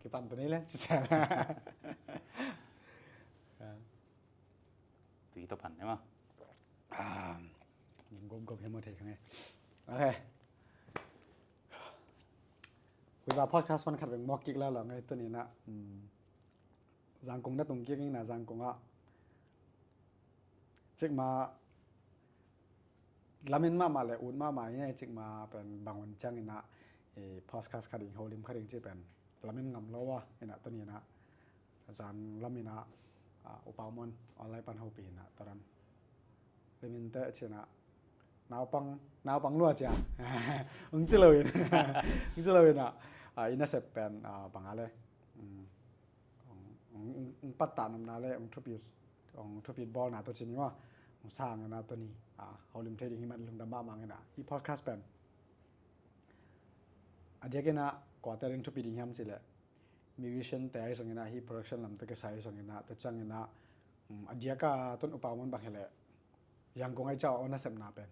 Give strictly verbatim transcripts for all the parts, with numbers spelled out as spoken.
Kipan pen ei le, ci sa. Tui tawh pan ne ma. Ah, gom gom hiam a thei khange. Okay. Kuiba podcast pan khat veng mawk kik la lo ngai tuni na. Zangkong na tung kik ing na Zangkong ah. Cikma lamin mahmah le ut mahmah ina cikma pen bangun ciang ina podcast khat ding holim khat ding ci pen lamin ngam lo a ina tuni ina zan lam ina upa mon online pan hopi ina taran limin te cina naupang naupang lua cia ung ci lo ina ung ci lo ina ina sep pen banga le ung patta namna le ung thupi ong thupit bawlna tawh cin hi maw? Ong sang ina tawh ni a holim thei ding hi man lungdam mahmah ina hi podcast pen. A diak ina kuate ding thupi ding hiam cileh musician te ahi zong ina hi production lam tawh kisai zong ina tawh ciang ina a diak a tun upa mun bang hileh Yangon ai cau a nasepna pen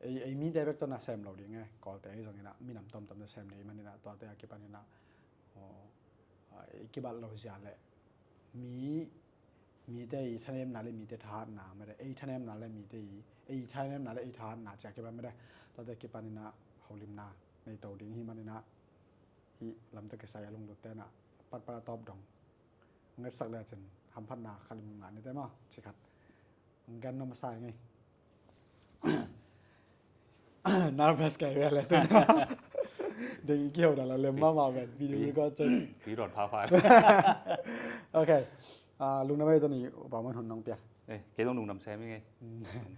ei ei mite bek tawh na sem lo ding e. Kawlte ahi zong ina minam tomtom na sem ding man ina tuate a kipan ina i kibat lo zia le mi mite i thanemna le mite thahatna mede ei thanemna le mite i ei thanemna le ei thahatna cia kipan mede tuate kipan ina holimna nei to ding hi man ina hi lamte kisai a lunglut tena patpat a tawp dong ngetsak le cin hamphatna khalim ngah nite maw cikhat. Gan na masa ngai. Nervous kai ve le tu. Deng i kihau da la lem mama ven video record cen. Tui don pha pha. Okay. Lungna bai tuni upa man hun nong pia. Kei dong lungdam sem i ngai.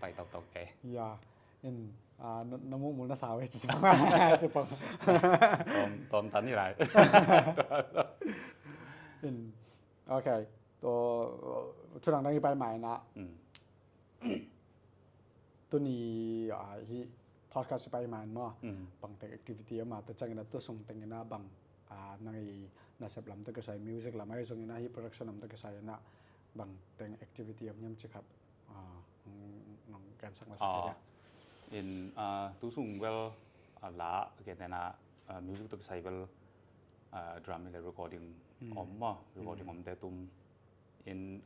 Pai tok tok kei. Ya. In na mukmul na sa ve ci pang ci pang. Tom tan ni lai. In okay. To thunang dang i pai mai na. Tuni hi podcast i pai man maw? Bangteng activity ama ta ciangina tu sung tengina bang nang i nasep lam ta kisai music lam ai sungina hi production lam ta kisai ina bangteng activity om hiam cikhat nong gensak masa kei dia. In tu sung bel la kei tena music ta kisai bel drum le recording om maw? Recording om te tum in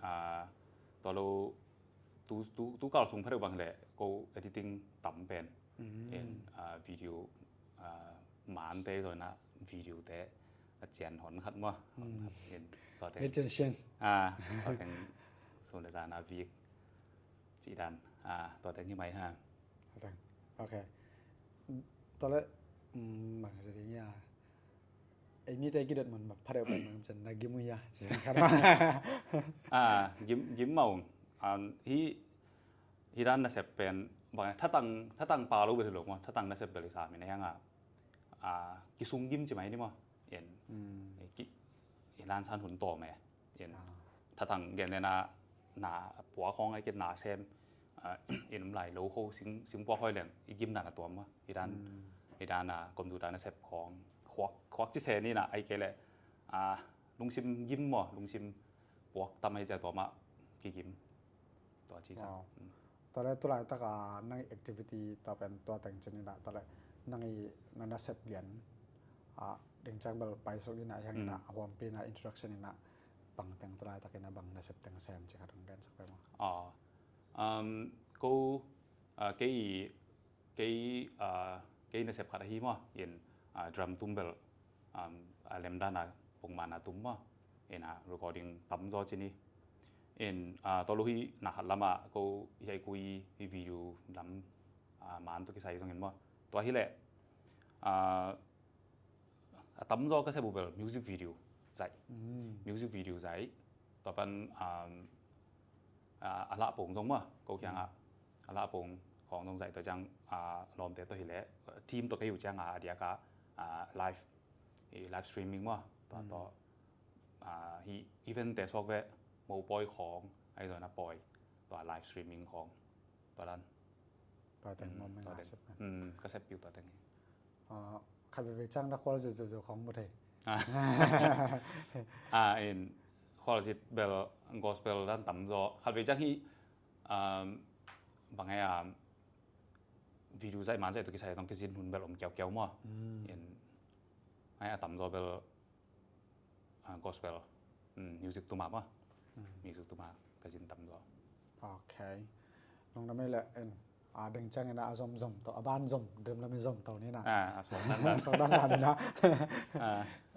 tua lo tu tu tu kal sung phareu bang le ko editing tam pen in video man te zona video te a cian hon khat maw? In tua te a cian sian a tua teng sun le zan a vik ci dan a tua teng hi mai ha. Okay. Tua le bang se ding ya. Ei mite kidot man bak phareuh pen man cen na gim uh hia? Ah, gim gim maung. Hi hi dan nasep pen bang thatang thatang pa lo bel lo maw, thatang nasep bel i sa mi na hiang a. Ah, kisung gim ci mai ni maw. En. Ki i lan san hun to me. In thatang gen nena na puak hong ai kit na sem in um lai lo ho sing sing puak hoi leng i gim na na tuam ma i dan i dan a kom du dan a sep hong huak huak ci se ni na ai ke le a lungsim gim mo lungsim puak tam ai ja tuam a ki gim tua ci sa. Tua le tulai taka nang activity tua pen tua teng cin ina tua le nang i na nasep lian a ding cang bel pai suk ina hiang ina a huampi ina introduction ina bang teng tulai tak ina bang nasep teng sem ci khat hong gen sak pai maw? Ko kei kei kei nasep khat ahi maw in drum tum bel a lem dan a pongman a tum maw in a recording tam zaw ci ni. In tua lo hi na khat lam a ko hi ai kui hi video lam man tua kisai zong in maw tua hi leh a tam zaw ka sep uh bel music video zaih. Music video zaih tua pan a lah pong zong maw ko kiang a a lah pong khong zong zaih tua ciang lawmte tua hi leh team tua ka hi uh ciang a a diak a live live streaming maw tua tua hi event te suak ve mo pawi khong ai zaw na pawi tua live streaming khong tua dan tua teng maw me tua na teng sep na ka sep piu tua teng hi. Khat veve ciang na khual zet zet khong mu thei. A in khual zet bel gospel dan tam zaw khat veve ciang hi bang ai a video zaih man zaih tua kisai tong kizin hun bel om kiau kiau maw. In ai a tam zaw bel gospel, um, music tuma maw. Music tuma ka zin tam zaw. Ok. Lungdam ei le en. A ding ciangin a zom zom to, a ban zom, dim lam i zom to ni na. A, a suang dan dan. Suang dan dan ni na.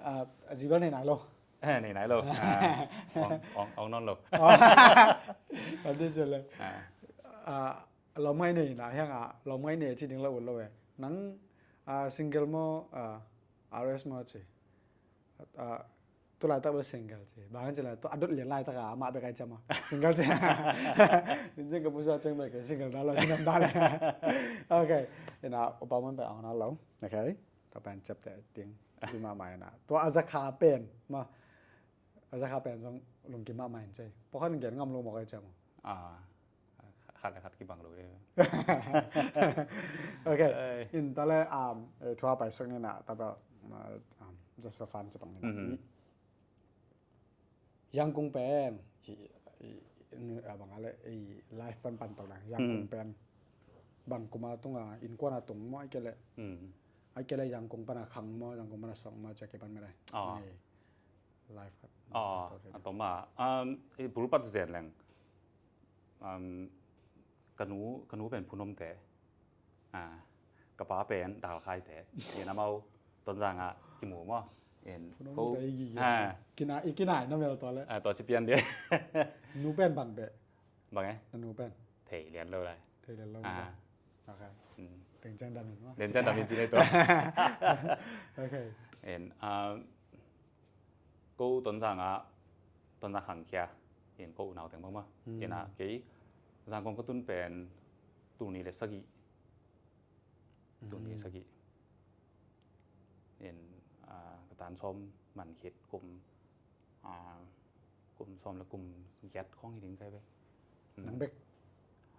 A, a zi bel nei nai lo. Eh, nei nai lo. A, ong, ong, ong non lo. A di se le. A, lawm ngai nei na hiang a, lawm ngai nei ci ding la ut lo e. Nang, a, single maw, a, R S maw ci. A, tu laitak bel single ci. Bang ci lai, tu a dot lian laitak a, amah bek ai ciam a. Single ci. Nin ciang ka pusa ciang bek single na lo, ci nam da le. Ok. Ina, upa man bek ang na lo. Ok. Tua pen ciap te ting. Ci mah mai na. Tua a za kha pen. Ma. A za kha pen zong lungkim mah mai ci. Pawkhat gen ngam lo mawk ai ciam a. A. Khat le khat kibang lo e. Ok. Ei. In ta le, um, eh, thua pai sak ni na, ta bel, um, just for fun ci bang ni na. Mhm. I, Yangon pen, i, i, i, a bang a le, i live pan pan to na, Yangon pen. Bang kum a tung a, innkuan a tung maw, ai ke le. Mhm. Ai ke le Yangon pan a khang maw, Yangon pan a song maw, ci ke pan me lai. A. Ei. Live khat. A, a tom a. Um, i bul pat zen leng. Um, ka nu, ka nu pen Phun Om te. A, ka pa pen Dal Khai te. In amau Tonzang a kimu maw. In phone ko te i gige. A. Kina, i kina na mel to le. A, to ci pian de. Nu pen bang be. Bang e? Na nu pen. Thei lian lo lai. Thei lian lo. A. Ok. Mm. Deng ciang dam in maw. Deng ciang dam in ci nei to. Ok. In, a, ko Tonzang a, Tonzang khang khia. In ko unau teng bang maw. Mm. In a kei Zangkong ka tun pen tul nih le sagih. Tul nih le sagih. In, a, ka tan sawm man khit kum, a, kum sawm le kum giat khawng hi ding kai ve. Mm. Nang bek.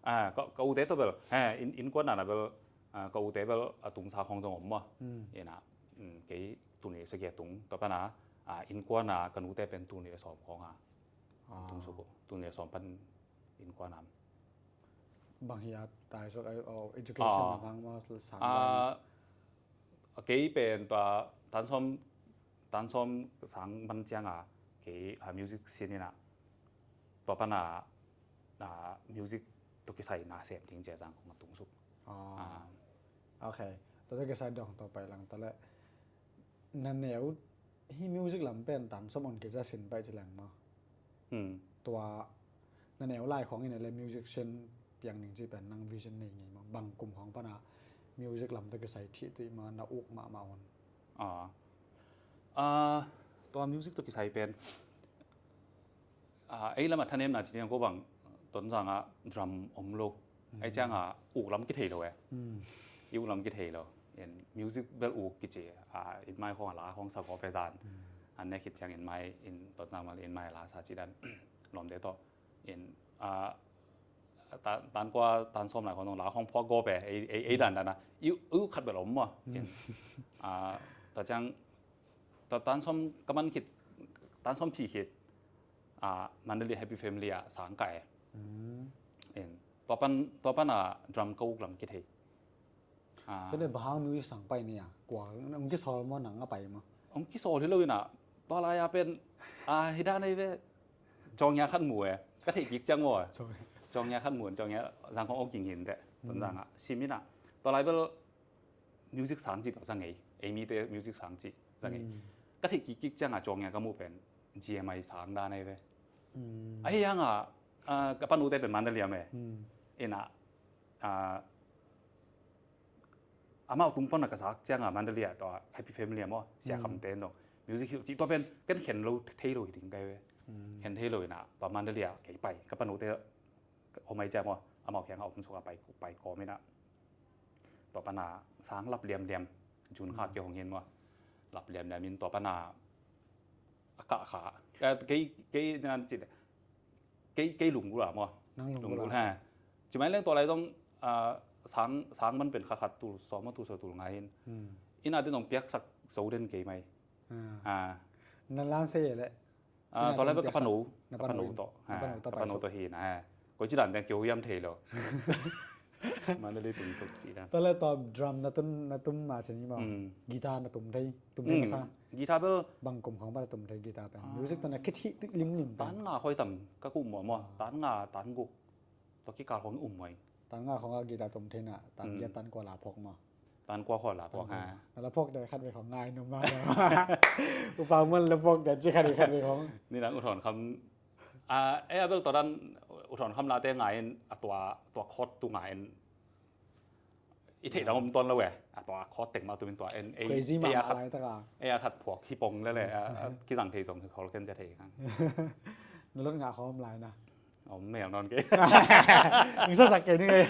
A, ka, ka ute tawh bel. He, in, innkuan a na bel, a, ka ute bel a tungsa khawng zong om maw. Mm. In a, mm, kei tul nih le sagih a tung. Tua pan a, a, innkuan a ka nute pen tul nih le sawm khawng a. A. Tung suk uh. Tul nih le sawm pan innkuan a om. Bang hi a tai suk a, oh, education a, a bang maw sang a, bang. A, kei pen tua tan sawm, tan sawm sang man ciang a, kei, a, music scene in a, tua pan a, a, music tawh kisai na sem ding ci a Zangkong a tung suk. A. A. Ok. Tua tawh kisai dong tawh pai lang ta le. Na neu hi music lam pen tan sawm on kiza sin pai ci leng maw. Hmm. Tua na neu lai khawng in a le musician piang ning ci pen nang vision nei ngei maw. Bang kum khawng pan a music lam tawh kisai thih tuih maw na uk mahmah on. A. A, tua music tawh kisai pen. A, ei lam a thanemna ci ding ko bang Tonzang a drum om lo. Mm. Ei ciang a uk lam kithei lo e. Mm. I uk lam kithei lo. In music bel uk kici. A, in mai khawng a la khawng sa ko pe zan. Mm. An ne khit ciang in mai in Tonzang mal in mai la sa ci dan. Lawm de to. In, a, ta, tan kua, tan sawm lai khawng la khawng phuak go pe. Ei, ei, ei dan dan a. I, i uk khat bel om maw. Mm. In, a, ta ciang, ta tan sawm ka man khit, tan sawm phih khit. A, Mandalay Happy Family a sang ka e. Mm. In, tua pan, tua pan a drum ka uk lam kithei. A. Tua le bang hang music sang pai ni a. Kua, ong kisawl maw nang a pai maw. Ong kisawl hi lo in a. Tua lai a pen, a, hi dan ei ve. Jawngya khat mu e. Ka theih kik ciang maw. Jawng. Jawngya khat mu, jawngya Zangkong ong ging hin te. Mm. Tonzang a. Sim in a. Tua lai bel music sang ci bang sang ei. Ei mi te music sang ci. Sang ei. Mm. Ka theih kik kik ciang a jawngya ka mu pen. G M I sang dan ei ve. Mm. Ahi hang a, a, ka panu te pen Mandalay a me. Mm. In a, a, amau tung pan a ka zak ciang a Mandalay a tua Happy Family a maw. Sia Kham te no. Music hilh ci tua pen, ken khen lo thei lo hi ding kai ve. Mm. Khen thei lo in a, tua Mandalay a kei pai. Ka panu te, om ai ciang maw. Amau kiang a om suk a pai, pai kawm in a. Tua pan a sang lap liamliam. Jun kha kei hong hin maw. Lap liamliam in tua pan a a kah kha. Eh, kei, kei nan ci le. Kei, kei lunggulh a maw. Nang lunggulh a. Lunggulh ha. Ci mai leng tua lai zong, a, sang, sang man pen kha khat tul sawm maw tul sawm tul nga hin. Hmm. In a den zong piaksak zo den kei mai. Ah. Ah. Nan lan se le. Ah, tua lai bel ka panu, ka panu tawh. Ka panu tawh hi na. Koi ci dan deng kio yam thei lo. Mandalay tung suk ci dan. Tua leh tua drum na tum, na tum mah ci ni maw. Mm. Guitar na tum thei, tum thei masa. Guitar bel bang kum khawng pan na tum thei guitar pen. Music tawh na khit hih limlim pen. Tan nga khawng tam ka kum maw maw. Tan nga, tan guk. Tua kikal khawng um mai. Tan nga khawng a guitar tum thei na, tan giat, tan kua la phawk maw. Tan kua khawng la phawk ha. Na la phawk te khat vei khawng ngai nuam mah. Upa muan la phawk te ci khat vei khat vei khawng. Ni nang U Thawn Kham. A, e, a bel tua dan U Thawn Kham late ngai in a tua, tua chord tu ngai in. I theih dang om tuan lo e. A tua chord teng mah tumin tua en, e, crazy mah e, a mah khat, lai tak a. E, a khat phuak hi pong lele, a, a, kizang thei zong hi khol ken zia thei kang. Na lot ngah khawm lai na. Om mel nawn kei. Ng sa sak kei ni kei.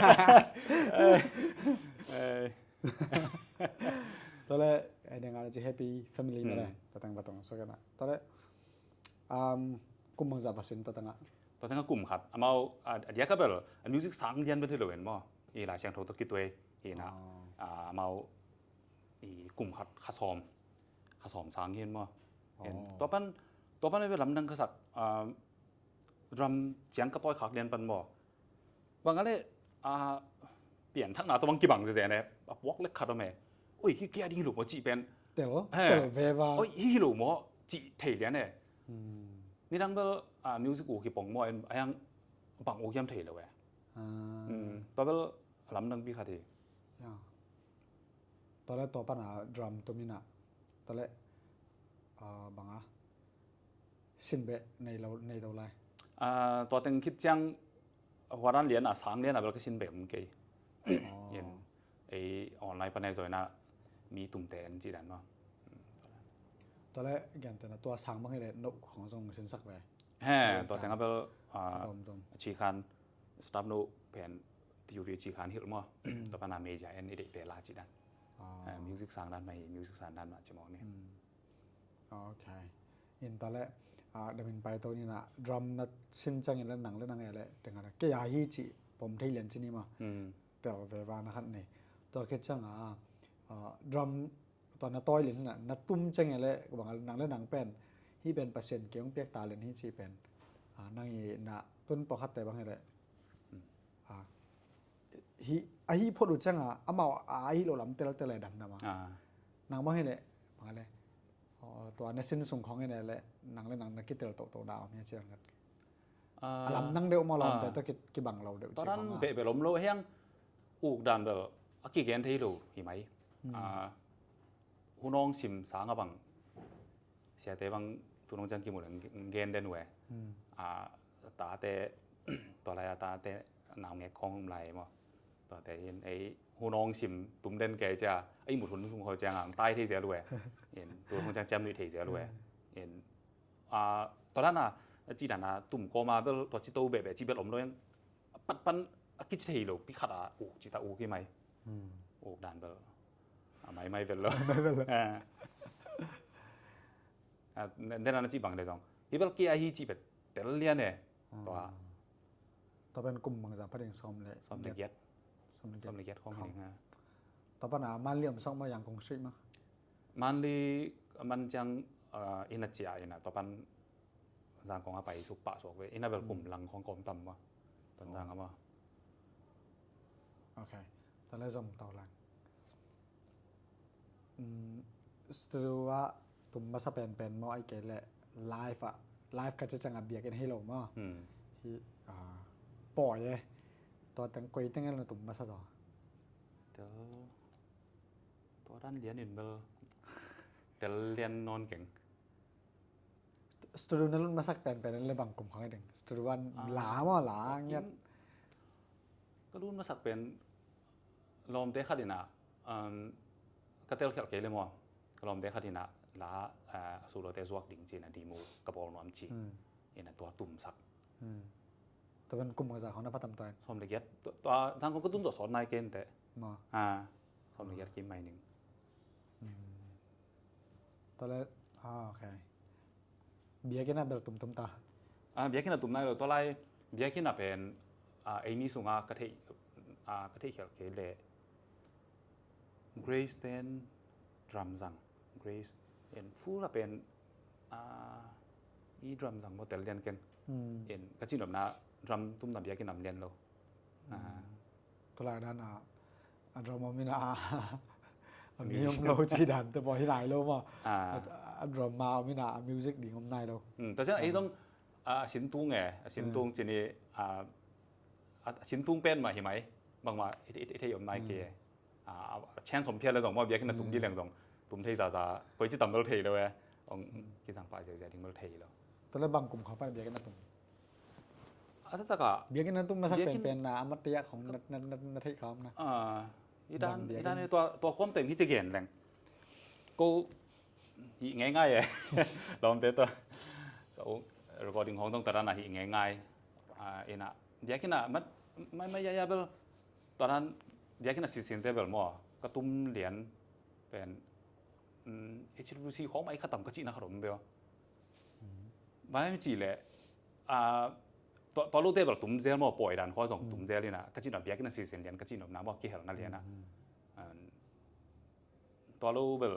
Ei. Ei. Tua leh, e, deng a na ci happy family na le. Mm. Tua teng va tong so kena. Tua leh, um, kum bangzah va sin tua teng a. Tua teng a kum khat. Amau, a, a diak a bel, a music sang lian bel hi lo en maw. I Lai Siangtho tawh kituai hi na. Oh. A, amau i kum khat kha sawm, kha sawm sang hi en maw. En, oh, tua pan, tua pan a bel lamdang ka sak, a, drum ciang ka tawi khak lian pan maw. Bang a leh, a, pianthakna tawh bang kibang zeze ne, a puak lek khat om e. Oi, hi kia ding hi lo maw cih pen. Tel, he, tel veva. Oi, hi hi lo maw cih thei lian e. Hmm. Nidang bel, a, music u kipong maw, en, a yang bang u kiam thei lo e. Ah. Hmm, tua bel lamdang pi khat hi. Ya. Tua leh tua pan a drum tum in a. Tua leh, a, bang a. Sin beh nei lo, nei lo lai. A, tua teng khit ciang hua dan lian a sang lian a bel ka sin beh om kei. Oh. En, ei online pan a zoi na mi tumte en ci dan maw. Tua leh gentehna tua sang bang hi leh no khong zong sin sak ve. He, tua teng a bel, a, a tom, tom. A ci khan staff no pen theory ci khan hilh maw. Mm. Tua pan a major en i deihte la ci dan. Ah. A, music sang dan mah hi, music sang dan mah ci mawk ni. Mm. Ok. In tua leh, a, damin pai to ni na drum na sin ciangin leh nang leh nang e leh, teng a na kei a hi ci pom thei lian ci ni maw. Hmm. Tel veva na khat nei. Tua khit ciang a, a, drum tua na tawi lian na, na tum ciang e leh, bang a nang leh nang pen. Hi pen Pasian kiang piak talent hi ci pen. A, nang i na tun pawlkhat te bang e leh. Hmm. A, hi, a hi phot uh ciang a, amau a hi lo lam tel tel e dam dam a. Ah. Nang bang hi leh, bang a leh. Oh, tua na sin sung khong hi leh, nang leh nang na kitel to to dam hi a ciang ngat. Ah. A lam nang deuh maw lam, ah, te to ki, kibang lo deuh. Tua ci dan khong a. Beh beh lom lo hiang uk dan bel, a kigen thei lo, hi mai. Hmm. Ah, hunawng sim sang a bang. Siate bang tunung ciang kimu leng gen den uh e. Hmm. A, tate, tua lai a tate naungek khong lai maw. Tuate in ei hunawng sim tum den kei cia, ei mut hun sung khol ciang a, tai thei zel uh e. In, tunung ciang ciam nuih thei zel uh e. In, a, tua dan a, a ci dan a tum kawm a bel, tua ci to beh beh ci bel om lo in, a pat pan a kici thei lo, pi khat a uk ci ta uk hi mai. Hmm. Uk dan bel. A mai mai bel lo. Mai bel lo. A. A, den a na ci bang de zong. Hi bel kia hi ci bel tel lian e. Hmm. Tua. Tua pen kum bangzah pha ding sawm le. Sawm le giat. Sawm le giat. Sawm le giat khong hi ding ha. Tua pan a man liam sawm ma yang kong sui ma. Man li man ciang, a, ina cia ina. Tua pan Zangkong a pai suk pah suak ve. Ina bel kum lang khong kom tam ma. Ton zang a ma. Ok. Tua le zom tau lang. Um, studio ah tum masa penpen maw ai kei le live ah. Live ka cecang a biak in hei lo maw. Hmm. Hi, ah, pawi e. Tua teng koi teng el na tum masa zaw. Tel. Tua dan lian in bel. Tel lian non keng. Studio na lut masak penpen le bang kum khang ding. Studio an la maw la ngiat. Ka lut masak pen lawmte khat ina, um, ka tel khialh kei le maw. Ka lawmte khat ina la, uh, a sulote zuak ding ci ina demo ka bawl nuam ci. Hmm. Ina tua tum sak. Hmm. Tua pen kum ka za khong na patam tua. Sawm le giat. Tua, tua, tang kong ka tum tua sawt nai ken te. Ma. Ah, sawm le giat kim mai ning. Hmm. Tua le, ah, ok. Biakinn ah bel tumtum ta. Ah, biakinn ah tum nai lo. Tua lai, biakinn ah pen, ah, eimi sunga ka theih, ah, ka theih khialh kei le. Grace ten drum zang. Grace en full a pen, ah, i drum zang mo tel lian ken. Hmm. En ka cin omna drum tumna biakinn am lian lo. Hmm. Ah. Tua lai dan a, a drum om ina a, a mi om lo ci dan te pawh hi nai lo maw. A, a drum ma om ina a music ding om nai lo. Tua ciang ei zong a sintung e, a sintung cini a, a sintung pen mah hi mai. Bangmah i thei om nai ke. A, a chance om phial le zong maw, biakinn a tum di leng zong tum thei zaza, koi ci tam bel thei lo e. Ong kizang pah ziazia ding bel thei lo. Tua le bang kum kha pan biakinn a tum? A taktak ah biakinn a tum masak penpen na a mat te ah khong na theih kha om na? I dan i dan tua tua kuam teng hi ci gen leng ko hi ngeingai e. Lawmte tua recording hong zong tua dan a hi ngeingai. Ina biakinn a mat mai mai ya ya bel tua dan biakinn a sisin te bel maw ka tum lian pen H W C khawng mai khatam ka cihna khat om bel. Vai mi ci leh tua lo te bel tum zel maw, pawi dan khawng zong tum zel ina ka cihna biakinn a sisin lian ka cihna om na maw, kihelna lian a. Tua lo bel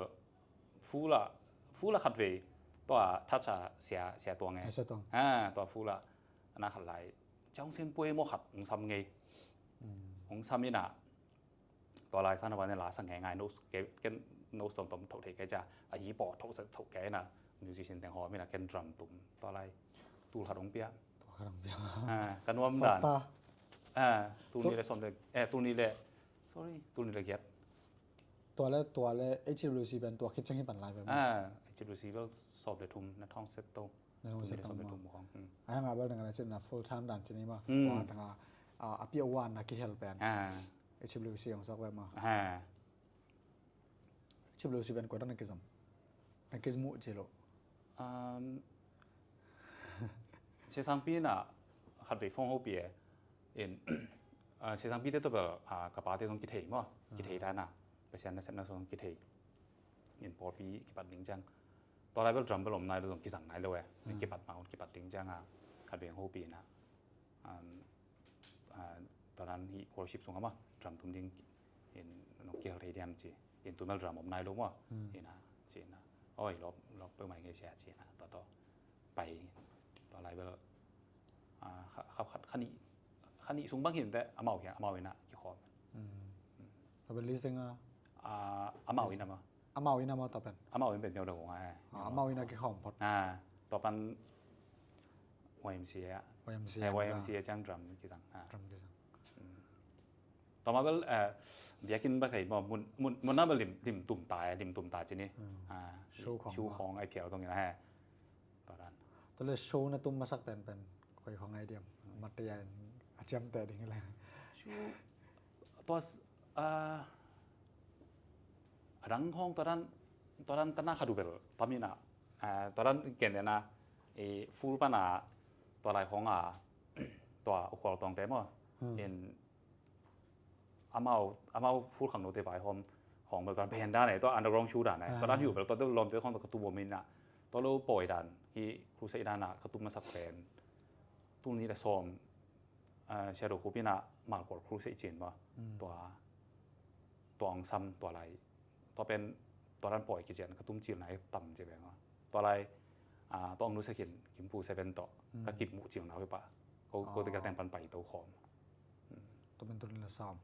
fula fula khat vei tua thatsa sia sia tuang e. Tua fula ana khat lai ciang sen puai maw khat ong sam ngei. Ong sam ina tua lai sana wane la sa ngeingai nose ken nose tom tom tho thei kai cha a yi po tho sa tho kai na musician teng ho mina ken drum tum tua lai tul khat ong pia. Tua khat ong pia. Ka nuam dan. Tul ni le som le eh tul ni le sorry tul ni le giat. Tua le tua le H W C pen tua khit ciang hi pan lai pen. H W C bel som le thum na thong set to. Na thong set to. Ai nga bel na chin na full time dan chin ma. Tua tanga a pia wan na kihel pen. H W C ong sok ve ma. H W C pen koi dan na kizom na kizmu ci lo. Siasangpi na khat vei phong hopi e in siasangpi te to bel ka pa te tong kithei maw, kithei dan a Pasian na sepna song kithei in pawlpi kipat ding ciang tua lai bel drum bel om nai lo zong kizang nai lo e. Kipat ma kipat ding ciang a khat vei hopi na tua dan hi worship sung ama drum tum ding in nong kihel thei diam ci in tu mel drum om nai lo maw ina ci ina oi lop lop pe mai nge sia ci ina tua to pai tua lai bel khat khat khani khani sung bang hin te amau hia amau ina kikhawm. Tua bel li seng a amau ina ma amau ina ma tua pen amau in pen neu da kong ai amau ina kikhawm phot. Tua pan Y M C A ah. Y M C A ciang drum kizang. Drum kizang. Tua ma bel biakinn ba khai maw mun mun mun na bel lim lim tum ta lim tum ta cini. Show khong ai phial tong ina he. Tua dan. Tua le show na tum masak penpen koi khong ai diam. Mat te ya a ciam te ding le. Show tua a dang khong tua dan tua dan tana khadu bel tamina tua dan ken ina full pana tua lai khong a tua ukhol tong te maw in amau amau full khang no te vai hom hong bel tua band dan e tua underground show dan e tua dan hiu bel tua te lom te khong tua ka tu bom ina tua lo poi dan hi crusade dan a ka tu masak pen tul ni le som Shadow Khup ina Malkol crusade cin ba tua tua ong sam tua lai tua pen tua dan poi kician ka tum cil nai tam ci beng a tua lai tua ong nu sekin kimpu seven to ka kip mu cil nau pa ko ko te ka teng pan pai to khom. Tua pen tul ni le som.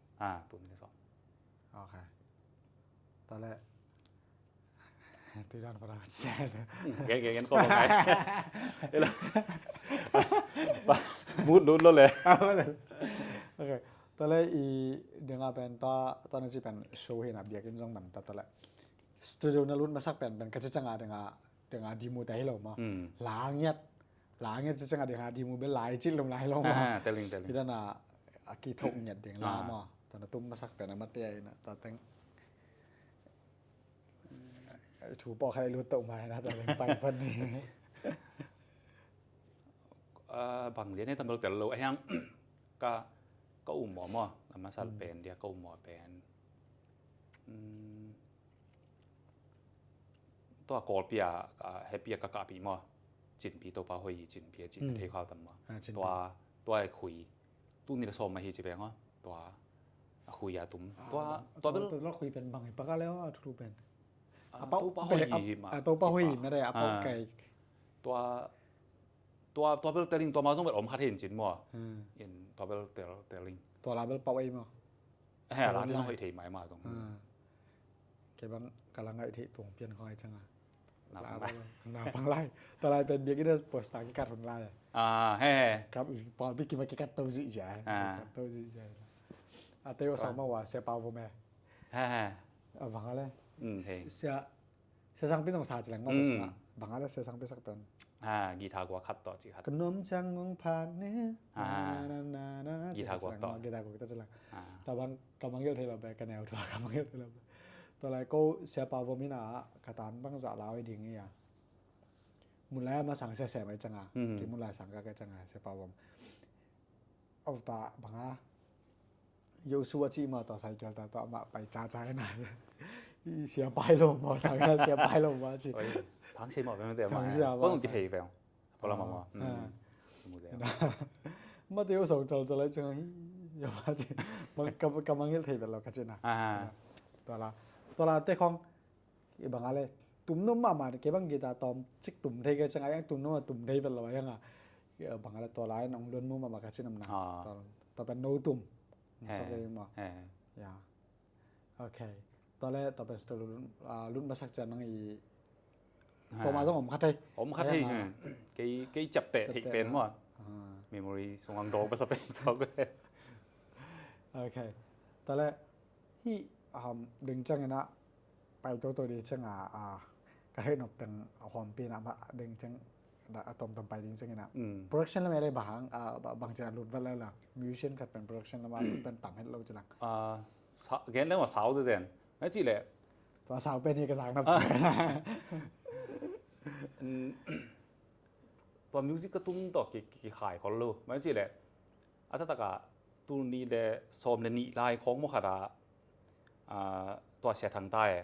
Tul ni le som. Ok. Tua le Tui dan para se. Gen gen gen ko ngai. Mut lut lo le. Ok. Tua le i dinga pen ta ta na ci pen show hi na biakinn zong man ta ta le. Studio na lut masak pen pen ka ci canga dinga dinga dimu ta hi lo ma. Langiat langiat ci canga dinga dimu bel lai ci lum lai lo ma. Teling teling. Ida na a ki thok ngiat ding la ma. Ta na tum masak pen a mat ya ina ta teng. Thu pawh kha i lut toh mai na ta leng pai pan ni. Bang lian i tam lo tel lo a hiang ka ka um maw maw a masal pen dia ka um maw pen. Tua Kawlpi a happy a ka kahpi maw Cinpi Topa hoi hi Cinpi a Cinpi thei khau tam maw. Tua tua khui tu ni la sawm ahi ci beng aw. Tua a khui a tum tua tua bel tua khui pen bang hi paka le aw a thulu pen. A pau Topa hoi hi ma a Topa hoi hi ma dai a pau kai. Tua tua tua bel teling tua ma zong bel om khat hin cin maw. In tua bel tel teling. Tua la bel pau ei maw. He, la te zong hoih thei maimah zong. Kei bang ka la ngaih theih tuang pian khong ai cianga. Naupang lai. Naupang lai. Tua lai pen biakinn a poster kikat hun lai. Ah, he, he. Kap pawl biakinn a kikat to zihziah. Ah. Kikat to zihziah. A tei uh sang mah ua Sia Pau Vom e. He, he. A bang a le. Mm, he. Sia Sia Sangpi zong sa ci leng mah tua sungah. Bang a le Sia Sangpi sak pen. Ha, guitar guak khat tawh ci khat. Ka nuam ciang ngong phat ni. Ha. Na, na, na, na, guitar guak tawh. Guitar guak tawh ci leng. Ha. Tua bang ka mangngilh thei lo be, ka neu thua ka mangngilh thei lo be. Tua lai ko Sia Pau Vom in a ka tan bang zah lau i ding i a. Mun lai a ma sang sia sia mai cianga. Kei mun lai sang ka ka cianga Sia Pau Vom. Au ta banga. Yosu a cih mah tua cycle ta tua mah pai caca na. Sia pai lo maw, sang sia pai lo maw cih. Oi, sang sia mah pen te mah. Sang sia mah. Kong kithei veng. Pala mah mah. Mate yo song cal cal ai cang hi. Ya mah cih. Mang ka ka mangngilh thei bel lo ka cih na. Tua la. Tua la te khong. Bang a le tum nuam mahmah kei bang guitar tawm cik tum thei kei ciang a yang tum nuam a tum thei vet lo a yang a. Bang a le tua lai nong luan mu mahmah ka cinam na. Tua pen no tum. Sa kei mah. Ya. Ok. Tua le tua pen tua lut masak ciang nang i tua mah zong om kha thei. Om kha thei. Kei kei ciapteh theih pen maw. Memory sung ang dawk pasa pen cawk. Ok. Tua le hih ding ciangin ah pai toto ding ciangin ah ka heh nop teng a huampi in ah ding ciang a tomtom pai ding ciangin ah production lam ele bang hang bang ciang a lut vat lala musician khat pen production lam a lut pen tam het lo ci lang. Gen leng a sau zezen mai cih leh tua sau pen hi ka sang nop. Tua music ka tum tawh kikhai khol lo mai cih leh a taktak ah tul nih le sawm le nih lai khawng maw khat ah tua Sia Thang Ta e.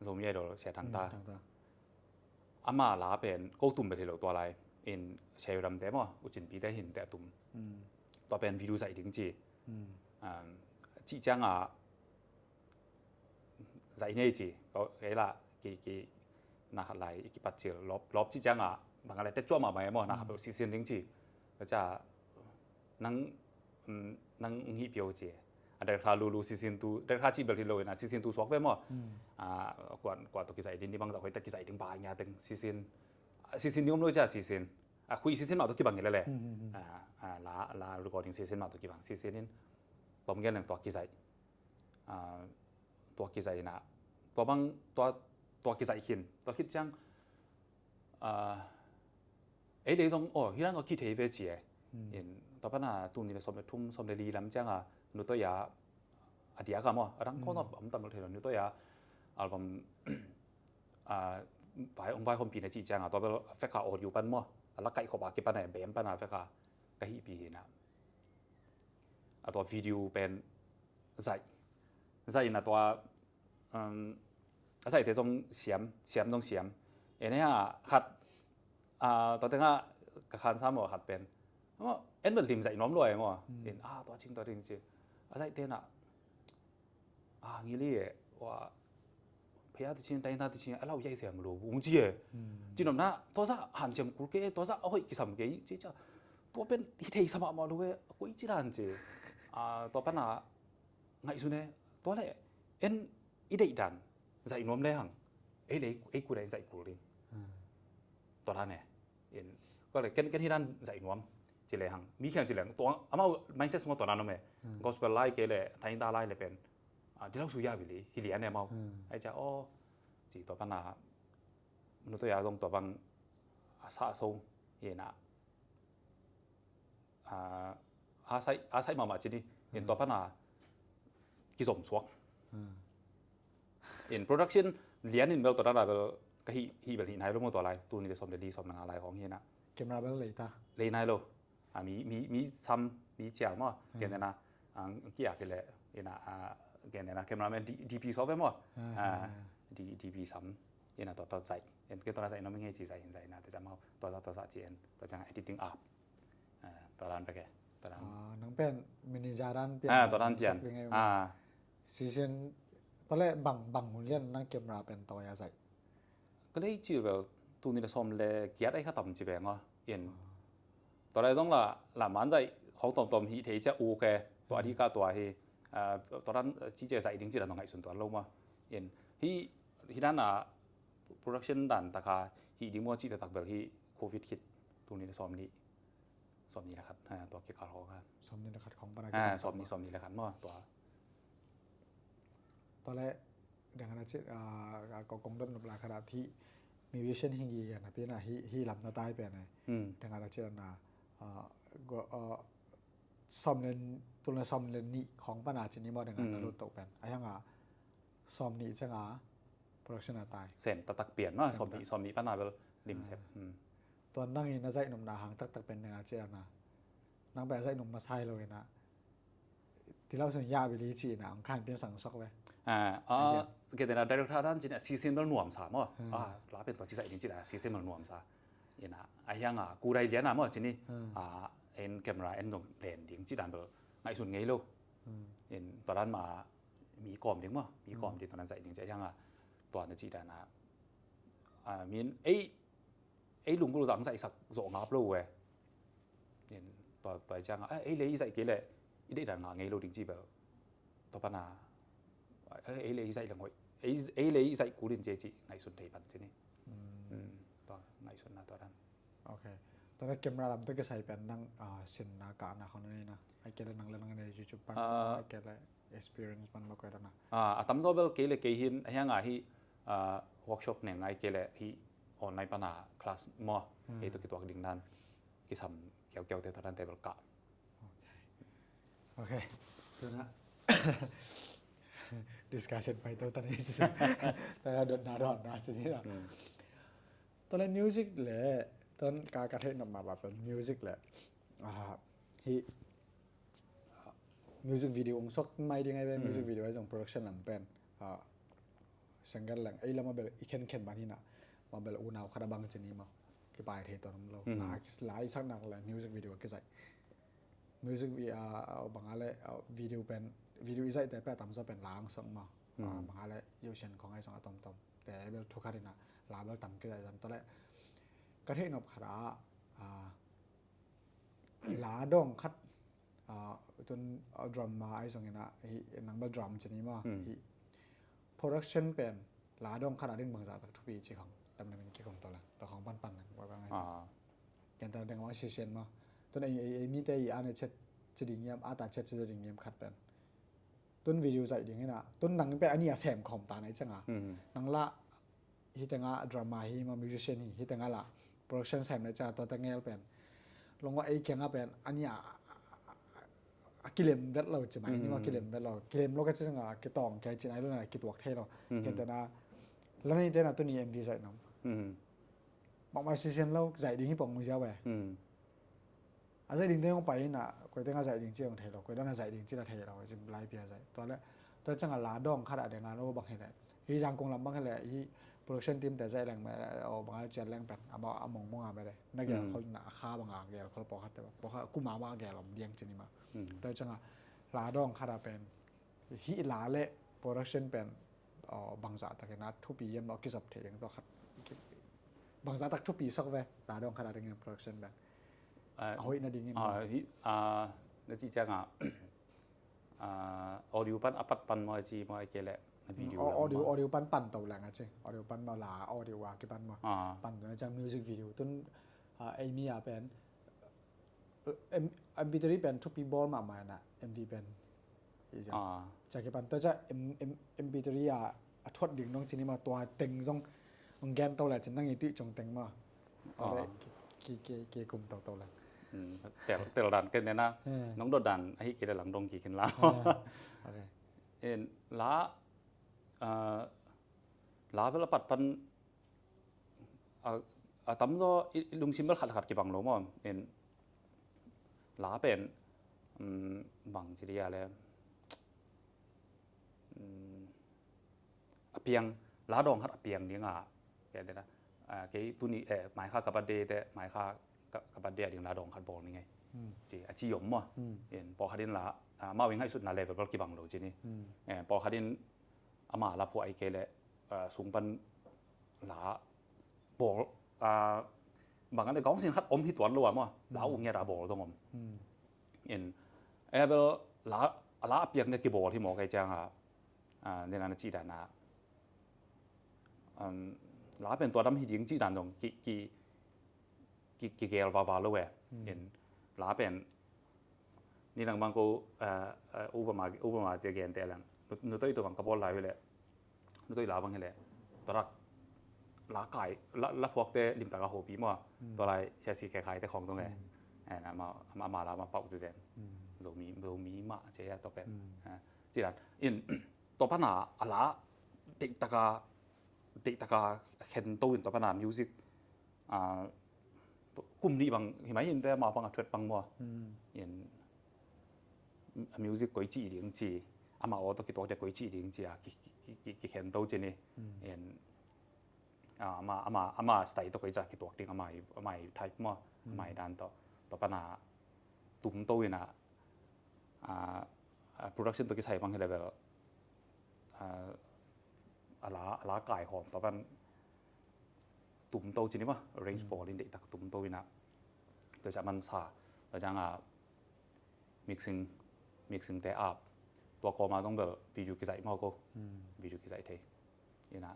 Zomi Idol Sia Thang Ta. Ama la pen ko tum bel hi lo tua lai in Sia Yu Lam te maw U Cin Pi te hin te a tum. Tua pen video zaih ding ci. Cih ciangah zaih nei ci. Kei lah kei kei na khat lai i kipat cil lawp lawp cih ciangah bang a le tet cuah mahmah e maw na khat peuh sisin ding ci. Ka ca nang nang hih pio ci. A dek hra lulu sisin tu dek hra cih bel hi lo in a sisin tu suak ve maw. Kuan kuan tu kizaih ding ni bang zah hoih ta kizaih ding ba nia teng sisin sisin ni om lo cia sisin. A khui sisin mah tu kibang i le le. La la recording sisin mah tu kibang sisin in bom gen leng tua kizaih. Tua kizaih inah tua bang tua tua kizaih khin tua khit ciang ei lei zong aw hi lang aw khit thei ve ci e. In tua pana tul nih le sawm le thum sawm le li lam cianga Nu Toi a a diak a maw a dang khawng om tam lo thei lo Nu Toi a album vai ong vai hawmpina cih cianga tua bel feka audio pan maw a la kaih khop a kipan a bem pana feka ka hihpi hinah. A tua video pen zaih zaih na tua a zaihte zong siam siam zong siam. En hea khat tua tengah ka khan sa maw khat pen en bel lim zaih nuam luai maw. En a tua cing tua ding ci a zaihte na a ngili e wa phaya ti chin taina ti chin a lau yai siam lo ung ci e. Ci nom na tua za han siam kul ke tua za a hoih kisam ke ci ca tua pen hi thei sama ma lo e a koi ci dan ci. Tua pana ngaihsun e tua le en i deih dan zaih nuam le hang ei le ei ku dai zaih kul ding. Tua dan e. In ko le ken ken hi dan zaih nuam ci le hang mi khiang ci le tua amau mindset sungah tua dan om e. Gospel lai ke le thainda lai le pen di lau su ya bili hi lian e mau ai ca aw ci tua pana Nu Toi a zong tua bang a sa so hi na a sai a sai mama ci ni in tua pana kizom suak. In production lian in bel tua dana bel ka hi hi bel hi nai lo mo tua lai tul nih le sawm le li sawm le nga lai khong hi na. Camera bel lei ta. Lei nai lo. A mi mi mi sam mi cial mo gen dena ang kia pile ina a gen dena cameraman DP software mo. DP sam ina tua tua zai en ke tua zai no mi nge ci zai in zai na tua mau tua tua tua ci en tua jang editing app. Tua dan peke tua dan. Nang pen manager dan pian. Tua dan pian. Sisin tole bang bang hun lian nang camera pen tawh ya zai. Ka lei cil bel tul nih le sawm le giat ai kha tam ci beng aw in. Tua lai zong la la man zai khong tom tom hi thei cia u ke. Tua a dikah tua hi, ah, tua dan, ah, cicia zaih ding ci dan tua ngaihsun tuan lo maw. In, hi, hi dan a production dan taka hi ding maw ci taktak bel hi covid khit tul nih le sawm nih, sawm nih le khat, ah, tua kikal khawng kha. Sawm nih le khat khawng pan a, ah, kikal sawm nih, tua. Sawm nih le khat maw tua. Tua le, dang ana ci, ah, ko kong dot nop lai khat a hi musician hi ngi na pi na hi, hi lam na tai pen ai. Hmm. Dang ana ci na, ah, go, ah, sawm le, tul na sawm le nih khawng pan a ci ni maw dang ana, hmm, lut to pen. A hiang a sawm nih ciang a production a tai. Sem taktak pian maw, sem sawm nih, tak- sawm nih pan a bel lim sep. Ah. Hmm. Tua nang in a zaih nopna hang taktak pen dang a ci na. Nang pen a zaih nop masa hi lo in a. Ti lo sun ya bili ci na, ang khan pian sang sok ve. Ah, ah, idea. Kei te na director dan ci na, system bel nuam sa maw. Hmm. Ah, la pen tua ci zaih ding ci na, system bel nuam sa. In a, a hiang a, ku dai lian a maw ci ni. Hmm. Ah, en camera en dong len ding ci dan bel ngaihsun ngei lo. Hmm. In tua dan ma mi kawm ding maw, mi kawm, hmm, ding tua dan zaih ding ci a hiang a, tua na ci dan a. Ah, min, ei, ei lunggulh zang zaihsak zawh ngap lo uh e. In tua, tua ciang a, eh, ei le i zaih kei leh i deih dan ngah ngei lo ding ci bel. Tua pan a, eh, ei le i zaih leng hoih. Ei, ei le i zaih kul in ci, ci ngaihsun thei pan ci ni. Hmm. Hmm, tua ngaihsun na tua dan. Ok. Tua na camera lam tua kisai pen nang, ah, sinna kahna khong na nei na. Ai kei le nang le nang nei YouTube pan, ah, ai kei le experience pan lo koi dana. Ah, a tamzaw bel kei le kei hin, a hiang a hi, ah, workshop neng ai kei le hi online pan a class maw. Hmm. Ei tua kituak ding dan. Kisam kiaukiau te tua dan te bel kah. Ok. Ok. Tua na. Discussion pai to ta nei ci. Ta na dot na dot na ci ni na. Hmm. Tua le music le, tua ka, ka theih nop ma ba pen music le. Ah, hi, music video ong sok mai ding ai ve, music video ai zong production lam pen. Ah, single leng, ei lam a bel i khenkhen ban hi na, ma bel unau khat a bang ci ni maw. Kipai thei tuan om lo. Hmm. La, la i sak nak le music video kizaih. Music vi-, ah, ah, bang a le, ah, video pen, video i zaih te pen a tamzaw pen la ong sok maw. Hmm. Ah, bang a le, yosen khong ai zong a tomtom. Te bel thu khat hi na, la bel tam kizaih zan tua le. Ka theih nop khat a, ah, la dawng khat, ah, tun, ah, drama ai zong in a, hi, nang bel drum ci ni maw. Hmm. Hi, production pen, la dawng khat a ding bangzah tak thupi ci khong, lam lam in kikhong to lang, to khong pan pan lang, wa bang ai. Ah. Ken ta ding wa sisen maw. Tun ei, ei, ei mi te i ane chet, ci ding yam, a ta chet ci ding yam khat pen. Tun video zaih ding in a, tun nang pen a ni a sem khawm ta na i ciang a. Hmm. Nang la, hi teng a drama hi maw, musician hi, hi teng a la production sem na i ciang a, tua ta ngel pen. Long wa ei kiang a pen, a ni a, a kilem vet lo ci mai, ni maw, hmm, kilem vet lo. Kilem lo ka ci ciang a, kitawng kei ci nai lo na, kituak thei lo. Hmm. Kei te na, la nei te na tuni M V zaih nong. Hmm. Bangmah sisen lo, zaih ding hi pong mu ziau e. Hmm. A zaih ding te hong pai in a, koi teng a zaih ding ci hong thei lo, koi dan a zaih ding ci na thei lo, ci lai pia zaih. Tua le, tua ciang a la dawng khat a ding a lo bang hi le. Hi Zangkong lam bang hi le, hi production team te zaih leng me, o bang a ciat leng pen, a ma, a mong mong a me le. Na gel, hmm, khol na, a kha bang a gel khol pawlkhat te bang. Pawlkhat kum a ma gel om diang ci ni maw. Hmm. Tua ciang a, la dawng khat a pen. Hi la le production pen, aw, bangzah takin a thupi hiam lo kizop thei ding tua khat. Bangzah tak thupi sok ve, la dawng khat a ding production pen. Ah, a hoih na ding in ah, maw. Hi, ah, na ci ciang a, ah, audio pan a pat pan maw, a ci maw, a kei le, a video, mm, lam audio, maw. Audio pan pan to leng a ci. Audio pan maw la, audio a kipan maw. Ah. Pan to na ciang music video. Tun, ah, ei mi a pen, M-, M P three pen thupi bawl mahmah in a, M V pen. Hi ciang. Ah. Ciang kipan tua ciang M-, M-, M P three a, a thuat ding nong ci ni maw tua teng zong. Ong gen to le cin nang i tuih cong teng maw. Tua le, ah, ki, ki, ki, ki kum to to le. Hmm, tel, tel dan ken ne na. Hmm. Nong dot dan, ahi ki le lang dong ki ken la. Ah, ok. En, la, ah, la bel a pat pan, a, a tamzaw i, i lungsim bel khat khat kibang lo maw. En, la pen, um, bang ci dia le, um, a piang, la dawng khat a piang ding a, kei te na, ah, kei tuni, eh, mai kha ka birthday te, mai kha ka, ka birthday a ding la dawng khat bawl ni ngei. Hmm. Ci, a ci om maw. Hmm. En, pawlkhat in la, ah, mau i ngaihsutna level bel kibang lo ci ni. Hmm. Eh, pawlkhat in ama la phuah i kei le, ah, sung pan la bawl, ah, bang a le gawng sin khat om hi tuan lo a maw, la, hmm, u ngiat a bawl dong om. Hmm. En, a bel, la, a la a piak na kibawl hi maw, kei ciang a, a, nena na cih dan a, um, la pen tua dam hi ding cih dan zong ki, ki, ki, kigel vava lo e. In la pen ni lang bang ko, a, a, upama, upama cia gen te lang. Nu, nu toi to bang ka bawl lai ule. Nu toi la bang hi le. Tua rak la kai, la, la phuakte limtak a hopi maw. Tua lai sia si khe khai te khong zong e. E, na ma, ma, ma la ma pau zen. Zomi, Zomi ma cia tua pen. E, ci dan. In, tua pana a la, deihtaka, deihtaka khen to in tua pana music, a, kum nih bang, hi mai hin te ma bang a thuat bang maw. In, a music koi ci ding ci, ama aw to kituak dia koi ci ding ci a, ki, ki, ki, ki, ki khen to ci ni. In, a, ama, ama, ama style to koi ci a kituak ding, ama i, ama i type maw, ama i dan to. Tua pana tum to in a, a, a production to kisai bang hi level, a, a la, a la kai hawm to pan tum to ci ni maw, arrange bawl in deihtak tum to in a. Tua cia man sa, tua ciang a mixing, mixing te ap. Tua kawma dong bel video kizaih maw ko. Video kizaih thei. In a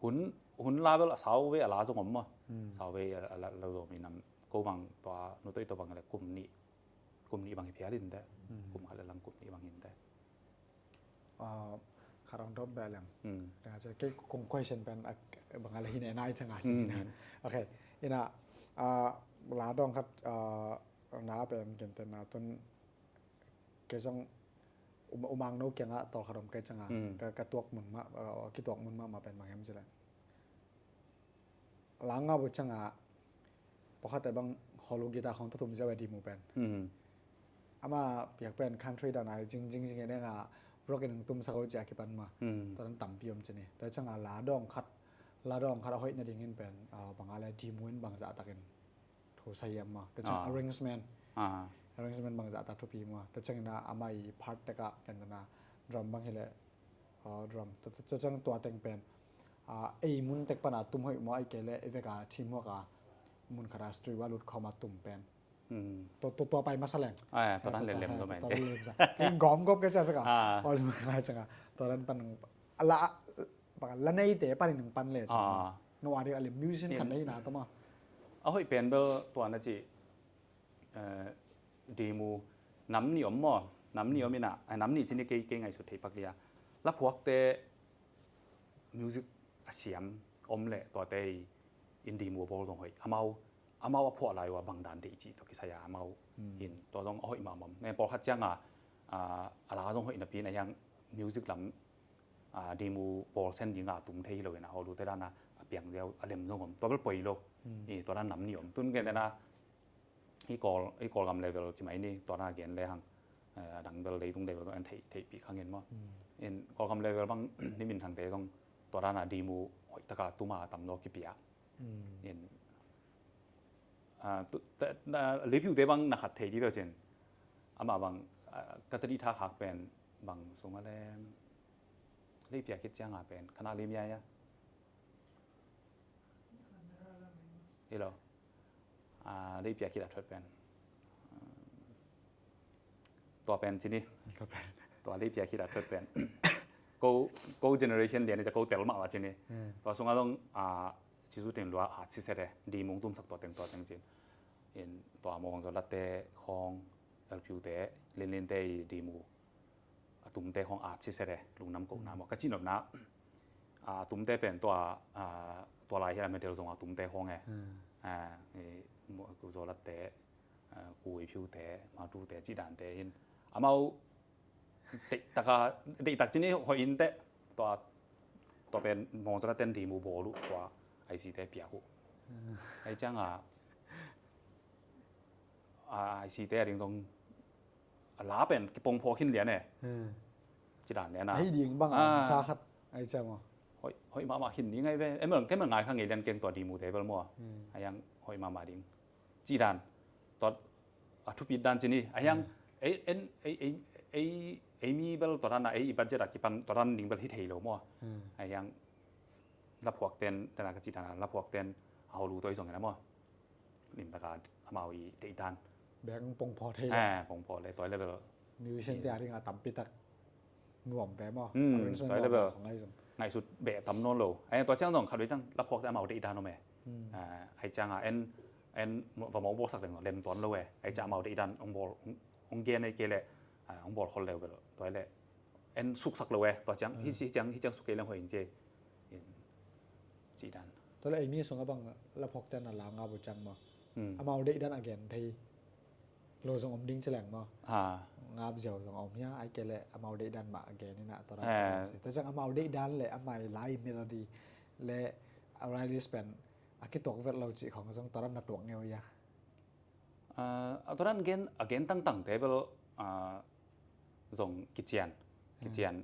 hun, hun la bel a sau ve a la zong om maw. Sau ve a la, la zong mi nam ko bang tua nu toi to bang le kum nih, kum nih bang hi phial in te. Kum khat le lang kum nih bang hin te. A, khat ong dot bel lem. Tengah cia kei kong question pen a bang a le hin e nai ciang a ci. Ok. In a, a, la dong khat, a, na pen ken te na tun kei zong um, umang no kiangah tawlkhat om kei ciangah ka, ka tuak mun mah, uh, kituak mun mahmah pen bang hiam cileh. Langngau uh ciangah pawlkhatte bang holu guitar khawng tatum ziau e demo pen. Ama piak pen country dan ai jing jing jing e nengah rock in tumsak uh cia kipan mah. Tua dan tampi om cini. Tua ciangah la dawng khat, la dawng khat a hoih nadingin pen, uh, bang a le demo in bang zahtakin thu sa hiam maw. Tua ciang arrangement. Arrangement bang zahta thupi maw. Tua ciangin a amah i part tekah ken tana drum bang hileh, aw, drum. Tua, tua, tua ciang tua teng pen, a, ei mun tek pana tum hoih maw, ei kei leh ei veka teamwork a mun khata studio a lut khawma tum pen. Tua, tua, tua pai masa leng. Tua dan lelem lo mai. Tua dan lelem sa. Keng gawm gawp kei cia veka. Aw, lem ngai cianga. Tua dan pan a la, bang la neite panin pan le cianga. No a ding a le musician khat na hi na tama. A hoih pen bel tua na ci, eh, demo nam nih om maw, nam nih om ina, eh, nam nih ci ni kei, kei ngaihsut thei pak lia. La phuakte music a siam om le tuate in demo bawl zong hoih. Amau, amau a phuah lai ua bang dan deih ci tua kisai a amau in tua zong a hoih mahmah om. Ne pawlkhat cianga, a, a la zong hoih napi na hiang music lam a, demo bawl sen dinga tum thei hi lo in a, hawlute dana a piang ziau a lem zong om. Tua bel poi lo. I, tua dan nam nih om. Tun gen dena, i Kawl, i Kawlgam level ci mai ni, tua dana gen le hang, eh, a dang bel leitung level zong en theih, theihpih khang in maw. In Kawlgam level bang, ni min thangte zong, tua dana demo hoih taka tuma tam lo kipia. In, a, tu, te, na, Leipiute bang na khat thei di bel cin. Ama bang, a, ka tadi tha khak pen bang sung a lem. Leipia khit cianga pen, khana lim ya ya. Ilo. A, Leipia khit a thuat pen. Tua pen cini. Tua pen. Tua Leipia khit a thuat pen. Ko, ko generation lian ni ca ko tel mah wa cini. Tua sunga zong, a, Sisu teng lua a ci sere, di mung tum sak tua teng tua teng cin. In tua mong zo latte khong, L P U te, lin lin te i di mu. A tum te khong a ci sere, lung nam ko na mo. Ka ci nop na, a tum te pen tua, a, tua lai hi a medal zong a tum te khong e. A, i, mo, ku zo latte, a, ku i piu te, ma tu te, ci dan te in. Amau, Deih taka, deih tak cini hoih in teh. Tua, tua pen mong cana ten di mu bawl uh tua I C te piak uh. Ai cianga, a, I C te a ding dong a la pen kipong phaw khin lian e. Ci dan lian a. Ai ding bang a sa khat ai ciang maw. Hoih, hoih mahmah khin ding ai ve. Em, kem ngai kha ngei lian keng tua di mu te bel maw. Ai ang hoih mahmah ding. Ci dan. Tua a thupit dan cini. A hiang, ei, en, ei, ei, ei, ei mi bel tua dan a, ei i budget a kipan tua dan ding bel hi thei lo maw. A hiang, la phuak ten, dan a ka ci dan a, la phuak ten, a holu toi zong ina maw. Lim taka, amau i tei dan. beng pongphaw thei lo. Eh, pongphaw le tua level. Musician te a ding a tampi tak nuam ve maw. Hmm, arrangement tua level. Ngaihsut beh tam nawn lo. Eh, tua ciang dong khat vei ciang laphawk te amau deih dan om e. Hmm. Ah, ai ciang a en en va mau bawlsak deng lem tuan lo e. Ai ciang amau deih dan ong bawl ong gen ai ke le, ah, ong bawl khol level tua le. En suksak lo e. Tua ciang hi ciang hi ciang suk kei leng hoih in ci. In ci dan. Tua le ei mi sung a bang laphawk te na la ngap uh ciang maw. Hmm. Amau deih dan a gen thei lo zong om ding ci leng maw. Ha. Ngap ziau zong om hia, ai ke le amau deih dan mah a gen ina tua dan. Eh. Tua ciang amau deih dan le amai lai melody le a release pen a kituak vet lo cih khong zong tua dan na tuak ngeu ia. Ah, a tua dan gen a gen tangtang te bel, ah, zong kician kician.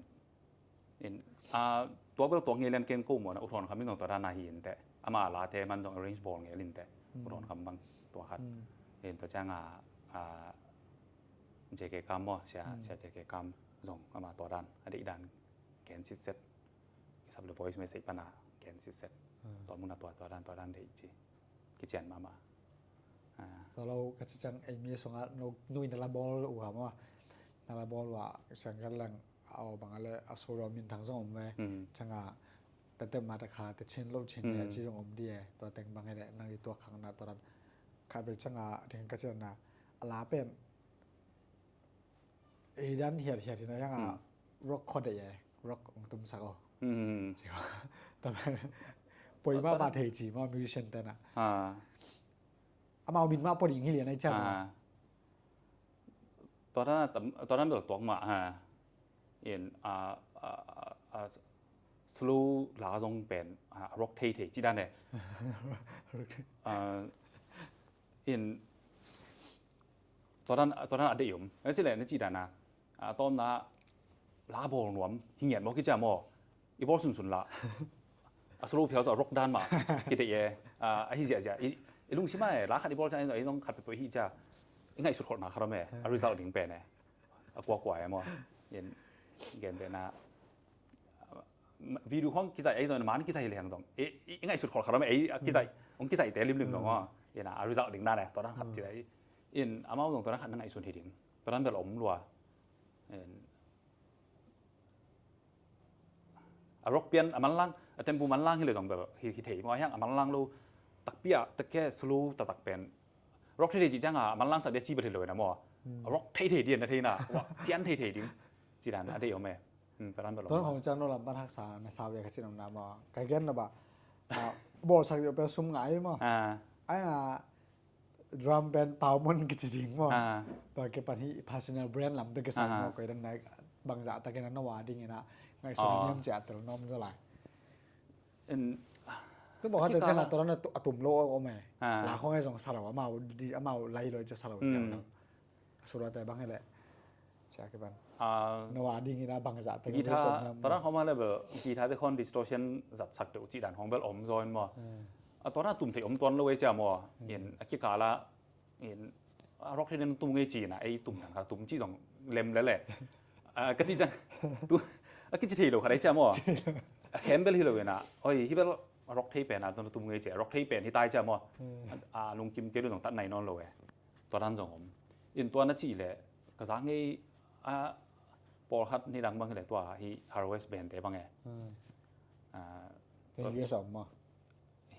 In, ah, tua bel tuak ngei lian ken ko maw na, U Thawn Kham in zong tua dan a hi in teh. Ama la te man zong arrange bawl ngei lin teh. U Thawn Kham bang tua khat. Hmm. In tua ciang a, ah, J K Kam maw, sia, sia J K Kam zong ama tua dan a deih dan gen sitset. Kisap le voice message pan a gen sitset. Hmm. Tua mun a tua, tua dan, tua dan deih ci. Kician mahmah. Ah. Tua lo ka ci ciang ei mi sung a nu, nu in a la bawl uh a maw. Na la bawl uh a siang kan lang a aw bang a le a solo minthang zong om ve. Hmm. Ciang a tete mata kha te chin lo chin le ci zong om di e. Tua teng bang e le nang i tuak khang na tua dan khat vei ciang a ding ka ci na a la pen hi dan hiat hiat hi na hiang a rock khua deih e, rock ong tumsak aw. Hmm. Ci aw. Tua pen poi mah mah thei ci maw musician te na. Ah. Amau min mah pua ding hi lian ai ciang. Ah. Tua dan a tam, tua dan bel tuak mah ha. In, ah, ah, ah, slow la zong pen, ah, rock thei thei ci dan e. Ah, in tua dan, tua dan a deih om. Eh, ci le na ci dan a, ah, tawmna la bawl nuam hi ngiat maw kicia maw. I bawl sunsun la. A slow phial tawh a rock dan mah kideih e. Ah, a hi ziahziah. I, i lungsim ah e, la khat i bawl ciang, ei zong khat peuhpeuh hi cia. I ngaihsut kholhna khat om e. A result ding pen e. A kuakua e maw. In gen te na. Video khong kizaih ei zong, man kizaih leng zong. I, i, i ngaihsut kholh khat om e, ei a kizaih. Ong kizaih te limlim zong maw. In a, a result ding dan e. Tua dan khat ci le. In amau zong tua dan khat na ngaihsun hi ding. Tua dan bel om lua. In a rock pian a manlang, a tempo manlang hi le zong bel hi, hi thei maw hiang a manlang lo takpi a, tek ke slow taktak pen. Rock thei thei ci ciang a manlang sak dia ci bel hi lo na maw. Hmm. A rock thei thei dia na thei na, wa, cian thei thei ding. Ci dan a deih om e. Hmm, tua dan bel om. Tuan khong ciang no lam pan haksa na sa ve ka ci nong na maw. Ka gen na ba. Ah, bawl sak dia pen sum ngai maw. Ah. Ai a drum pen Pau Mon kici ding maw. Ah. Tua kipan hi personal brand lam tua kisai maw, koi dan nai bangzah takin a no a ding ina ngaihsun niam cia tel nom zaw lai. Tu bawh khat tel ciang a tua dan a tum lo om e. Ah. La khong e zong sa lo, amau di, amau lai lo cia sa lo cia lo. Sura te bang hi le. Cia kipan. Ah, no a ding ina bangzah takin guitar, tua dan khong ma le bel guitar te khon distortion zat sak deuh ci dan khong bel om zaw in maw. A tua dan a tum thei om tuan lo e cia maw. In a kikal a In a rock thei den tum ngei ci na, ei tum dan kha tum ci zong lem lele. A ka ci ciang tu a kici thei lo kha dei cia maw. A khem bel hi lo ina. Oi, hi bel a rock thei pen a zong tum ngei ci, a rock thei pen hi tai cia maw. A lungkim kei lo zong tat nai nawn lo e. Tua dan zong om. In tua na ci le ka za ngei a pawlkhat ni dang bang hi le tua hi Harvest Band te bang e. A, Te U S om maw.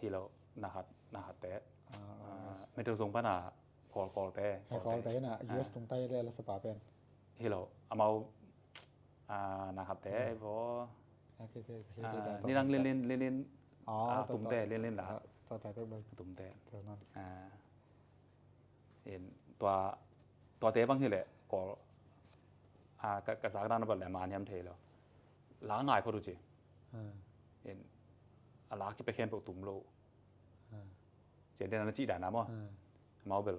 Hi lo, na khat, na khat te. Ah, ah, metal zong pana Kawl, Kawl te, Kawl te na, U S tung tai le la sapa pen. Hi lo, amau, ah, na khat te, ei bo. Ah, ni dang lin lin, lin lin, ah, tum te, lin lin la. Tua tai pe bai. Tum te. Tua nan. Ah. In tua, tua te bang hi le, Kawl, ah, ka, ka zak dan a bat le man hiam thei lo. La ngai phot uh ci. In a la kipia khempeuh tum lo. Cian den a na cih dan a maw. Amau bel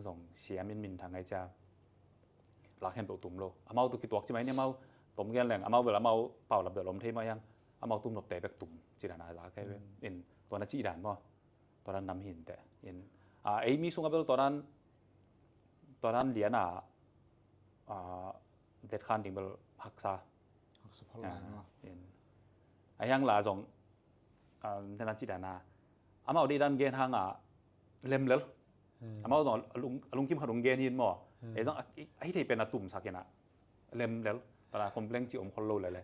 zong siam in minthang ngai cia. La khempeuh tum lo. Amau tu kituak ci mai ni amau tom gen leng. Amau bel amau paulap bel om thei mah hiang. Amau tum nop te bek tum. Cih dan a la kai bek. In tua na cih dan maw. Tua dan nam hin te. In, ah, ei mi sung a bel tua dan, tua dan lian a, ah, det khan ding bel haksa. Haksa phol lai maw. In. A hiang la zong, ah, tena cih dan a. Amau dei dan gen hang a lem lel. Amau zong a lung, a lungkim khat hong gen hi in maw. Ei zong a, a hi thei pen a tumsak in a lem lel, tua la complain cih om khol lo lel e.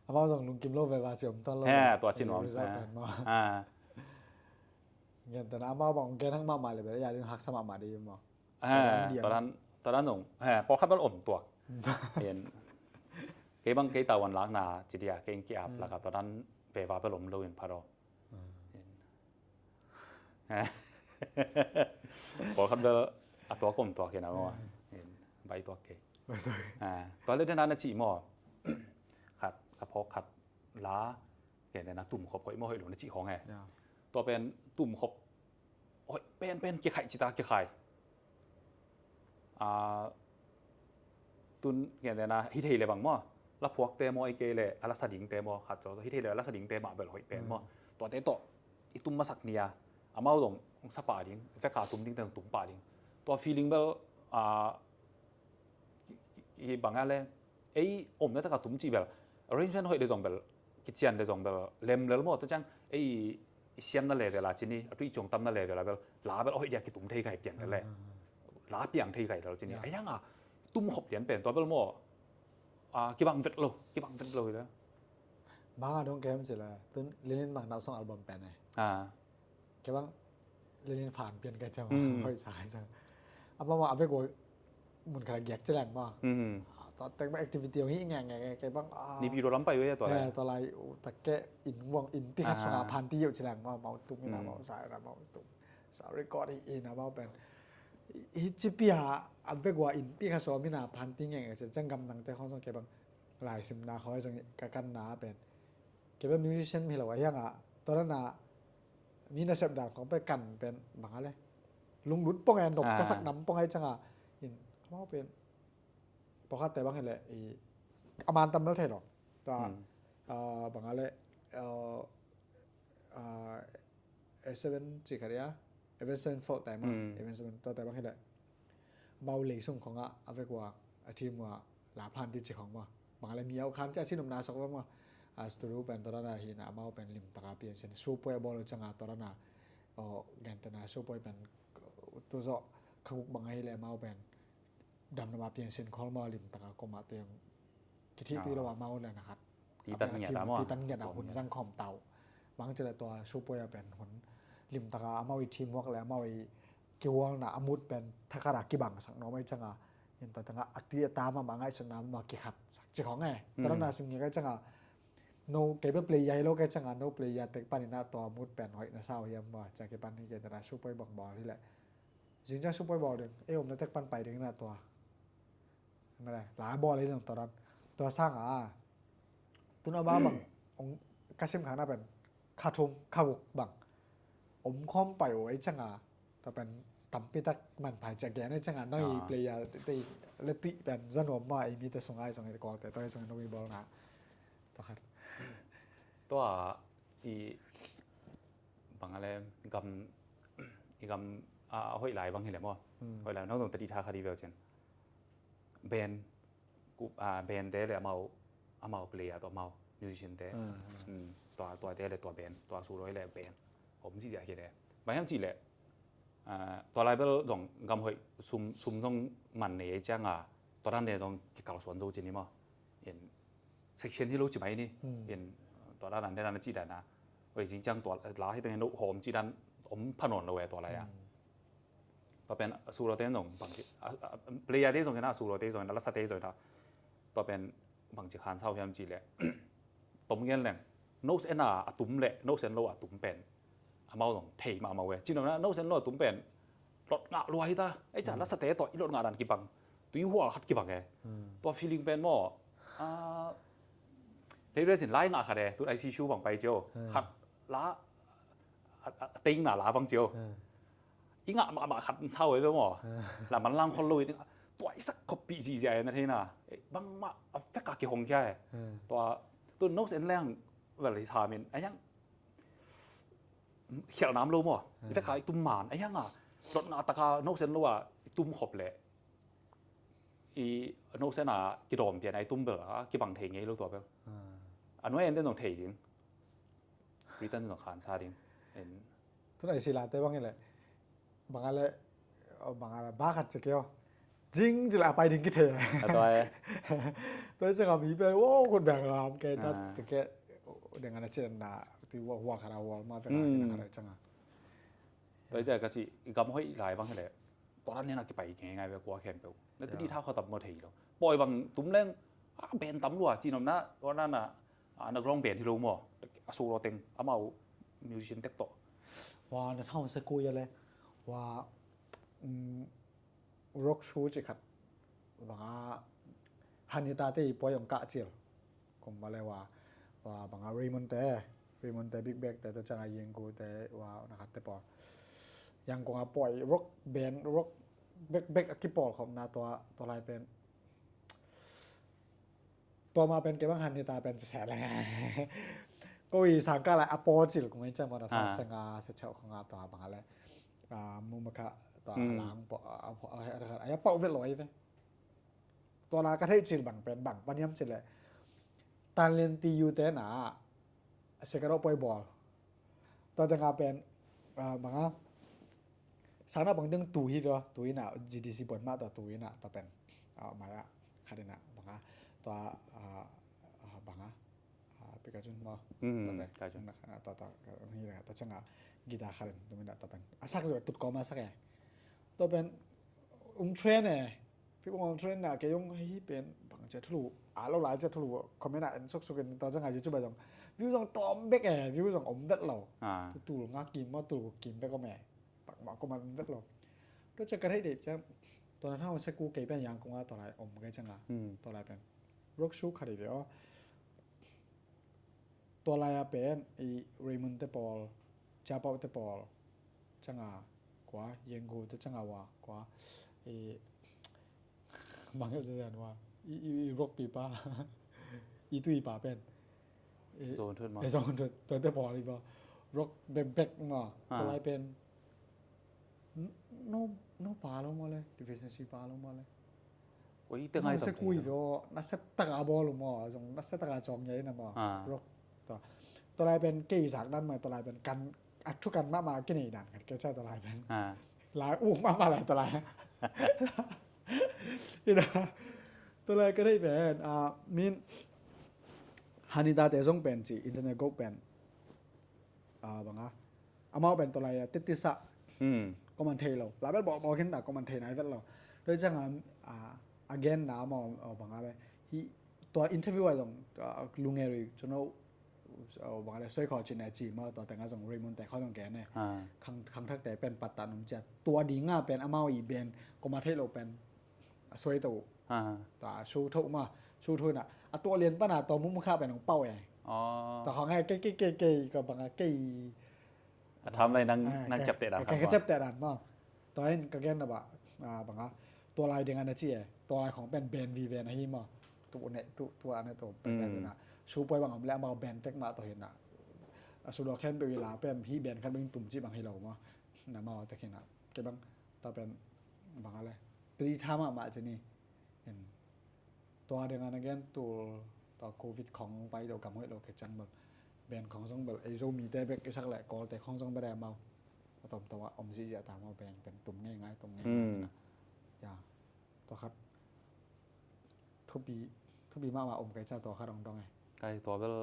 Amau zong lungkim lo veva cih om tuan lo. He, tua cih nuam. Result pen maw. Gentehna amau bang gen hang mahmah le bel ei a ding haksa mahmah ding maw. Tua dan, tua dan zong pawlkhat bel om tuak. Kei bang kei tavuan lakna ci dia kei ki-ap lak a tua dan veva bel om lo in phat aw. Pawlkhat bel a tuak om tuak hi na maw. Bai tuak kei. Tua le den a na cih maw. Khat ka phawk khat la kei den a tumkhop hoih maw hoih lo na cih khong e. Tua pen tumkhop hoih penpen kikhaih cita kikhaih. Tun ngen dena hi thei le bang maw, la phuakte maw, ei kei le a la sa dingte maw, khat zaw hi thei le a la sa dingte mah bel hoih pen maw. Tuate tawh i tum masak ni a, amau zong sa pah ding, veka tum dingte zong tum pah ding. Tua feeling bel, ah, ki, ki, ki bang a le, ei omna taka tum cih bel arrangement hoih le zong bel, kician le zong bel lem lel maw, tua ciang ei i siamna level a cini, a tui ciong tamna level a bel la bel hoih dia kitum thei kai pian le. La piang thei kai lel cini. A yang a tumkhop lian pen tua bel maw, a, kibang vet lo, kibang vet lo hi le. Bang a dong kem ci le, tun Lilin bang nau song album pen e. Kei bang Lilin fan pian kai ciang, hoih sa kai ciang. Amau a vek ua mun khat a giak ci leng maw. Tua tek bang activity hong hi ngeng ngeng kei bang. Nipi tua lam pai ve tua lai. Tua lai u tak ke in vuang in pi khat sung a phan ti yeuh ci leng maw, mau tum in a mau sa in a mau tum. Sa record hi in a mau pen. Hi ci pi a a vek ua in pi khat sung a min a phan ti ngeng ngeng ci ciang gamdangte khong song kei bang lai simna khong song ka kanna pen. Kei bel musician mi lo a hiang a, tua dan a mi nasep dan khong pen kan pen bang a le. Lunglut pong e, nop ka sak nam pong e ciang a. In, amau pen pawlkhatte bang hi le, i, a man tam bel thei lo. Tua, ah, bang a le, ah, ah, A seven ci kha dia, Avenged Sevenfold tai maw, Avenged Seven, tuate bang hi le. Amau lei sung khong a, a vek ua, a team ua, la phan ti ci khong maw. Bang le mi au khan ci a ci nopna sok maw. A studio pen tua dan a hi na amau pen lim taka pian sin. Supoi a bawl ciang a tua dan a. O, gentehna supoi pen tu zawh kha guk bang a hi le amau pen. Damdam a pian sin khol maw lim taka koma teng. Kithih tui lo a amau le na khat. Titan ngiat a maw. Titan ngiat a hun zang khawm tau. Bang ci le tua supoi a pen hun lim taka amau i teamwork le amau i kiwalna a mut pen thakhat a kibang sak nuam ai ciang a. In tua teng a a tui a ta mahmah ngaihsutna mah kikhat sak ci khong e. Tua dan a sim ngiat ai ciang a. No kei bel player hi lo kei ciang a no player tek pan in a tua mut pen hoih na sau hiam maw. Ciang kei pan hi kei dan a supoi bang bawl hi le. Zing ciang supoi bawl ding. Ei omna tek pan pai ding na tua. Mele, la bawl hi ding tua dan. Tua sang a. Tun a ba bang, ong ka sim khang na pen, kha thum, kha guk bang. Om khawm pai o ei ciang a. Tua pen, tampi tak man pai ciang gen ei ciang a. Nang i player, te, te, le tui pen, zan om ma, i mi te sung ai sung, i kol te, tua i sung, no i bawl na. Tua khat. Tua, i, bang a le, gam, i gam, a, hoih lai bang hi le maw. Hoih lai, no zong te di tha kha di bel cen. Band, ku, ah, band te le amau, amau player tawh amau musician te. Tua, tua te le tua band, tua solo le band. Om ci zia hi le. Bang hiam ci le, ah, tua lai bel zong gam hoih sum, sum zong man nei ei ciang a, tua dan le zong kikal suan zo ci ni maw. In section hi lo ci mai ni. In tua dan dan dan ci dan a. Oi zing ciang tua la hi teng no hom ci dan om pha nawn lo e tua lai a. Tua pen a solo te zong bang ci, a, a, player te zong ina, a solo te zong ina, lasa te zong ina. Tua pen bang ci khan sau hiam ci le. Tom ngen leng. Nose and a, a tum le, nose and lo a tum pen. Amau zong thei mahmah e. Ci no na, nose and lo a tum pen. Lot ngah lua hi ta. Ei ca lasa te tawh i lot ngah dan kibang. Tui hual khat kibang e. Tua feeling pen maw. Ah, le le cin lai ngah khat e. Tun I C U bang pai cio. Khat la, a, a, a teing na la bang cio. I ngah mahmah khat sau e maw. La man lang khol lo i ding. Tua i sak khop pi zizia e na thei na. Eh, bangmah a fek a kihong kia e. Tua, tu nose and leng vel hi sa min. A yang khial nam lo maw. I fek a i tum man. A yang a. Lot ngah taka nose and lo a i tum khop le. I nose and a kidawm pian a i tum bel a kibang thei ngei lo tua bel. A nuai en den zong thei ding. Britain zong khan sa ding. En. Tun a i sila te bang i le. Bang a le, bang a le, ba khat ci kei aw. Jing ci le a pai ding kithei. A tua e. Tua ciang a mi pen, wow, khut beng lam kei na, ah, te kei, deng a na cin na, ti wa, wa khat a wa, ma fe na, hmm, kina khat a ciang a. Tua ciang ka ci, i gam hoih lai bang hi le. Tua dan lian a kipai ngei ngai ve kua khempeuh. Na tuni, ya, thau khatam maw thei lo. Pawi bang tum leng, a, band tam lua, ci nopna, tua na na, a, underground band hi lo maw. A solo teng, amau musician tek tawh. Wa, na thau se kua ya le. Wa, mm, rock show ci khat. Bang a, Hanita te i pawi ong kah cil. Kum bale wa, wa bang a Raymond te, Raymond te, Big Bag te, tua ciang a Yenggu te, wa na khat te pawl. Yangkung a pawi rock band, rock bek bek a kipawl khop na tua, tua lai pen. Tua ma pen kei bang Hanita pen ci se le. Ko i sang ka lai a pawl cil kung i ciang ma na thau, ah, se nga se chau khong a tua bang a le. A, mu ma kha tua, hmm, lang pawl, a, a, a, a, a, a, pawl vet lo i ve. Tua la ka theih cil bang pen bang pan hiam cih leh Tanlian T U te na Sekaro poi bawl. Tua tengah pen, ah, bang a, sana bang ding tu hi tua, tu ina G D C pon mah tua, tu ina tua pen, ah, mara khat ina bang a, tua, ah, ah, bang a, ah, Pikachu maw. Hmm, tua pen, Pikachu. Tua, tua, tua, tua, tua ciang a guitar khat in tu ina tua pen. A sak zo tut kawm a sak e. Tua pen um train e. Fik ong train na kei zong hih pen bang cia thulu a lo lai cia thulu comment ah en suksuk in tua ciang a YouTube ah zong view zong tawm bek e, view zong om vet lo. Ah. Tul nga kim maw, tul kim bek om e. Bangmah comment om vet lo. Tua ciang ka theih dek ciang tua na thang se ku kei pen Yangkung a tua lai om kei ciang a. Hmm. Tua lai pen rock show khat hi ve aw. Tua lai a pen i Raymond te pawl, Cia Pau te pawl, ciang a kua, Yenggu te ciang a wa kua, i bang hiau ciang wa, i, i, i rock pi pa, i tui pa pen. I, Zong Thut maw? I Zong Thut, tua te pawl i pa. Rock bek bek maw, ah, tua lai pen. No, no pa lo maw le, deficiency pa lo maw le. Oi, te ngai tam se kui zo, na set taka bol maw, zong na set taka chong yai na maw. Ah. Rock. Tua. Tua lai pen kei zak dan maw, tua lai pen kan, a thu kan mah mah kinei dan kan kei cha tua lai pen. Ah. Lai u mah mah lai tua lai. Ina. Tua lai ka dei pen, ah, min Hanita te zong pen ci, internet group pen. Ah, bang a. Amau pen tua lai a, titisa. Hmm. Ko man thei lo. La bel bawlbawl khin ta, ko man thei nai vet lo. Tua ciang a, ah, again na amau, ah, bang a le. Hi, tua interview a zong, ah, lunge rui, cuno, ah, bang a le, soi kho cin a ci, ma tua teng a zong Raymond te kho zong gen e. Ah. Khang, khang thak te pen pat ta num cia. Tua ding a pen amau i ben, ko man thei lo pen. A soi to. Ah. Ta show tho ma, show tho na. A tua lian pana tua mum kha pen ong pau e. Oh. Ta khong e kei, kei, kei, kei, ka bang a kei. A tham lai nang, ah, nang ka, ciap te dan ka, khong ka ma. Ciap te dan ma. Tua in ka gen na ba, ah, bang a. Tua lai ding a na ci e. Tua lai khong pen ben vi ven a hi ma. Tu ne, tu, tu a ne tu pen, hmm, ben na. Show poi bang om le ma ben tek ma to hin na. A show lo khen pe vi la pen hi ben khan bing tum ci bang hi lo ma. Na ma te khin na. Kei bang, ta pen, bang a le. Pri tha ma ma ci ni. En. Tua deng a na gen tul, tua covid khong pai do gam hoih lo kei ciang bel. Ben khong zong bel, ei Zomi te bek i sak le, Kawl te khong zong bel e mau. A tom tom a om zihziah ta mau ben, ben tum ngei ngai, tum ngei ngai. Hmm. Ya. Tua khat. Thupi, thupi mahmah om kei ciang tua khat ong dong e. Kai tua bel,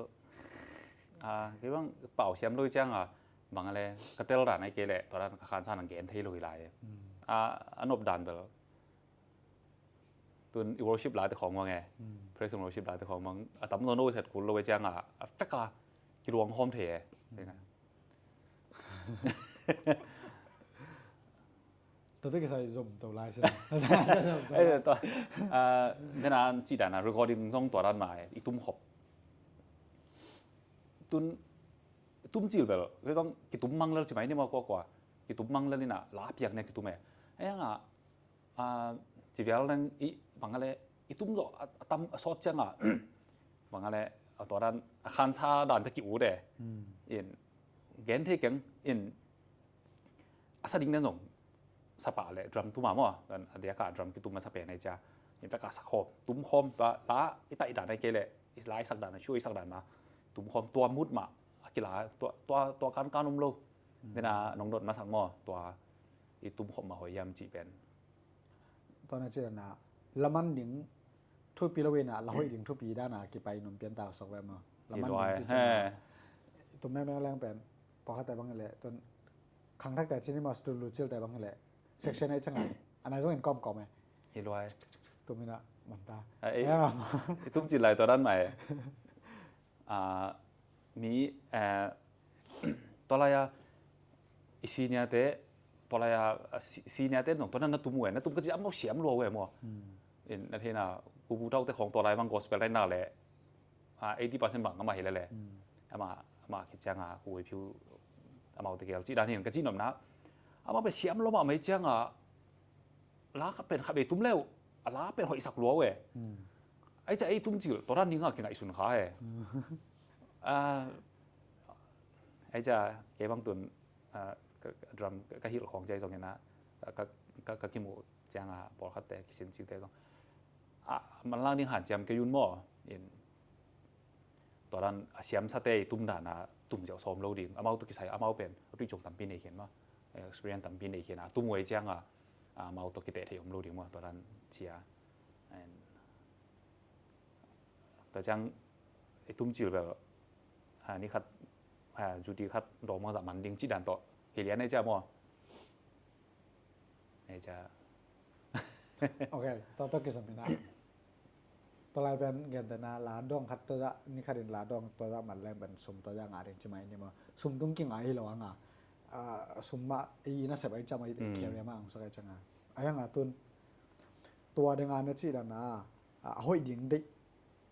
ah, kei bang pau siam lo ciang a, bang a le, ka tel dan ai kei le, tua dan ka khansa nang gen thei lo hi lai e. Hmm. Ah, a nop dan bel. Tun i worship la te khong mang e. Hmm. Praise and worship la te khong mang. A tam zo no set kul lo e ciang a, a fek a, ki luang hom thei e. Hmm. Tua te kisai zom to lai sin. Eh, tua, ah, dena ci dan a recording zong tua dan mai, i tum khop. Tun, tum cil bel, kei zong ki tum mang lel ci mai ni ma kua kua. Ki tum mang lel ina, la piak ne ki tum e. Ayang a, ah, ci vial nang i, bang a le, i tum zo, a, a tam, a sawt ciang a, bang a le, a tua dan, a khansa dan te ki ut e. Hmm. In, gen thei keng, in, a sa ding den zong, sa pa le, drum tum a maw, dan a dia ka drum ki tum a sa pen ai cia. In fact, a sa khawm, tum khawm, tua, la, i ta i dan ai kei le, i la i sak dan, a shu i sak dan ma, tum khawm, tua mut ma, a kila, tua, tua, tua kan kan um lo. Hmm. Dena nong dot ma sak maw, tua, i tum khop mah hoih hiam cih pen. Tua na cih dan a, laman ding thupi lo in a, la hoih ding thupi dan a kipai num pian tak sok ve maw. Laman ding cih ciang a, tum mengmeng leng pen, pawlkhatte bang hileh, tun khangthakte cih ni maw, studio cilte bang hileh, section ei ciang a, a nai zong in kawmkawm e. Hi luai. Tum in a, man ta. I tum cil lai tua dan mah e. Mi, tua lai a i senior te, tua lai a senior te nong tua na na tum uh e, na tum ka ci amau siam lua uh e maw. In na theihna, Pu Pu Tau te khong tua lai bang gospel na hi nak leh, eighty percent bang amah hi leh leh, amah, amah khit ciang a Pu Wei Phiu, amau te gel cih dan hi in ka ci nopna. Amau pen siam lua mahmah hi ciang a, la khat pen khat vei tum leu, a la pen hoihsak lua uh e. Ai ca ei tum cil tua dan ding a kingaihsun kha e. Ai ca kei bang tun, drum ka hilh khong cia zong in a, ka kimuh ciang a pawlkhatte kisin cite zong, a manlang ding hanciam kei un maw in. Tua dan a siamsate i tum dan a tum ziau sawm lo ding, amau tawh kisai amau pen a tui cung tampi nei khin maw, experience tampi nei khin a tum uh ei ciang a, amau tawh kiteh thei om lo ding maw, tua dan cia. Tua ciang i tum cil bel ni khat, zuti khat dawng bangzah man ding cih dan tawh hi lian ei cia maw. Ei cia. Ok, tua tawh kisam in a. Tua lai pen gentehna la dawng khat tua zah, ni khat in la dawng tua zah man leng pen sum tua zah ngah ding ci mai ni maw. Sum tung kingai hi lo a nga. Sum mah i nasep ai cam ai pe carry mah ang sak ai ciang a. Ai ang a tun tua ding a na cih dan a, a hoih ding deih,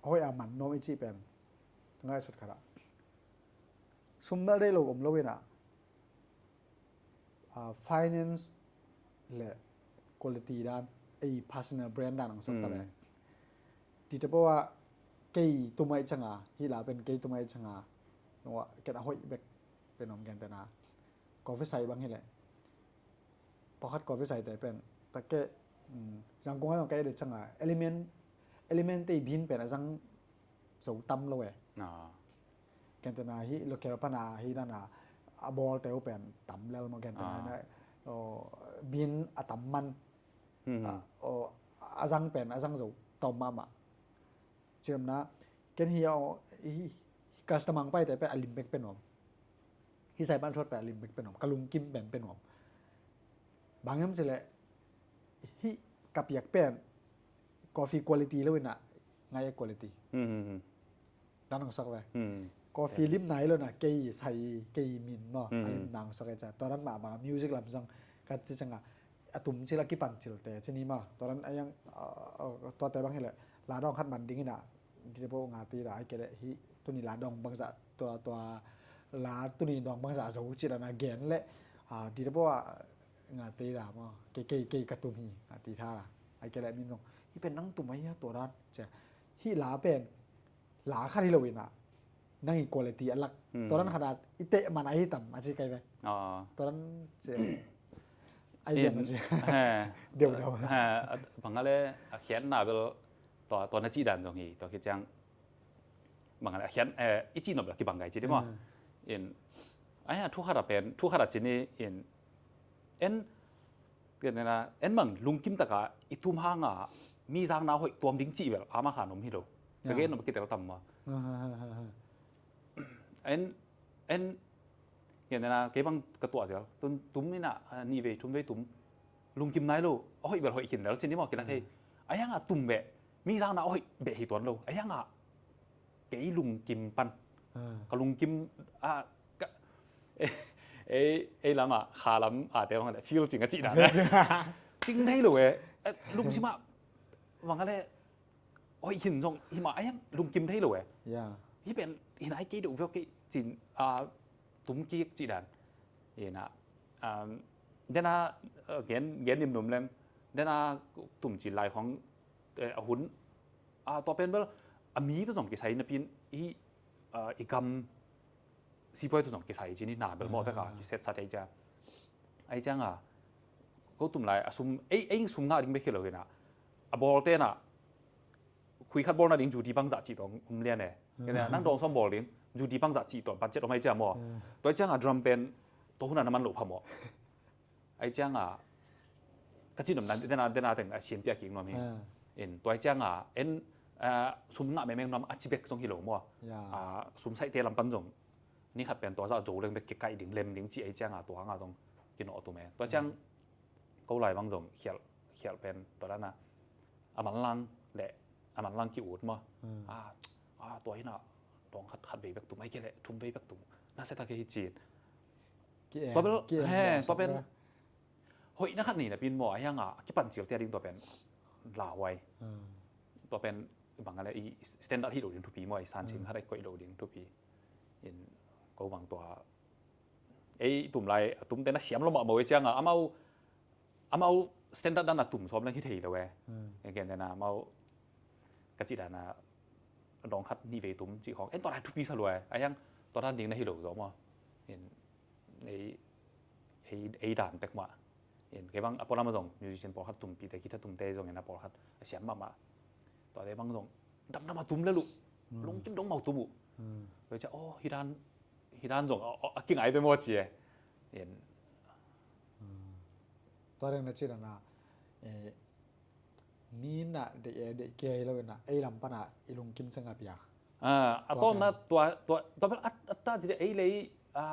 a hoih a man nuam i cih pen ngaihsut khat a. Sum mel deih lo om lo in a, finance le quality dan, ei personal brand dan ang sawt ta le. Ti te pawh a kei tum ai ciang a, hi la pen kei tum ai ciang a, nua ken a hoih bek pen om gentehna. Coffee sai bang hileh, pawlkhat coffee saite pen, ta ke, Yangon a zong ka et uh ciang a, element, element te i bin pen a zang zo tam lo e. Gentehna hi local pan a hi dan a, a bawlte uh pen tam lel maw gentehna hi na, bin a tam man, a zang pen a zang zo tam mahmah. Ciamna, ken hi a, hi customer ang paite pen a lim bek pen om. Hi sai pan thot pen a lim bek pen om. Ka lungkim pen pen om. Bang hiam cileh, hi ka piak pen coffee quality lo in a, ngai a quality. Dan ang sak ve. Coffee lim nai lo na, kei sai, kei min maw, a lim nang sak e ca. Tua dan mah bang music lam zong ka ci ciang a, a tum cil a kipan cilte ci ni maw. Tua dan a yang, tuate bang hileh la dawng khat man ding in a, dite pawh nga ti la ai ke leh hi tuni la dawng bangzah, tua, tua la tuni dawng bangzah zo ci dan a gen leh, dite pawh nga ti la maw, kei, kei, kei ka tum hi nga ti tha la. Ai ke leh min zong hi pen nang tum ai a tua dan cia. Hi la pen la khat hi lo in a, nang i quality a lak. Tua dan khat a i teh man a hi tam a ci kai ve. Tua dan cia. Ai diam a ci. Deu deu. Bang a le a khiatna bel tua, tua na ci dan zong hi, tua khit ciang. Bang a le a khiat, i ci nop la kibang gai ci di maw. In, ai a thu khat a pen, thu khat a ci ni in, en, Pian nena, en mang lungkim taka i tum hanga mi zakna hoih tuam ding cih bel ama khan om hi lo. Ka gen om kitel tam ma. En, en, pian nena, kei bang ka tuah zel. Tun tum ina, ni vei, thum vei tum. Lungkim nai lo, a hoih bel hoih khin lel cin ni maw kilat hei. A yanga tum beh, mi zakna a hoih beh hi tuan lo. A yanga kei lungkim pan. Ka lungkim a, ka, ei, ei lama kha lam a te bang le feel cing a cih dan. Cing thei lo e. Lungsim a bang le hoih hin zong hi ma a yang lungkim thei lo e. Hi pen hin ai kei deuh veu kei cin a tum kik cih dan. Ina, dena gen, gen nim num leng dena tum cin lai khong a hun a tua pen bel a mi tu zong kisai na pin i, i gam sipuai tu zong kisai cin i na bel maw veka kiset sat ei cia. Ei cianga ko tum lai a sum ei, ei sum ngah ding bek hi lo hina a bawl tena khui khat bawl na ding juti bang zah cih tuang um lian e. Nang dawng sawm bawl ding juti bang zah cih tuang budget om ei cia maw. Tua ei cianga drum pen tua huna na man lo pha maw. Ai cianga ka ci nuam na dena dena teng a siam piak kik nuam hi. In tua ai cianga en sum ngah mengmeng nuam a ci bek zong hi lo maw? A sum saite lam pan zong ni khat pen tua zah zo leng bek kikaih ding lem ding ci ai cianga tua nga zong kinawh tum e. Tua ciang ko lai bang zong khial khial pen tua dana a manlang le a manlang ki ut maw? A tua hina dong khat khat vei bek tum ai ke le thum vei bek tum na se ta ke hi cin. Tua bel he tua pen hoih na khat nei na pin maw a hianga a kipan cil tia ding tua pen lauhuai. Tua pen bang ale i standard hi lo ding thupi maw i san cing khat ai koih lo ding thupi. In ko bang tua ei tum lai a tum te na siam lo mah maw i cianga amau amau standard dan a tum sawm leng hi thei lo e. Gen te na amau ka ci dan a dong khat ni vei tum ci khong en tua lai thupi sa lo e a hiang tua dan ding na hi lo zo maw? In ei ei ei dan pek mah. In kei bang a pawlam a zong musician pawlkhat tumpi te guitar tum te zong in a pawlkhat a siam mahmah. Tua te bang zong damdam a tum le luh lungkim dong mau tum uh. Tua ciah aw hi dan hi dan zong a kingai pe maw ci e. In tua deng na ci dan a ni na deih e deih kei lo na ei lam pana i lungkim ceng a pia. A tawng na tua tua tua bel a ta ci de ei lei a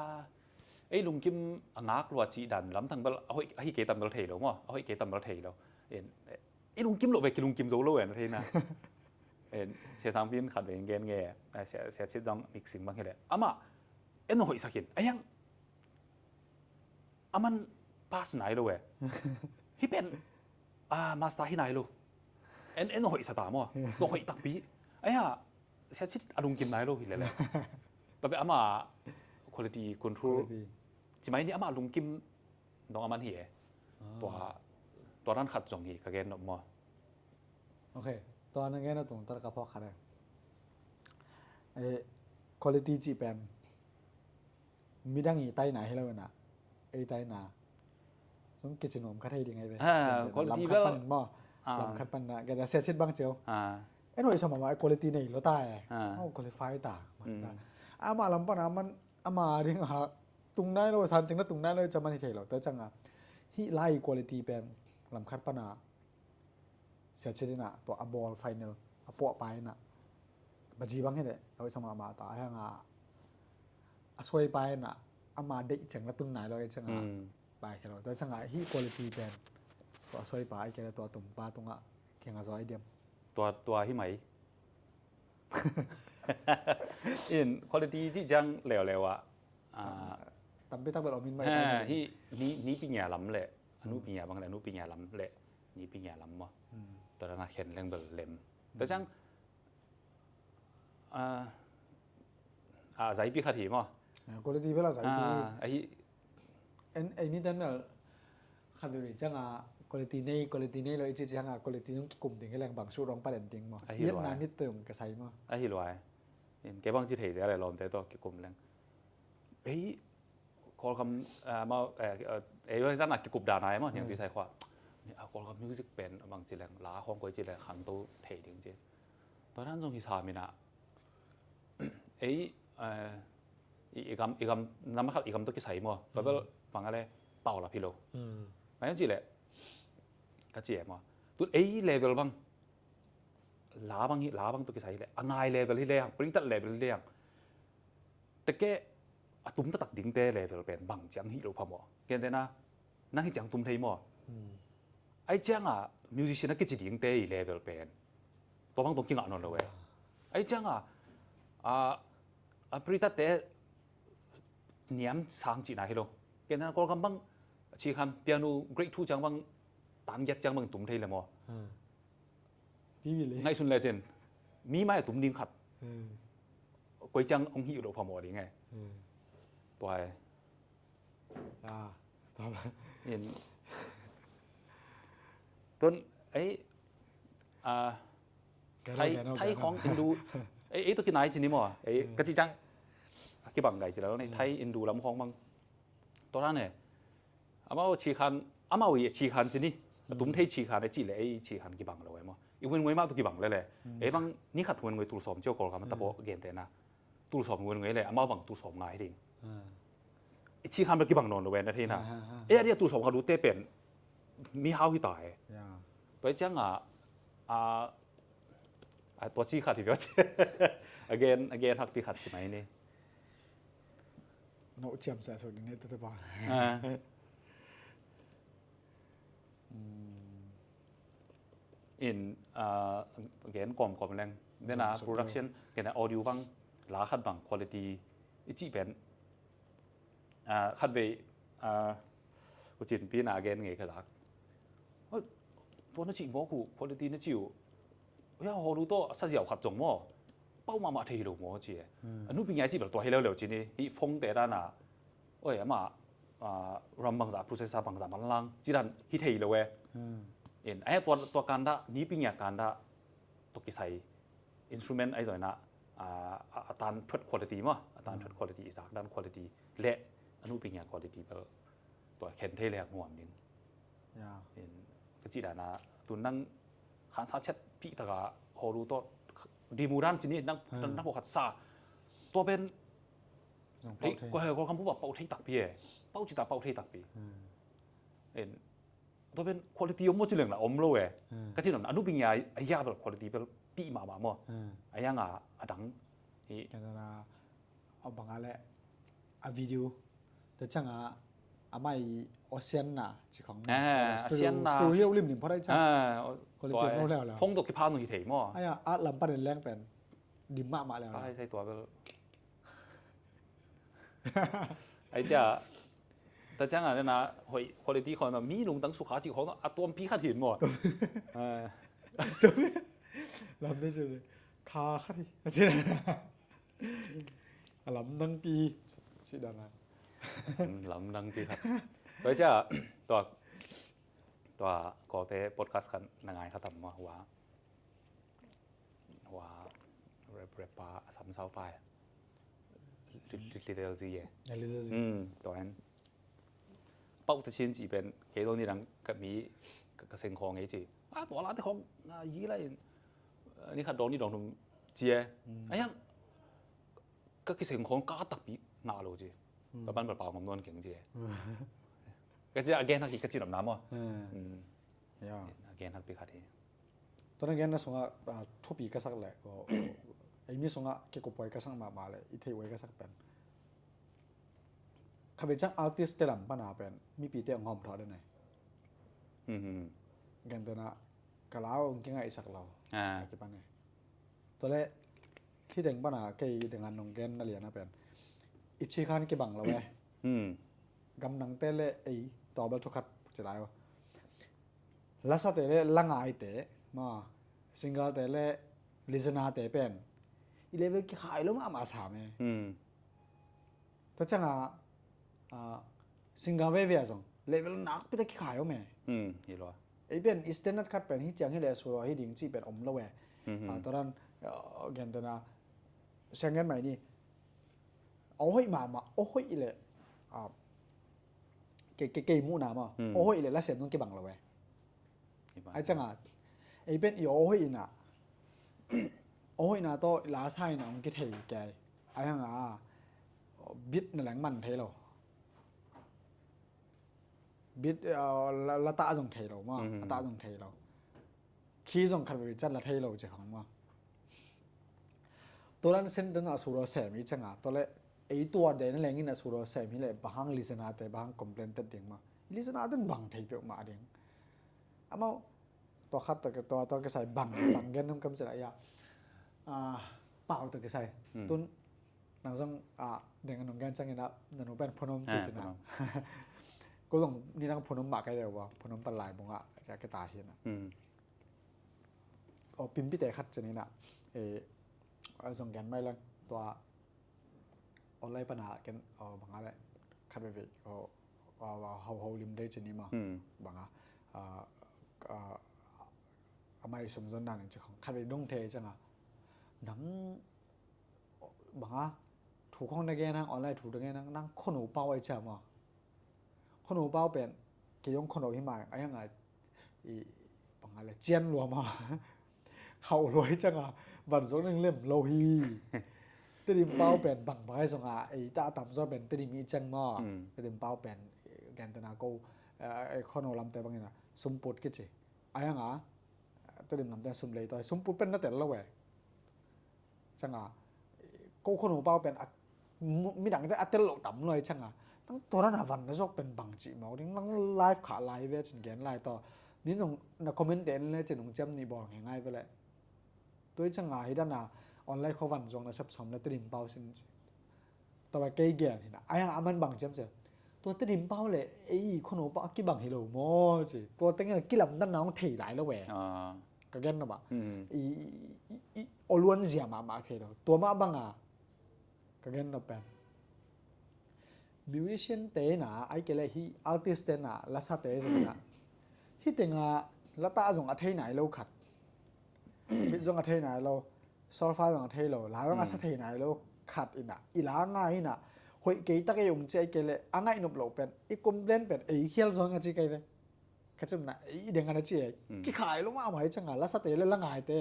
ei lungkim a ngak lua ci dan lam thang bel a hoih a hi kei tam bel thei lo maw a hoih kei tam bel thei lo. In i lungkim lo ve ki lungkim zo lo en thei na. En sia sang pin khat ve gen nge sia sia chit dong mixing bang hi le ama en hoih sakin a yang aman pass nai lo e. Hi pen a master hi nai lo. En en hoih sa ta maw to hoih takpi. Aya sia chit a lungkim nai lo hi le le. Tua be ama quality control ci mai ni ama lungkim dong aman hi e. Tua tua ran khat zong hi ka gen nop maw? Ok, tua na gen a tung tar ka phawk khat e. Quality cih pen midang i taina hi lo na ei taina sung kici nuam kha thei ding ai ve. Lam khat pan maw? Lam khat pan na gada sia chit bang ciu. En hoih sa mama quality nei lo ta e. Qualify ta. Ama lam pan a man ama ding a tung nai lo san cing na tung nai lo i caman hi thei lo ta cang a hih lai quality pen lam khat pan a sia chit in a tua a bawl final a puah pai in a baji bang hi le a hoih sa mama ta a hiang a a suai pai in a ama deih ceng la tun nai lo i cang a pai khe lo tua cang a hih quality pen tua a suai pai khe le tua tum pa tung a kiang a zaw i diam. Tua tua hi mai. In quality ci ciang leuleu ah tampi tak bel om in mai hi. Ni ni pingia lam le anu pingia bang le anu pingia lam le ni pingia lam maw? Tua dana khen leng bel lem tua ciang a zaipi khat hi maw? Quality bel a zaipi hi. En ei ni ten bel khat vei ciang a quality nei quality nei lo i ci ciang a quality nung kikum ding hi leng bang su rong paden ding maw? Ahi luai. Vietnam hit tung ka sai maw? Ahi luai. In ke bang ci thei te a le lawm te tawh kikum leng ei Kawlgam mau ei lo dan a kikup dan ai maw niang ti sai khua. Ni a Kawlgam music pen bang ci leng la khawng koi ci leng khangto thei ding ci. Tua dan zong hi sa min a ei i gam i gam nam khat i gam to kisai maw tua bel bang a le pau la phi lo. Ngai ci le ka ci e maw tut ei level bang la bang hi la bang to kisai hi le a ngai level hi le hang pringtat level hi le hang. Teke a tum taktak dingte level pen bang ciang hi lo phamawh. Ken tena nang hi ciang tum thei maw? Ai cianga musician a kici dingte i level pen tua bang tong kingah nawn lo e. Ai cianga a a pritatte niam sang cihna hi lo. Ken tena Kawlgam bang a ci khan piano grade two ciang bang tan giat ciang bang tum thei le maw? Ngaihsun lecin mi mai a tum ding khat koi ciang hong hih loh phamawh ding e. Tua e. Tun ei thai khawng indu ei to kinai cini maw ei ka ci ciang a kibang gai ci lo nei thai indu lam khawng bang. Tua dan e amau a ci khan amau i a ci khan cini a tum thei ci khan a ci le ei ci khan kibang lo e maw? I wen ngoi mah tu kibang le le ei bang ni khat wen ngoi tul sawm cio Kawlgam a tapo gen te na tul sawm wen ngoi le amau bang tul sawm ngai ding. i cih khan bel kibang nawn lo ve na theihna. Ei a dia tu sawm khat lu te pen mi hau hi ta e. Tua ciangah a, tua cih khat hi ve. Again, again hakpi khat ci mai ni. No ciam sa so ni ne ta ta ba. In, uh, again kawmkawm leng. Then a production, ken a audio bang, la khat bang quality i cih pen, uh, khat vei, uh, ku cin pi na again ngei ka lak. Tua na cih mawk uh, quality na cih uh. Ya, holu tawh sa ziau khat zong maw. Pau mahmah thei lo maw ci e. A nupi ngia cih bel tua hi leuleu ci ni. Hih phone te dan a. Oi, ama, ah, ram bangza, processor bangza manlang. Ci dan hi thei lo e. In, ai tua, tua kanda, nipi ngia kanda, tua kisai. Instrument ai zoina, ah, a, a tan thuat quality maw. A tan thuat quality, i zak dan quality. Le, a nupi ngia quality bel. Tua khen thei le a nuam ding. In, ka cih dan a, tu nang khansa chet pi taka holu tawh demo dan ci ni nang, nang pawh khat sa. Tua pen, ko he, ko kam pu ba pau thei takpi e. Pau ci ta pau thei takpi. In, tua pen quality om maw ci leng la om lo e. Ka cih dan a nupi ngia a ya bel quality bel pi mahmah maw. A ya nga a dang. Hi. Ka dan a, a bang a le, a video. Tua ciangah a mai aw sianna ci khong. Ah, a sianna. Studio hi lo limlim phot ai ciang. Ah, quality tua, lo leu leu. Phone tawh kipha nung hi thei maw. Ai a, a lam pan in leng pen dim mahmah leu leu. Ai sai tua bel. Ai cia. Tua ciangah na hoih quality khong mi lungtang sukha ci khong a tuampi khat hin maw. Lam te ci kha khat hi. A lam nang pi ci dan a. Lam nang pi khat. Tua cia, tua, tua, kawte podcast khat na ngai khat tam maw, hua, hua, rap, rap pa, a sam sau pa e. Little Z e. Little Z. Tua en. Pau ta chin ci pen, kei dong ni dang ka mi, ka, ka seng khong ei ci. A, tua la te khong, a, yi la in. Ni khat dong ni dong thum ci e. A yang, ka kiseng khong ka takpi na lo ci. Ka pan pal pau ngam nuan keng ci e. Ka ci again hak ki ka ci nam nam aw. Again hak pi khat hi. Tua na gen na sungah, ah, thupi ka sak leh, ko, ei mi sungah kikup huai ka sak mahmah leh, i theih huai ka sak pen. Kha ve ciang artist te lam pana pen, mipite hong hawm thawh den ai. Gen tena, ka lau hong kingaihsak lo. Ah. Kipan ai. Tua leh, khi teng pana, kei teng an nong gen na lian a pen. I ci khan kibang lo eh. Gamdang te leh, ei, tua bel thukhat ci lai uh. Lasate leh langaite, maw, singer te leh listener te pen i level kikhai lo mahmah sam e. Tua ciangah, ah, singer veve a zong level nakpi tak kikhai om e. Ei pen i standard khat pen hi ciang hi leh solo hi ding cih pen om lo e. Ah, tua dan, ah, gen tena siang gen mai ni. Aw hoih mahmah, aw hoih leh, ah, kei, kei, kei muhna maw. Aw hoih leh la siam nung kibang lo e. Ai ciangah, ei pen i aw hoih ina, aw hoih ina tawh i la sa ina hong kithei kei. Ai hanga, beat na leng man thei lo. Beat, ah, la, la tah zong thei lo maw, a tah zong thei lo. Khi zong khat vei ciat la thei lo ci khang maw. Tua dan sen dan a solo sem i ciangah, tua leh ei tua den lengin a solo sem hi leh bang hang listener te bang hang complain tet ding maw. Listener ten bang thei peuhmah ding. Amau tua khat tua, tua, tua kisai bang, bang gen nam kam ci lai a. Ah, pau tua kisai. Tun nang zong, ah, deng a nong gen ciangin ah, na nu pen phunom ci cina. Ko zong ni nang phunom mah kai leh ua, phunom pan lai bung ah, cia kita hi na. Aw, pimpite khat cin ina, eh, a zong gen mai lang, tua online pana ken, aw, banga leh khat veve, aw, aw, aw, hau, hau lim dei cin ima, banga, ah, ah, a mai sum zon dan ci khong, khat veve dong thei cianga. Nang, banga, thu khong na gen nang, online thu na gen nang, nang khono pau ai cia ma. Khono pau pen, kei zong khono hi mai, a yang a, i, bang a le cian lua ma. Khauh lua hi cianga, van zong ning lem lo hi. Tedim pau pen bang bang ai zong a, ei ta a tamzaw pen Tedim i ceng maw. Tedim pau pen gentena ko, eh, khuano lamte bangin a sumput kici. Ai hang a Tedim lamte sum lei tawi sumput pen na tel lo e. Canga ko khuano pau pen a, midangte a tel lo tam lo ai canga. Nang tua na van na zok pen bang ci maw ding, nang live kha lai ve cin gen lai taw. Ni nong na comment te en le cin nong ciam ni bawl ngai ngai ve le. Tua i canga hi dana online khuavan zuang na sep sawm le Tedim pau sin ci. Tua kei gen hi na ai hang a man bang ciam ci. Tua Tedim pau le ei khuano pau a kibang hi lo maw ci. Tua tengin a kilamdanna hong thei lai lo e. Ka gen na mah i, i, i, i oluan zia mahmah kei lo. Tua mah banga ka gen na pen musician te na ai kei le hi artist te na lasa te zong na hi tenga lata zong a thei nai lo khat, beat zong a thei nai lo, solfa zong a thei lo, la zong a sa thei nai lo khat ina i la ngai ina hoih kei tak ei ung ci ai kei le a ngaih nop lo pen i complain pen ei khial zong a ci kei ve. Ka cimna i deng ana ci ei kikhai lo mahmah i canga lasa te le la ngai te.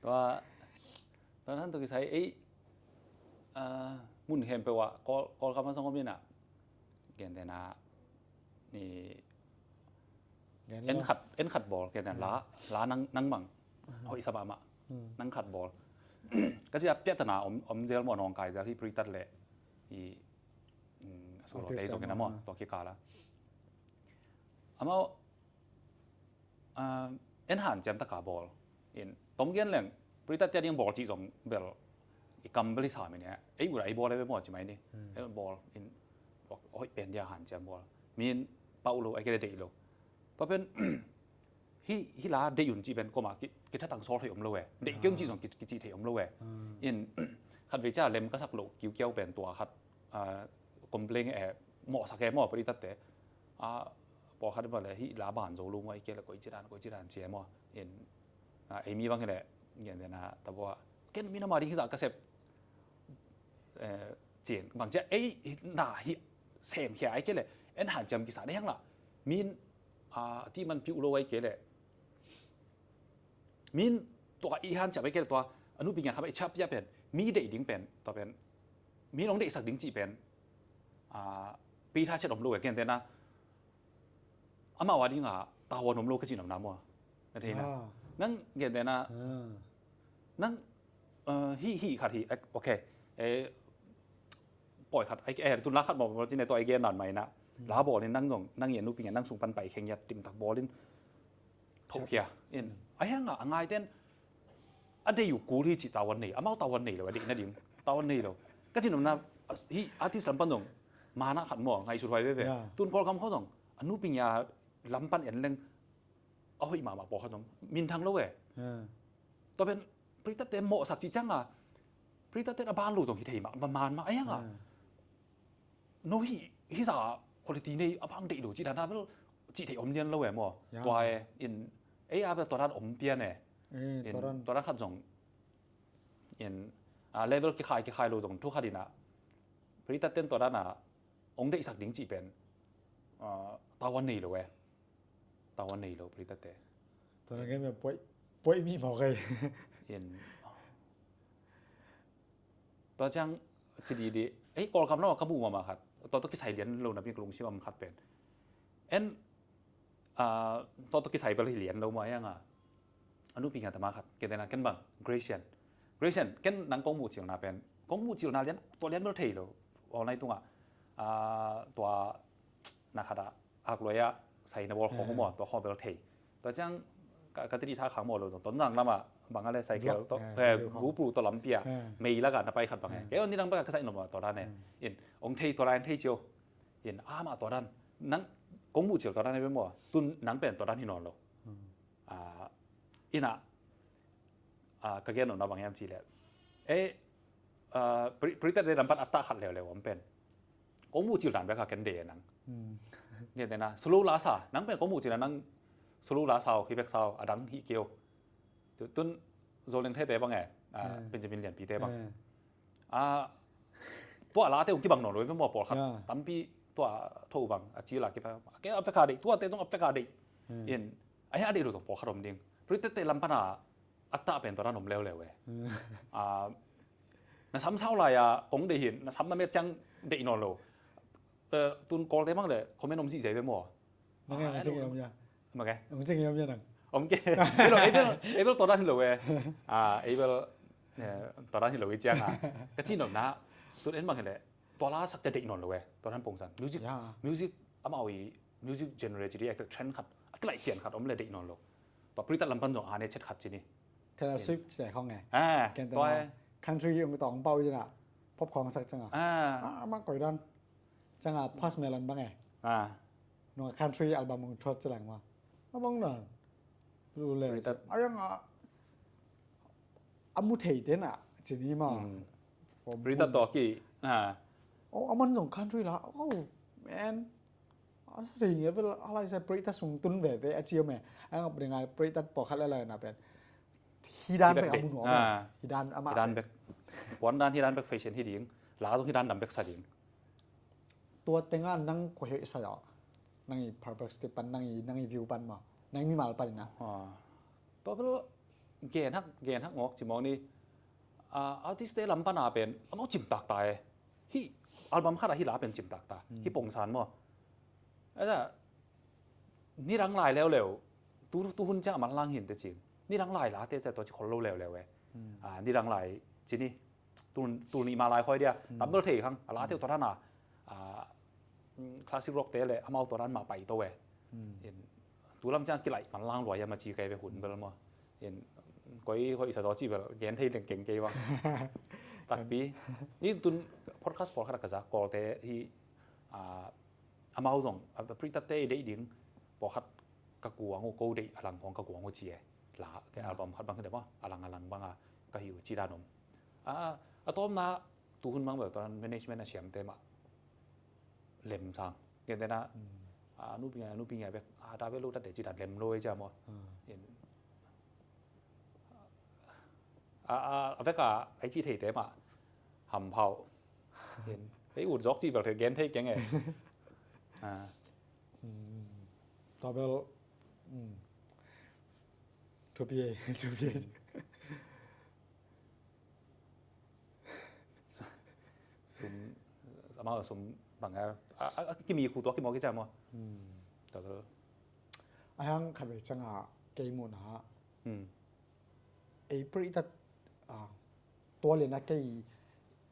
Tua tua nan tua kisai ei mun khempeuh ah Kawlgam a zong om ina gentena ni en khat en khat bawl gentena la la nang nang mang hoih sa mahmah nang khat bawl. Ka ci a piatana om om zel maw nawngkai zel hi Pritat le hi a solo te zong ina maw tua kikala amau en hanciam taka bawl in tom gen leng Pritat tia ding bawl cih zong bel i kam bel i sam i nia ei ura ei bawl ei be maw ci mai ni ei bawl in hoih pen dia hanciam bawl min pau lo ai kei le deih lo tua pen hi hi la deih un cih pen koma kitha tang sawl thei om lo e deih keng cih zong kicih thei om lo e in khat vei cia lem ka sak lo kiukiau pen tua khat complain e mawhsak e maw Pritat te a pawlkhat i bang le hih la ban zo lo ngai kei le koici dan koici dan ci e maw in ei mi bang hi le ngen dena tabua ken mi nama ding hi zah ka sep cin bang cia ei na hi seng khia ai kei le en hanciam kisa dei hang la min ti man piu lo ai kei le min tua i hanciam ai kei le tua a nupi ngia kham ei chap pia pen mi deih ding pen tua pen mi nong deihsak ding cih pen pi tha chet om lo e ken tena amau a dinga tahuan om lo ka cih namna mua na theina nang ken tena nang hi hi khat hi ok pawi khat ai tun la khat mawk mawk cine tua ai gen nan mai na la bawl in nang zong nang i a nupi ngia nang sung pan pai kheng ngiat timtak bawl in thohkhia in a hianga a ngaiten a dei uh kul hi cih tahuan nei amau tahuan nei lo a deihna ding tahuan nei lo ka cin omna hi artist lam pan zong mana khat maw ngaihsut huai veve tun Kawlgam kho zong a nupi ngia lam pan en leng a hoih mahmah pawlkhat om minthang lo e tua pen Pritat te mawhsak cih cianga Pritat te a ban lo zong hi thei mah man mah a hianga no hi hi za quality nei a bang deih lo cih dan a bel cih thei om lian lo e maw tua e in ei a bel tua dan om pian e in tua dan khat zong in a level kikhai kikhai lo zong thu khat in a Pritat ten tua dan a ong deihsak ding cih pen tahuan nei lo e tahuan nei lo Pritat te tua dan gen puai puai mi mawk ei in tua ciang ci di di ei Kawlgam lo ka muh mahmah khat tua tua kisai lian lo na pi ka lungsim a om khat pen en tua tua kisai bel hi lian lo mah a hianga a nupi ngia tama khat ken tena ken bang Gracian Gracian ken nang kong muh cilna pen kong muh cilna lian tua lian bel thei lo online tungah tua na khat a ak luai ah sai na bawl khawng maw tua khawng bel thei tua ciang ka tiri tha khang maw lo tua nang lamah bang a le cycle tua GoPro tua lampi ah mei lak ah na pai khat bang e kei on ni nang bang ka sai nop ah tua dan e in ong thei tua lai ong thei cio in amah tua dan nang kong muh cil tua dan e be maw tun nang pen tua dan hi nawn lo ina ka gen nopna bang hiam cih leh e Pritat te lam pan a tah khat leuleu om pen kong muh cil dan bek a ken de nang ngen tena solo la sa nang pen kong muh cil nang solo la sa hi bek sa a dang hi keu tun Zoleng Thete bang e Benjamin Lianpi te bang tua la te ong kibang nawn lo pen maw pawlkhat tampi tua tho bang a cil a kipha a fek a deih tua te tong a fek a deih in a hia a deih lo tong pawlkhat om ding Pritat te lam pan a a tah pen tua dan om leuleu e a Na sam sau lai a kong deih hi in, na sam na met ciang deih nawn lo. Eh, tun Kawlte mang le comment om zihziah ve maw? Nang e, ah, om cing e, om ya. Mak e? Om cing e, om ya nang. Om ke. Ei lo, ei bel, ei bel tua dan hi lo e. Ah, ei bel, eh, tua dan hi lo e ciang a. Ka ci nopna, tun en bang hi le, tua la sak te deih nawn lo e. Tua dan pongsan. Music, ya, music, amau i music genre ci di, a trend khat, a kilaih pian khat om le deih nawn lo. Tua Prithat lam pan zong a ne chet khat ci ni. Taylor Swift ci te khong e. Ah, ken te tua na e. Country ong tawng pau i na. Pop khong sak ciang a. Ah. Ah, ma koi dan. Ciang a Post Malone bang e. Ah. Nung a country album ong thuat ci lang ma. A bang dan. Lu le. Prithat. A yang a. A mu thei te na. Ci ni ma. Hmm. Prithat to ki. Ah. Oh, a man zong country la. Oh, man. A sa ring e vel a lai sa Prithat sung tun veve a ci om e. A ngap ring a Prithat pawlkhat la lai na pen. Hi dan bek a mu nuam e. Ah. Hi dan ama. Hi dan bek. Puan dan hi dan bek fashion hi ding. La zong hi dan dam bek sa ding. Tua teng a nang kua hei sa ya. Nang i perspective pan, nang i, nang i view pan ma. Nang i mimal pan na. Ah. Tua bel gen hak, gen hak ngawk ci mawk ni. Ah, artist te lam pan a pen. Amau cim tak ta e. Hi album khat a hi la pen cim tak ta. Hmm. Hi pongsan maw. Ata, nidang lai leuleu, tu, tu hun ciang a man lang hin te cing. Nidang lai la te cia tua ci khol lo leuleu e. Hmm. Ah, nidang lai ci ni, tul, tul nih ma lai khoi dia, hmm, tam bel thei khang, a la te tua dan a, ah, mm, classic rock te le, amau tua dan ma pai to e. Hmm. In, tu lam ciang kilaih man lang lua ia ma ci kai ve hun bel maw. In, koi, koi sa to ci bel, gen thei leng keng kei bang. Takpi. Ni tun podcast pawlkhat a ka za, Kawlte hi, ah, amau zong, a, a Prithat te i deih ding, pawlkhat ka kuang uh, ko deih a lang kong ka kuang uh ci e. La, ke album khat bang hi de maw, a lang a lang bang a, ka hi uh ci dan om. A, a tawmna, tu hun bang bel, tua dan management a siam te mah. Lem sang. Gen te na, a, nupi ngai, nupi ngai bek, a, da bek lo tat de ci dan lem lo e cia maw. In, a, a, a bek a, ai ci thei te mah, ham phau. Gen. Hei ut zawk ci bel thei, gen thei keng e. Ah. Mm. Tua bel, mm. Thupi e, thupi e. Sum, amau sum bang a, a, a, a, kimi khu tua ki maw ki cia maw. Mm. Tua bel. A hang khat ve ciang a, kei muhna. Mm. Ei Prithat, ah, tua lian a kei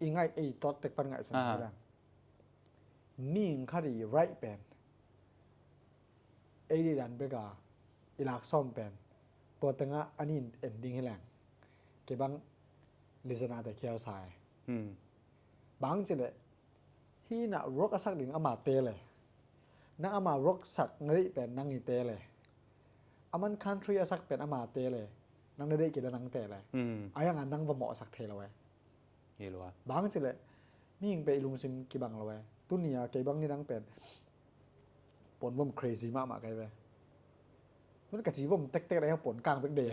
i ngaih ei tuat tek pan ngaihsun hi dan. Mihing khat i right pen. Ei deih dan bek a i lak sawm pen. Tua teng a a nin en ding hi leng. Kei bang listener te khial sa e. Hmm. Bang ci le, hih na rock a sak ding ama te le. Nang ama rock sak na deih pen nang i te le. Aman country a sak pen ama te le. Nang na deih kei le nang te le. Hmm. A yang a nang va mawh a sak thei lo e. Hi lua. Bang ci le, mihing pe i lungsim kibang lo e. Tuni a kei bang nidang pen. Pon vom crazy mahmah kai ve. Tun ka ci vom tektek dai pon kang bek de.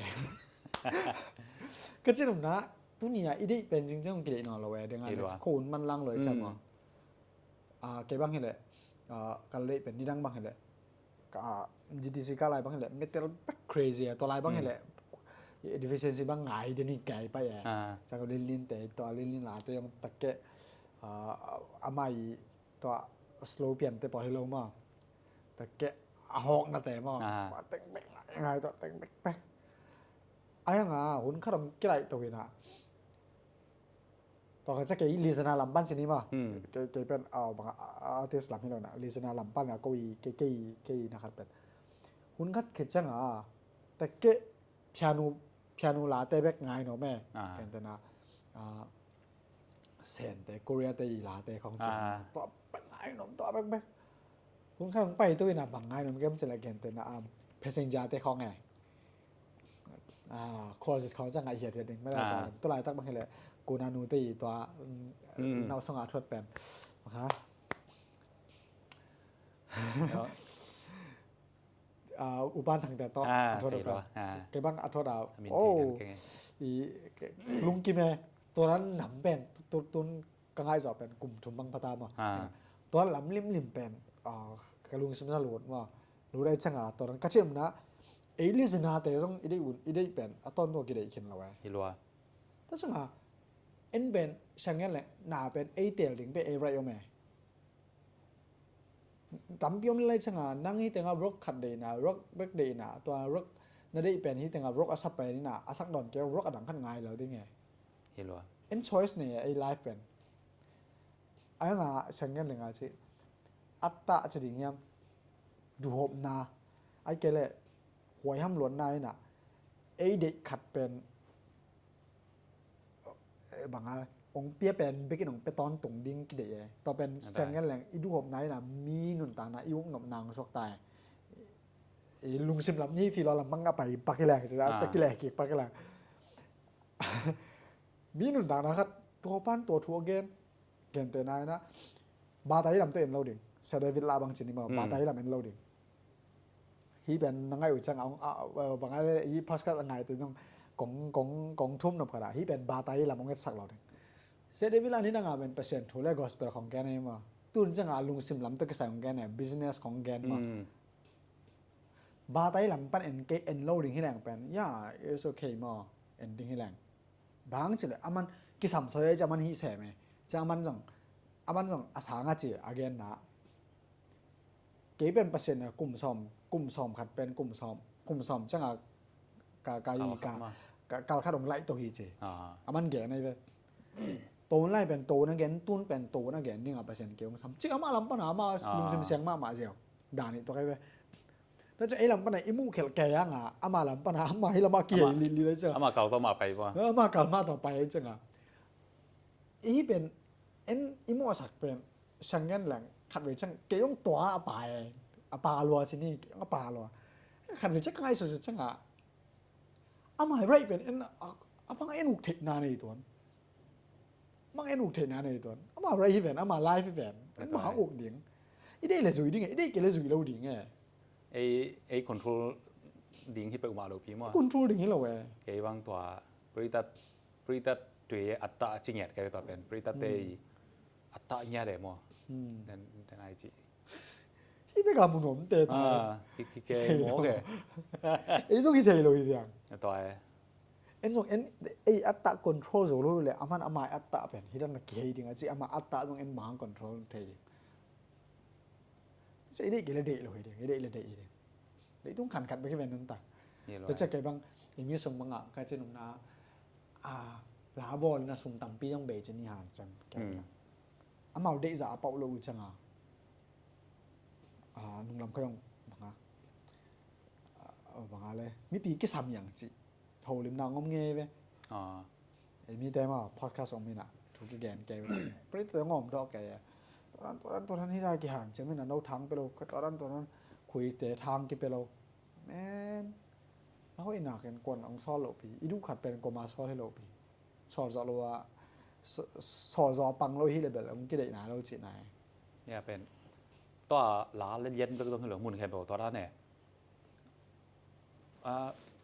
Ka ci nopna, tuni a i deih pen cingciang ki deih nawn lo e. Deng a le ko un man lang lo e ciang maw. Ah, kei bang hi le, ah, ka deih pen nidang bang hi le. Ka, ah, G T C ka lai bang hi le, metal bek crazy e. Tua lai bang hi le, deficiency bang ngai den hi kai pai e. Ciang linlin te, tua linlin la te yong takke, ah, amai tua slow pian te pawh hi lo maw. Takke a hawkna te maw. Ah. Tua teng bek ngai, ngai tua teng bek bek. A yang a, hun khat om kilaih to hi na. Tua khat ciang kei listener lam pan ci ni maw. Hmm. Kei, kei pen, ah, bang, ah, artist lam hi lo na. Listener lam pan a ko i, kei, kei, kei na khat pen. Hun khat khe ciang a, takke piano, piano la te bek ngai no me. Ah. Ken te na, ah, Sen te, Korea te i la te khong cin. Ah. Tua bek ngai nom, tua bek bek. Kong khang pai tu ina bang ngai nom kem cin la gen te na, um, Passenger te khong e. Ah, chorus khong cang ngai hiat hiat ding. Mela ta, tu lai tak bang hele. Kuna nu te i tua, mm, nau song a thuat pen. Ha. Ah, uban thang te to, ah, a thuat te to. Ah. Kei bang a thuat a. Amin oh, thei dan kei. I, kei, lungkim e, tua nan nam pen, tu, tun ka ngai zawh pen, kum thum bang pata ma. Ah. Tua lam limlim pen, ah, ka lungsim sa lut ma. Lut ai chang a, tua nan ka chem na, ei listener te zong i deih un, i deih pen, a ton tua ki deih khin lo e. Hi lua. Ta chang a, En pen siang ngen leng na pen ei teel ding pen ei right om e. Tampi om lai cianga nang hi tenga rock khat deihna, rock bek deihna, tua rock na deih pen hi tenga rock a sa pen ina a sak dawn kei rock a dang khat ngai lo ding e. Hi lua. En choice nei ei life pen. Ai nga siang ngen lenga ci atta ci ding hiam? Duhopna ai kei le huai ham luatna ina ei deih khat pen banga ong pia pen bekin ong pia tawntung ding kideih e. Tua pen siang ngen leng i duhopna ina mi nuntakna i uknopna ong suak ta e. I lungsim lam ni filo lam bang a pai pak i leng ci ta kileh kik pak i leng. Mi nuntakna khat tua pan tua thu a gen. Gentehna ina batai lam tawh en lo ding. Sia David lah bang cin i maw batai lam en lo ding. Hi pen na ngai uh ciang a bang a hi podcast a ngai tu nong kong kong kong thum nop khat a hi pen batai lam ong etsak lo ding. Sia David lah ni nanga pen Pasian thu le gospel kong gen i maw tun cianga lungsim lam tawh kisai kong gen e business kong gen maw. Batai lam pan en kei en lo ding hi leng pen ya it's okay maw en ding hi leng. Bang ci le aman kisam soi ai ci aman hi sem e. Ci aman zong aman zong a sanga ci a genna. Kei pen Pasian a kum sawm kum sawm khat pen kum sawm kum sawm cianga ka ka i ka kal khat ong laih to hi ci. Aman gen ai ve. Ton lai pen ton a gen tun pen ton a gen dinga Pasian kei ong sam ci ama lam pana ama lungsim siang mahmah ziau. Dan i to kai ve. Tua ciah ei lam pana i muh khelh kei anga ama lam pana ama hi lama kihei lili lai ciah ama kal tawh ma pai pa ama kal ma tawh pai ai cianga. I pen en i muh a sak pen siang ngen leng khat vei ciang kei ong tua a pai a pa lua ci ni kei ong a pa lua. Khat vei ciang ka ngai susu cianga ama hi right pen en a bang en uk theihna nei tuan. Mang en uk theihna nei tuan ama right hi ven ama life hi ven. Ama uk ding. I deih le zui ding e i deih kei le zui lo ding e. Ei ei control ding hi peuhmah lo pi maw. Control ding hi lo e. Kei bang tua pritat pritat tui atta a ci ngiat kei tua pen pritat te i atta ngiat e maw. Den ai ci. Hi beka mun om te ta. Ki ke mo ke. Ei zong hi thei lo hi diang. Tua e. En zong en ei atta control zo lo le aman ama atta pen hi dan na kihei ding a ci ama atta zong en mang control thei ding. Ci i deih kei le deih lo hi ding i deih le deih hi ding. Leitung khan khat bek hi ven nunta. Tua ciah kei bang i mi sung banga ka ci nungna a la bawl na sung tampi zong bei ci ni han cang. Amau deih zah a pauh lo uh canga nunglam khoi ong banga banga le mipi kisam yang ci. Holimna ngom ngei ve. Ei mite ma podcast om ina thu kigen kei ve. Prite ngom dawh kei. Toran toran toran hira kihang ciam ina no thang pe lo ka toran toran khuite thang kipe lo. Men na hoih nakin kuan ong sawl lo pi i duh khat pen kuama sawl hi lo pi. Sawl zawh lo a sawl zawh a pang lo hi le bel ong kideih nai lo cih nai. Ya pen tua la le lian bek zong hi lo mun khem pe tua da ne.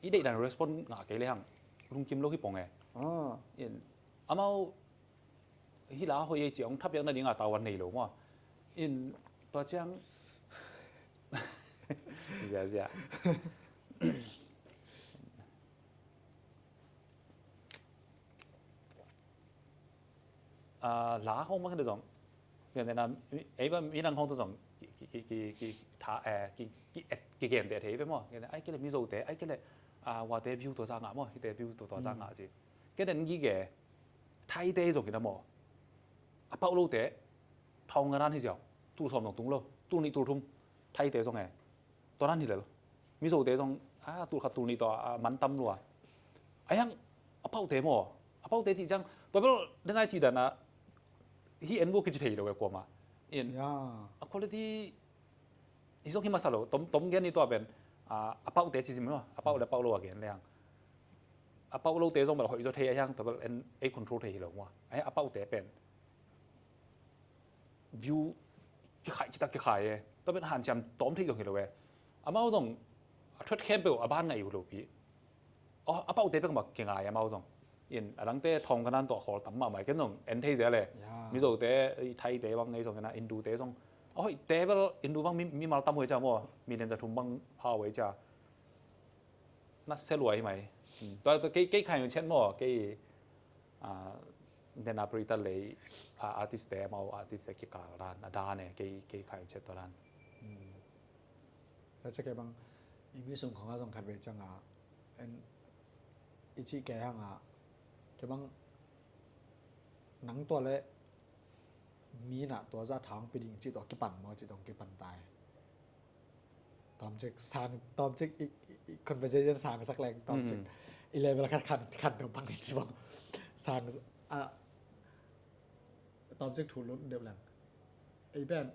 I deih dan respond ngah kei le hang lungkim lo hi pong e. Amau hi la hoih ei ci ong thapiak nadinga tawan nei lo maw. In tua ciang zia zia. La hong mang zong. Ei ba mi nang hong tu zong ki ki ki ki ki tha eh ki ki et ki gen te thei ve maw. Ai kile mi zo te ai kile wa te view to za nga maw hi te view to to za nga ci. Ke den gi ge thai te zong ki na maw. A pau lo te thong nga nan hi ziau. Tu som zong tung lo tu ni tu thum thai te zong e. Tua nan hi lel. Mizote zong a tul khat tul nih tawh a man tam lua. A hiang a paute maw a paute cih ciang tua bel den ai cih dan a hi en vua kici thei lo e kuama. In a quality hi zong hi masa lo tom tom gen ni tua pen a paute ci zim lo a pau le pau lo a gen le hang. A pau lote zong bel hoih zaw thei a hiang tua bel en ei control thei hi lo mua. A hiang a paute pen view kikhai citak kikhai e. Tua pen hanciam tawm thei zong hi lo e. Amau zong a thuat khempeuh a ban ngai uh lo pi. A paute pek mak kingai amau zong. In a dangte thawng ka nan tuah khawl tam mahmah ken zong en thei zel e. Mizote Thaite bang ngei zong ena Hindute zong a hoihte bel Hindu bang mimal tam huai cia maw. Million za thum bang pha huai cia. Na se luai hi mai. Tua kei khai hun chet maw kei. Dena Britain lei a artist te, amau artist te kikal dan a dan e, kei kei khai chet to dan. Tua cakei bang i mi sung khong a zong khat vei canga en i cih kei hanga kei bang nang tua le mi na tua za thang pi ding cih tua kipan maw cih tong kipan tai. Tawmcik sang tawmcik i conversation sang sak leng tawmcik i level khat khan khan tong pang i ci bang sang a tawmcik thu lut deuh leng ei pen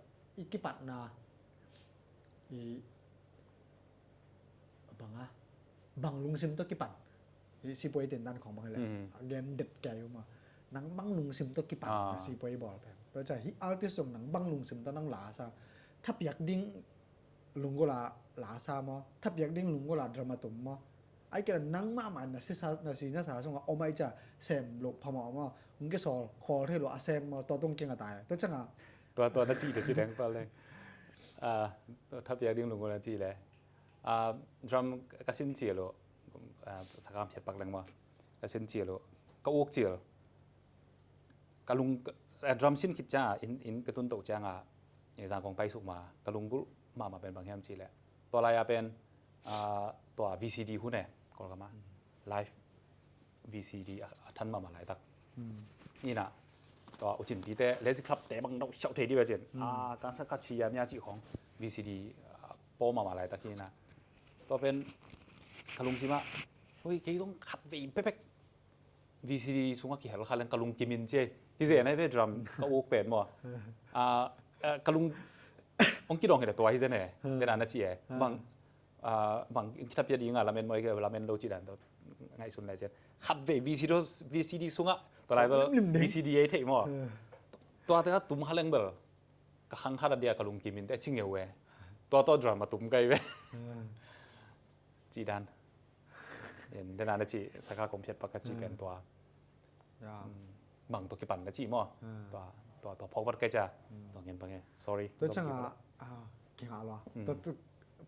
i kipatna i banga bang lungsim tawh kipan hi sipuai tin dan khong bang hi le a gen det kei uma nang bang lungsim tawh kipan na sipuai bawl pen tua ca hi artist zong nang bang lungsim tawh nang la sa thapiak ding lunggulh a la sa maw thapiak ding lunggulh a drama tum maw ai kei nang mahmah na si sa na si na sa sunga om ai ca sem loh phamawh maw hong kisawl khawl thei lo a sem maw tua tong kinga tai tua canga tua tua na ci te ci deng pal deng thapiak ding lunggulh na ci le drum ka sin ci lo sakam siat pak leng maw ka sin ci lo ka uk ci lo ka lung drum sin khit cianga in in ka tun toh cianga Zangkong pai suk ma ka lunggulh mahmah pen bang hiam cih leh tua lai-a pen tua V C D hun e Kawlgam ah live V C D a than mahmah laitak ina tua ucin pite Lazy Club te bang dau siau thei di bacin a kan sa ka chia mia cih khong V C D paw mahmah laitak ina tua pen ka lungsim ah hui kei zong khat vei pepek V C D sungah kihel kha leng ka lungkim in ci hi zen ai ve drum ka uk pen maw ka lung ong kidong hi le tua hi zen e tena na ci e bang bang kitapia dinga lamen maw lamen lo ci dan to ngaihsun le cian khat ve V C D V C D sungah tua lai bel V C D ei thei maw tua tengah tum kha leng bel ka khang khat a dia ka lungkim in te ci ngeu e tua tua drum a tum kai ve ci dan dena na ci saka kong phiat pak ka ci pen tua bang tua kipan na ci maw tua tua tua phawk vat kai ca tua ngen bang e sorry tua canga kinga lua tua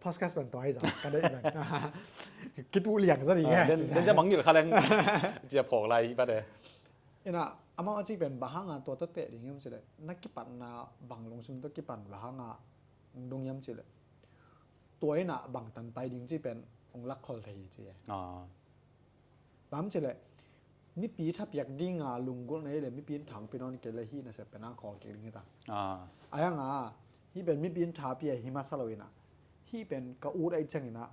podcast pen tua hi za ka dei pen kitu liang za di nge den ja mangngil kha leng cia phawk lai vat e ina amau a ci pen bang hanga tua tua teh ding hiam ci le na kipatna bang lungsim tua kipan bang hanga dung hiam ci le tua ina bangtan pai ding ci pen ong lak khol thei hi ci e bam ci le mipi thapiak dinga lunggulh na hi le mipi in thangpi nawn kei le hi na sep pen a khol kik ding hi ta a hanga hi pen mipi in thapi a hi masa lo ina hi pen ka ut ai cang ina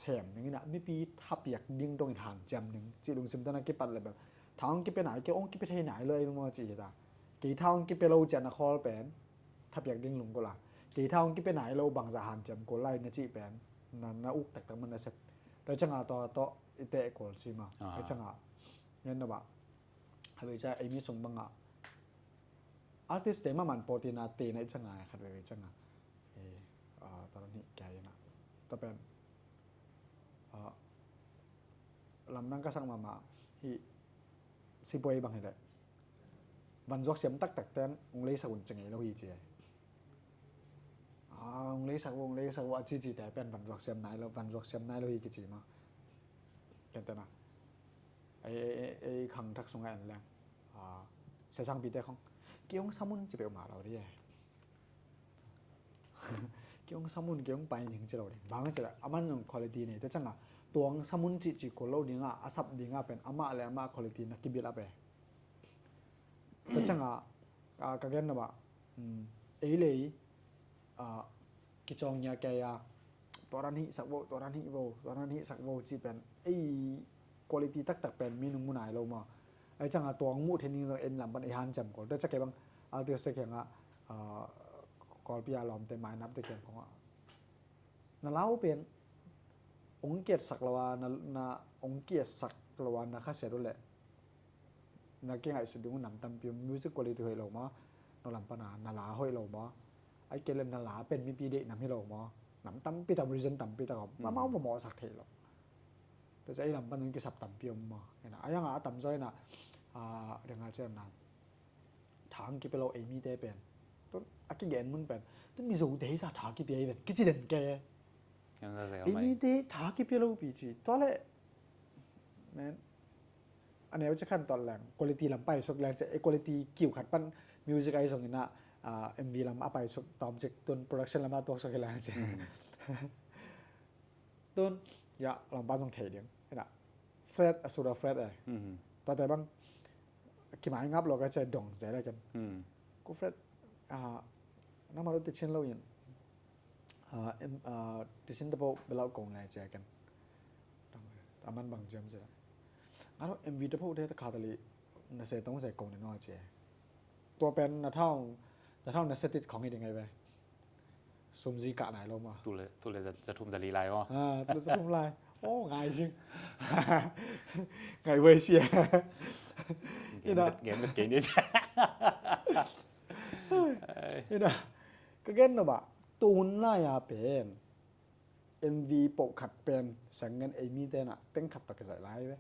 sem ning ina mipi thapiak ding dongin hanciam ning ci lungsim tana kipat le pen thang kipe nai ke ong kipe thei nai lo ai maw ci hi ta kei thang kipe lo cian a khol pen thapiak ding lunggulh a kei thang kipe nai lo bangza hanciam kul lai na cih pen na na uk taktak man na sep tua canga tua tawh i teh kul ci ma tua canga ngen na bah a vei ca ei mi sung banga artist te maman pawtina te na i canga khat vei vei canga tua ni kia ina tua pen lamdang ka sak mahmah hi sipuai bang hi le van zuak siam taktak ten ung leisak un ci ngei lo hi ci ai ung leisak vo ung leisak vo a cici te pen van zuak siam nai lo van zuak siam nai lo hi kici ma ken tena ei ei ei khang thak sunga en leng sesang pite khong kiung samun ci peuh ma lo di e kiung samun kiung pai ning ci lo ding bang ci la aman zong quality nei te canga tuang samun ci ci ko lo dinga a sap dinga pen ama le ama quality na kibil ape te canga ka gen na ba ei lei kicawng nia kei a tuaran hih sak vo tuaran hih vo tuaran hih sak vo ci pen ei quality taktak pen mi nung mu nai lo ma ai canga tuang muh thening zong en lam pan ei han cem kol te cakei bang artist te kianga Kawlpi a lawmte mainapte kiang kongah na lau pen ong kiatsak lo a na ong kiatsak lo a na khasia do leh na kingaihsut ding uh nam tampi music quality hoih lo maw na lam pana na la hoih lo maw ai kei le na la pen mipi deih nam hi lo maw nam tampi tam reason tampi tak om amau va mawhsak theih lo tua cia ei lam pan kisap tampi om maw ina ai anga a tamzaw ina ringa cian nan thang kipe lo ei mite pen tun a kigen mun pen tun mizo te hi ta tha kipe ei ven kici den ke ei mite tha kipe lo pi ci tua le men a neu ci khan tawt leng quality lam paisuk leng ci, e quality kiu khat pan music ai zong ina, ah, M V lam a paisuk tawm cik tun production lam a tuaksuk hi leng ci. Tun ya lampa zong thei ding ina, fret a sura fret e. Tuate bang kimai ngap lo ka ci dong zai la ken. Ku fret, ah, nangmah lo tichin lo in, ah, em, ah, tichin te pawh belau kong lai ci ken. A man bang ciam ci la, a lo M V te pawh te kha tali na se tong se kong ne no ci. Tua pen na thau, na thau na se tit khong hi ding ai ve. Sumzi kah nai lo ma. Tule, tule za, za thum za li lai o. Ah, tule za thum lai. Oh, ngai sing. Ngai wei sia. Ina. Gen vet keng ni. Ina. Ka gen no ba. Tun lai a pen M V pawh khat pen sang ngen ei mi te na teng khat tak zai lai ve.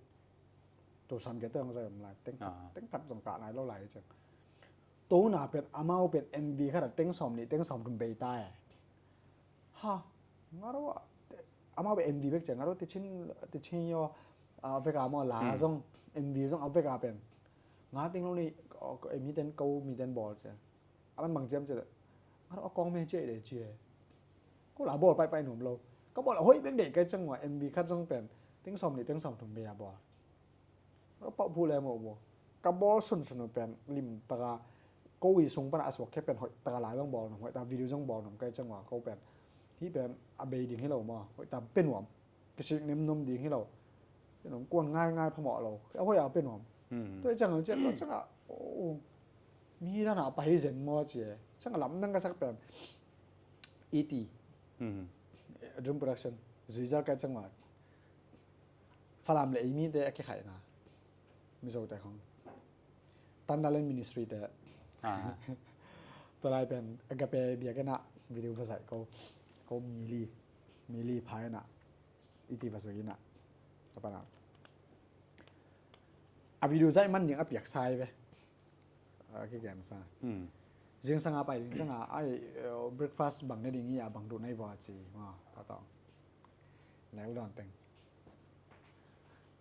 Tu sam ke teng zai om lai teng khat, teng khat zong kah nai lo lai ceng. Tuna pen amau pen M V khat a teng sawm nih teng sawm thum bei ta e. Ha, nga ro a, amau pen M V bek ceng, nga ro tichin, tichin yo, a vek a maw la zong, M V zong a vek a pen. Nga ting lo ni, mi ten ko, mi ten bawl ceng. A man bang ciam ceng. Nga ro a kong me cie de cie. Ko la bawl pai pai nuam lo. Ka bawl a hoih bek de kai ceng wa, M V khat zong pen. Teng sawm nih, teng sawm thum bei a bawl. Ka pau phu le mo bo. Ka bawl sunsun uh pen lim taka ko i sung pana a suak khe pen hoih taka lai zong bawl nom, hoih taka video zong bawl nom kai ceng wa ko pen. Hi pen a bei ding hi lo maw, hoih taka pe nuam. Kisik nem nom ding hi lo. Pe nuam kuan ngai ngai phamawh lo. A hoih a pe nuam. Tua i ceng a ceng, tua ceng a, oh, mi dana pai zen maw ci e. Ceng a lam nang ka sak pen. E T. Dream Production. Zui zal kai ceng wa. Falam le ei mi te a kikhaihna. Mizo te khong. Tandalen Ministry te. Tua lai pen Agape biakinn ah video va zaih ko. Ko mi li. Mi li pha ina. Iti va zui ina. Tua pana. A video zaih man ding a piak sai ve. A kigen sa. Zingsang a pai ding cang a, ai, eh, breakfast bang ne ding i a bang duh nai vua ci. Ma, ta tawng. Nek don teng.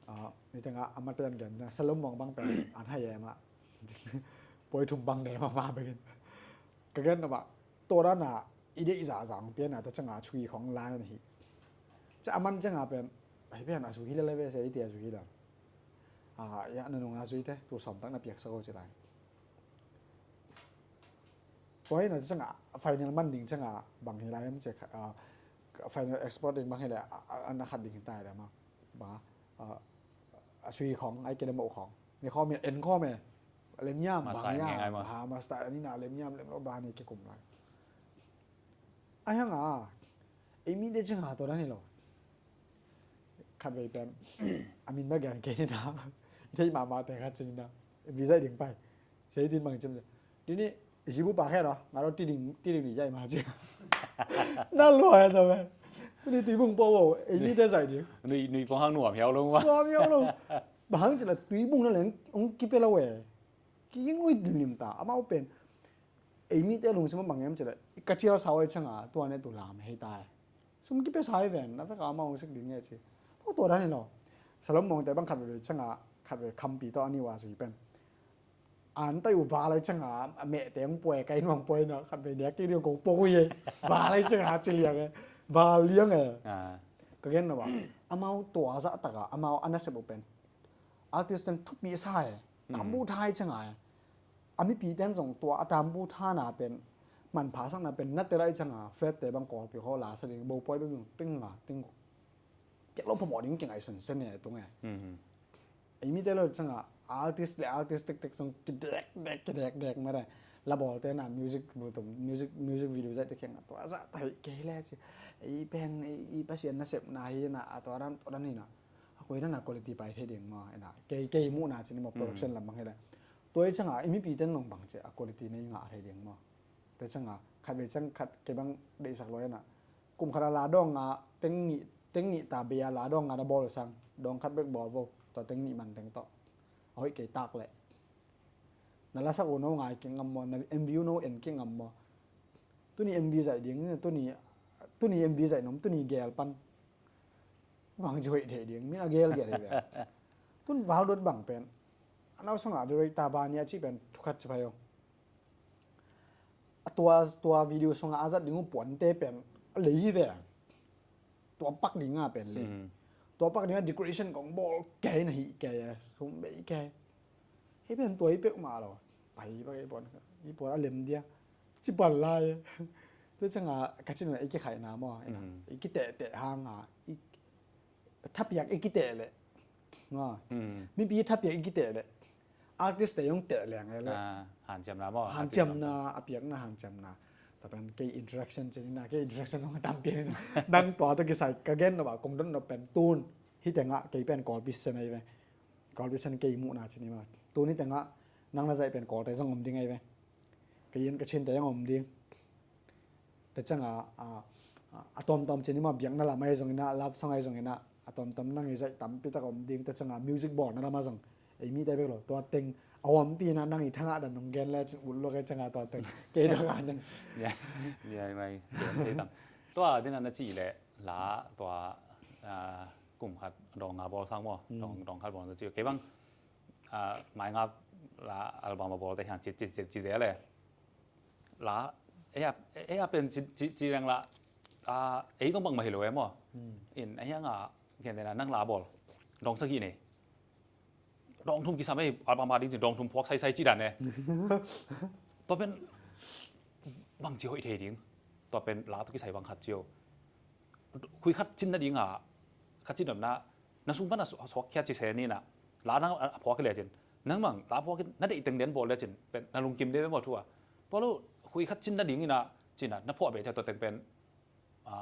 Ah, mi teng a, a ma ten gen na, salom mong bang pen, an hai e ma. Poi thum bang ne ma ma begin. Ka gen na ba, to da na, i de i za zang pia na, ta cang a chui khong lai na hi. Ca a man cang a pen, ai pen a su hi le le ve se, i ti a su hi le. Ah, ya na nung a su i te, tu som tak na piak sa ko ci lai. Tua hi na cang a final man ding cang a bang hi lai am cek, ah, final export ding bang hi lai, ah, ah, na khat ding hi tai lai ma. Ba, ah, a sui khong, ai kele mo khong. Ni khom ya, en khom ya. Lem yam, bang yam. Ah, master ni na lem yam, lem lo ba ni ke kum lai. Ai hang a, ei mi de cang a to da ni lo. Khat vei pen a min ba gen kei ni na. Thei mama te khat cin na. Visa ding pai. Sei tin bang cim. Di ni zibu pa khe ro. Nga ro ti ding, ti ding ni yai ma ci. Na lo ya to pen. Tu ni tui bung po wo. Ei mi te zai ding. Nui, nui pong hang nuam hiau lo ma. Nuam hiau lo. Ba hang ci la tui bung na leng ong ki pe lo we. Ki ing ui lim ta. Amau pen. Ei mi te lungsim bang em ci la. Ka cial sa oi cang a. Tua ne tu lam hei ta. Sum kipia sai ven, na vek a ma hong sik ding nge ci. Pau tua dan hi lo. Salom mong te bang khat ve cang a, khat ve khampi tawh a ni wa zui pen. An tai u va lai cang a, a meh te hong puai, kai nuang puai na, khat ve nek ki ding kong pok u ye. Va lai cang a, ci liang e. Va liang e. Ka gen na ba. Amau tua zah tak a, amau a nasep u pen. Artist ten thupi sa e. Tambu thai cang a e. A mipi ten zong tua a tambu thana pen manpha sakna pen na te lai cang a flat te bang kawlpi khaw la sa ding bo poi bang ting nga ting kek lo phamawh ding kingai sun sen ne tung e. Ei mi te lo cang a artist le artist tek tek zong kidek dek kidek dek ma re. La bawl te na music bu tum music music video zai te keng a tua za tai kei le ci. Ei pen ei pasian na sep na hi na a tua dan tua dan hi na. A koi dan a quality pai thei ding ma e na. Kei kei mu na ci ni ma production lam bang hi le. Tua i cang a i mipi ten zong bang ci a quality nei nga thei ding ma. Tua cang a khat vei cang khat kei bang deihsak lo e na. Kum khat a la dawng a teng nih, teng nih ta bei a la dawng a na bawl sang dawng khat bek bawl vo. Tua teng nih man teng tawh a hoih kei tak leh. Na lasak uh no ngai kingam maw, na M V uh no en kingam maw. Tuni M V zaih ding, tuni, tuni M V zaih nom, tuni gel pan. Bang ci hoih thei ding, min a gel gel hi ve. Tun val dot bang pen. A nau sungah director ba nia cih pen thukhat ci phai aw. A tua, tua video sungah a zat ding uh puante pen a lei hi ve. Tua pak ding a pen lei. Mm. Tua pak ding a decoration kong bawl kei na hi kei a, sum bei kei. Hei pen tua hi pek mah lo. Pai pak hi puan, hi puan a lem dia. Ci pan lai. Tua ciangah ka cin a i kikhaihna maw. Mm. I kitehteh hang a. I thapiak i kiteh leh. Nga. Mm. Mipi thapiak i kiteh leh. Artist te zong teh leng e leh. Ah, hanciamna maw? Hanciamna, a piakna hanciamna. Tua pen kei introduction ci ni na, kei introduction zong a tampi ni na. Nang tua tawh kisai ka gen nop a, kong dot nop pen tun. Hih tengah kei pen Kawlpi Sen ahi ve. Kawlpi Sen kei muhna ci ni maw. Tun hih tengah nang na zaih pen Kawlte zong om ding ahi ve. Ka Yin ka Chin te zong om ding. Tua ciangah, a, a, a tawmtawm ci ni maw, biakna lam ahi zongin ah, love song ahi zongin ah, a tawmtawm nang i zaih tampi tak a om ding. Tua ciangah music bawlna lam ah zong, ei mite bek lo, tua teng a huampi in ah nang i thangah dan nong gen le cin ut lua kei ciangah tua teng. Kei tua ka nang. Ya, ya, mai. Kei tam. Tua, dina na cih leh, la, tua, a, kum khat dawng nga bawl sang maw, mm, dawng, dawng khat bawl na cih. Kei bang, a, mai nga la album a bawl te hiang ci, ci, ci, ci ze le. La, ei a, ei a pen ci, ci, ci leng la, a, ei tong bang mah hi lo e maw. Hmm. In, a hiang a, gen dena nang la bawl. Dawng sagih nei. Dawng thum kisam ei, album a ding cin dawng thum phuak saisai ci dan e. Tua pen, bang ci hoih thei ding. Tua pen la tawh kisai bang khat ci o. Khui khat cin nading a, khat cin nopna, na sung pan a su-, a suak khia ci se ni na, la nang a, a phuak hi le cin. Nang mang, la phuak in, na deih teng den bawl le cin, pen, na lungkim de be maw thu a. Tua lo, khui khat cin nading in a, cin a, na phuak be cia tua teng pen, a,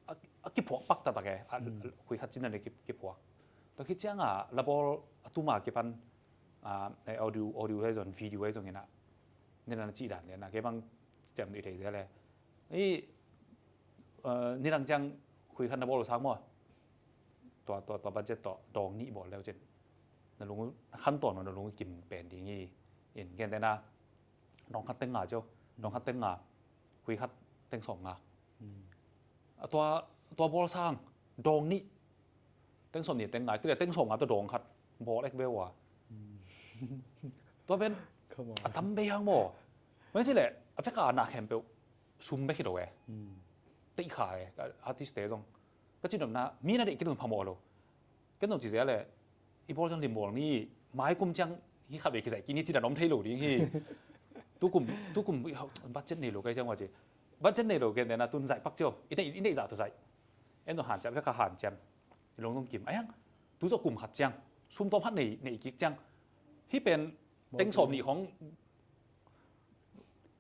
a, a kiphuak pak taktak e, a, mm, khui khat cin nading ki, kiphuak. Tua khit ciang a, la bawl, a tuma kipan, a, audio, audio hei zong, video hei zong in a, ni na na ci dan le, na ke bang, cem dui thei ze le. I, eh, nidang ciang khui khat na bawl uh sang maw. Tua, tua, tua budget tawh dawng nih bawl leu cin. Na lung, na khan tawn maw na lung kim pen ding hi. In, gen tena, dawng khat teng nga cio. Dawng khat teng nga. Khui khat teng sawm nga. Hmm. A tua, tua bawl sang, dawng nih. Teng sawm nih teng nga, kile teng sawm nga tawh dawng khat. Bawl ek beu a. Hmm. Tua pen, come on, a tam bei hang maw. Mani ci le, a fek a na khempeuh. Sum bek hi lo e. Hmm. Teih kha e, artist te zong. Ka cin nopna, mi na deih kei lung phamawh lo. Ken zong ci zia le, i bawl ciang lim bawl ni, mai kum ciang hi khat ve kizaih kik ni ci dan om thei lo ding hi. Tukum, tukum, budget nei lo kai ciang wa ci. Budget nei lo ken dena tun zaih pak cio, i neih, i neih zah tu zaih. En zong hanciam, fek kha hanciam. I long zong kim. Ayang, tu zong kum khat ciang. Sum tawm khat nei, nei kik ciang. Hi pen, teng sawm nih khong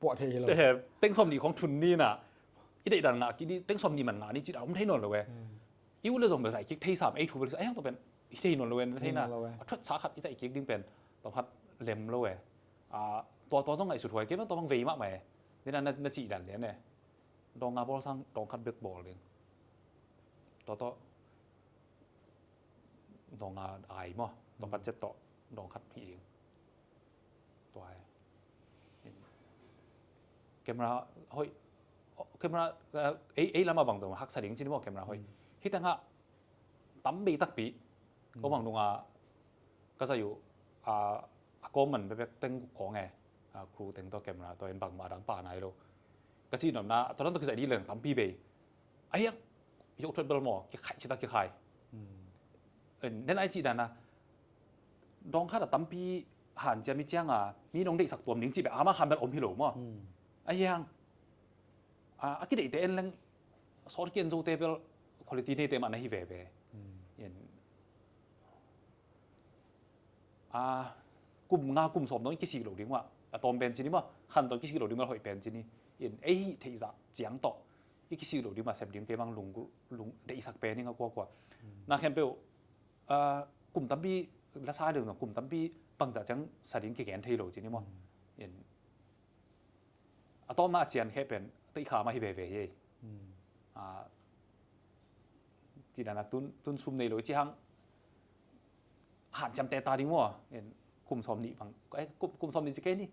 puah thei hi lo. Eh, teng sawm nih khong thun ni na. I deih dan ngah kik ni, teng sawm nih man ngah ni ci dan om thei nawn lo e. Hmm. I ut le zong bel zaih kik thei sam, ei thu bel, ei hang tawh pen, i thei nawn lo e, na thei na. Thei nawn lo e. A thuat sa khat i zaih kik ding pen, tawm khat lem lo e. A, tua, tua tawh ngaihsut huai, kei pen tawm bang vei mahmah e. Dena na, na cih dan lian e. Dawng nga bawl sang, dawng khat bek bawl ding. Tua tawh, dawng nga ai maw, dawng khat cet tawh, dawng khat hih ding. Tua e. Camera hoih, camera, eh, ei, ei lama bang dong haksa ding cin maw camera hoih. Hmm. Hi tangah tam bei takpi. Hmm. Ko bang dunga ka zayu, a, a kawm man bebek teng kong e. A, crew teng tawh camera tawh en bangmah dang pa nai lo. Ka cih nopna, tua dan tawh kizai dih leng tampi bei. Ahiang, yoh thuat bel maw, kikhai, cita kikhai. Hmm. En, nen ai cih dana, dawng khat a tampi hanciam i cianga, mi nong deihsak tuam ding cih bek, ama khan bel om hi lo maw. Hmm. Ahiang, a, a kideihte en leng, sawt kian zote bel, quality neite mah na hi veve. Hmm. En, a, kum nga kum sawm dong i kisik lo ding mah, a tawm pen cini mah, khan tawh i kisik lo ding mah, hoih pen cini. En, ei hih theihzah ciang tawh, i kisik lo ding mah sep ding kei bang lung, lung deihsak pen ing a kuakua. Hmm. Na khempeuh, a, kum tampi la sa ding zong, kum tampi bangzah ciang sa ding kigen thei lo cini maw. Hmm. En, a tawmna a cian kheh pen, teih kha mah hi veve hi. Hmm. A, ci dana tun, tun sum nei lo ci hang, hanciam teta ding maw, en, kum sawm nih bang, eh, kum, kum sawm nih ci kei ni,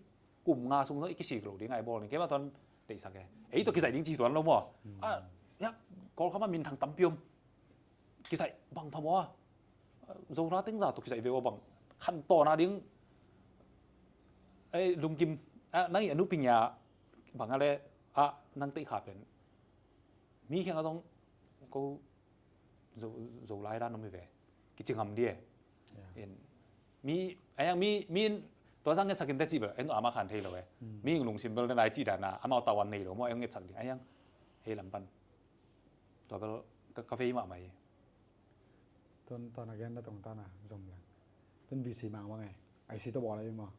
kum nga sung zong i kisik lo ding ai bawl ni, kei mah tuan deihsak e. Ei tawh kizaih ding ci hi tuan lo maw. Hmm. A, ya, Kawlkam ah minthang tampi om. Kizaih bang pha maw. Zona teng za tawh kizaih ve ua bang. Khan tawna ding, ei, lungkim, ah, nang i a nupi nya bang a le, ah, nang teih kha pen mi kheng a zong ko zo, zo lai dan om hi ve. Kici ngam di e. In mi, ayang mi, mi in tua zang ngetsak in te ci bel en ama khan thei lo e. Mi in lungsim bel na lai ci dan a amau tawan nei lo maw, ayang ngetsak ding ayang hei lam pan. Tua bel ka, ka vei mahmah hi. Ton ton a gen na tong tan a zom lang. Ton V C mang mang e. Ai si to bawl a i maw.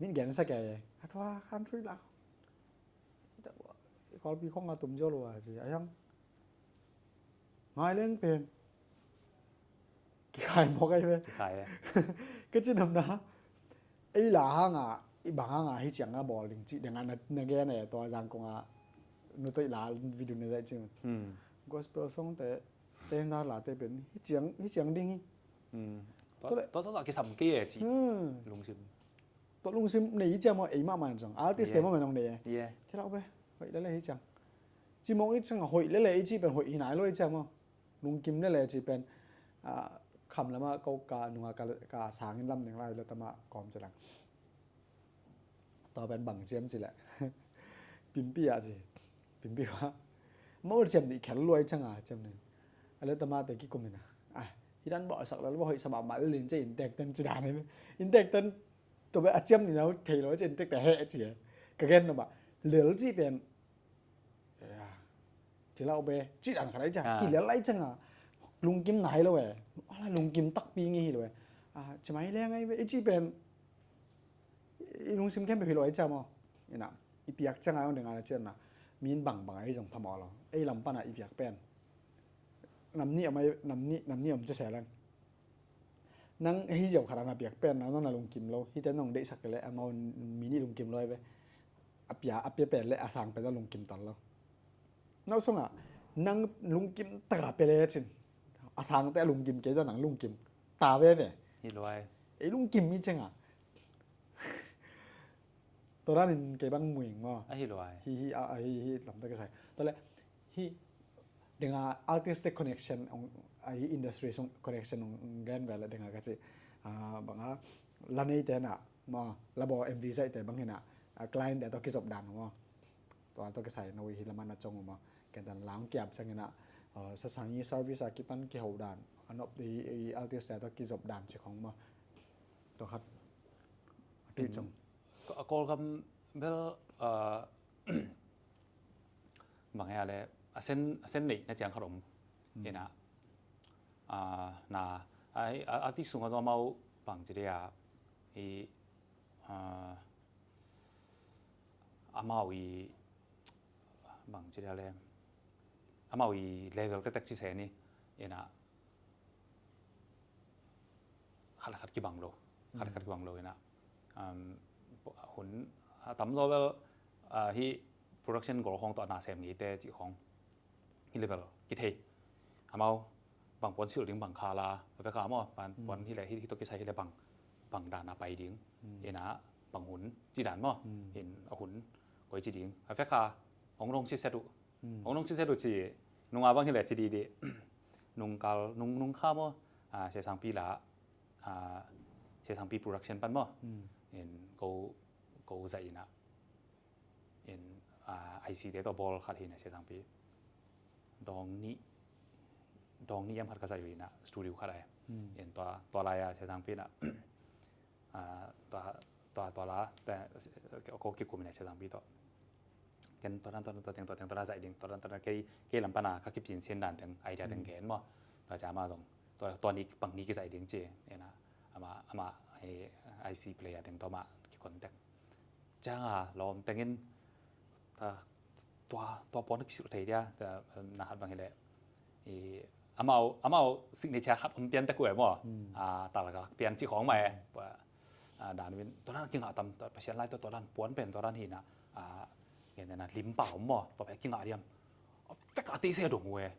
Min gen sa ke e. A tua country la. Kawlpi khong a tum zia lo a ci a hiang. Ngai leng pen. Kikhai mawk ai ve. Kikhai e. Ka ci nam na. Ei la hanga, i bang hanga hi ciang a bawl ding ci, deng a na, na gen e tua zang kong a. Nu toi la video na zai ci. Gospel song te, te na la te pen. Hi ciang, hi ciang ding hi. Tua, tua, tua kisam kei e ci. Lungsim. Tua lungsim nei i ciang maw, ei mahmah zong. Artist te mahmah zong nei e. Thilak be, hoih lele hi ciang. Ci mawk i ciang hoih lele i ci pen hoih hi nai lo i ciang maw. Lungkim lele ci pen, ah, kham lama ko ka nunga ka, ka sangin lam ding lai lo tama kawm ci lang. Tua pen bang ciam ci le. Pimpi a ci. Pimpi wa. Maw ciam di khel luai ciang a ciam ni. A le tama te kikum ina. Ah, hi dan bawlsak lele, hoih sa mahmah lele in ci in tek ten ci dan hi. In tek ten Tua bel a ciam ni nau thei lo, cin tek te he ci e. Ka gen no ba lel ci pen. Thilak be ci dan khat ai ciang hi lel ai ciang a lungkim nai lo e. Ala lungkim takpi ngi hi lo e. Ci mai leng ai be i ci pen. I lungsim khempeuh hi lo ai ciang maw. Ina i piak ciang a ong deng a na cian na min bangbang ai zong phamawh lo. Ei lam pan a i piak pen. Nam ni om ai, nam ni, nam ni om ci se leng. Nang hi ziau khat a na piak pen nang na lungkim lo. Hite nong deihsak le amau mi nih lungkim lo ai ve. A pia, a pia pen le a sang pen na lungkim tal lo. Nau song a nang lungkim taka pia le cin. A sang te a lungkim kei ta nang lungkim ta ve ve. Hi lo ai. Ei lungkim mi ceng a. Tua dan in kei bang muing maw. A hi lo ai. Hi hi a hi hi lam ta ka sai. Tua le hi denga artistic connection ong a hi industry song connection ong gen ve le denga ka ci. Bang a la nei te na maw la bawl M V zai te bang hi na client te to kizop dan maw. Tua to ka sai na wi hi lam a na cong maw. Ken tan lang kiap sang hi na sasangi service a kipan kiho dan. Anop di artist te to kizop dan ci khong maw. Tua khat. Tui cong. A Kawlgam bel bang hia le a sen, a sen neih na ciang khat om. Ina na a artist sungah zong amau bang ci dia i amau i bang ci dia le amau i level tektek ci se ni. Ina khat le khat kibang lo, khat le khat kibang lo ina hun a tam zaw bel hi production gol khong tawh a na sem ngei te cih khong hi le bel kithei. Amau bang puan silh ding bang kha la, a peka maw, puan hi le hi tawh kisai hi le bang, bang dan a pai ding ina bang hun ci dan maw, in a hun koi ci ding a peka hong dong si set uh. Hong nung sise tu ci nunga bang hileh ci didi. Nungkal nung nungkha maw, siasangpi la, siasangpi production pan maw. In ko, ko zaih ina in IC te tawh bawl khat hi ina siasangpi dawng nih, dawng nih em khat ka zaih uh ina studio khat ai. In tua, tua lai a siasangpi ina tua, tua, tua la ko kikum ina siasangpi tawh. Ken tua dan, tua dan, tua teng, tua teng, tua dan zaih ding, tua dan, tua dan kei, kei lam pana ka kipin sin dan teng, idea teng gen maw. Tua cia ma zong tua, tua ni pang ni kizaih ding ci ina ama, ama IC player teng tua ma ki contact. Cianga lawm tengin tua, tua puan kisilh thei dia, na hat bang hileh amau, amau signature khat om pian tek uh e maw. Talgak pian cih khawng mah e. Dan uvin tua dan kingah tam, Pasian lai tua, tua dan puan pen tua dan hina. Ngen na limpa om maw, tua pen kingah diam. A fek a teisei a dong uh e.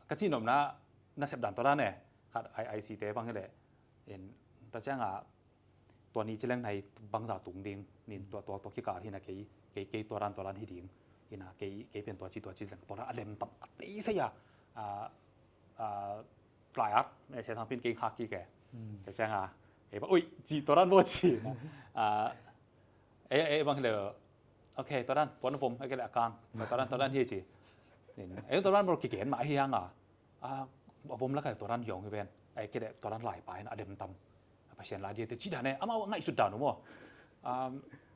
Ka cihnopna nasep dan tua dan e. Khat IC te bang hileh in ta cianga tua ni ci leng nai bangza tung ding, nin tua, tua, tua kikal hina kei, kei, kei tua dan, tua dan hi ding. Hina kei, kei pen tua ci, tua ci leng tua dan a lem tam a teisei a, a, a, tlai at, siasangpin kei khak kik e. Ka ciang a, ei bang, ui, ci tua dan bo ci. A, ei, ei bang hi le, ok, tua dan, puan a vom, ei ke le a kang, tua dan, tua dan hi ci. Ei tua dan bo kigen mah hi hang a, a vom lak a tua dan hiong hi ven, ei ke le tua dan lai pa hin a dem tam. A Pasian lai dia te ci dan e, amau ngaihsut dan uh maw.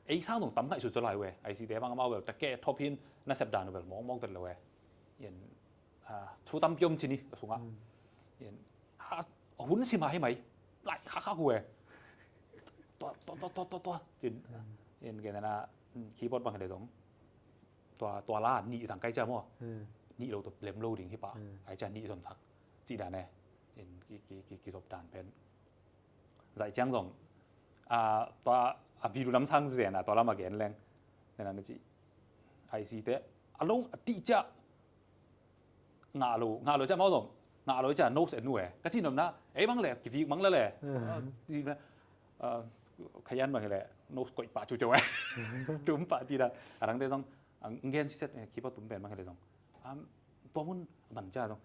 Ei sang dong tam ngaihsut zaw lai uh e, ei site bang amau bel ta ke thop hin na sep dan uh bel mawkmawk bel lo e. Thu tampi om ci ni a sungah. A hun sim a hi mai, lai khakkhak uh e. Tua tua tua tua tua tua cin. In gen na keyboard bang hi le zong tua tua la nih zang kai cia maw. Nih lo tua lem lo ding hi pah. Ai cia nih zon thak ci dan e. In ki ki ki ki zop dan pen. Zaih ciang zong tua a video lam sang zen a tua lam a gen leng. Nena na ci ai si te a long a tih cia ngah lo, ngah lo cia mau zong ngah lo cia nose en nu e. Ka ci nopna ei bang le kivik mang le le. Khayan bang le nose koih pah cu cio e. Tum pah ci da. A dangte zong ngen siset keyboard tum pen bang le zong tua mun man cia zong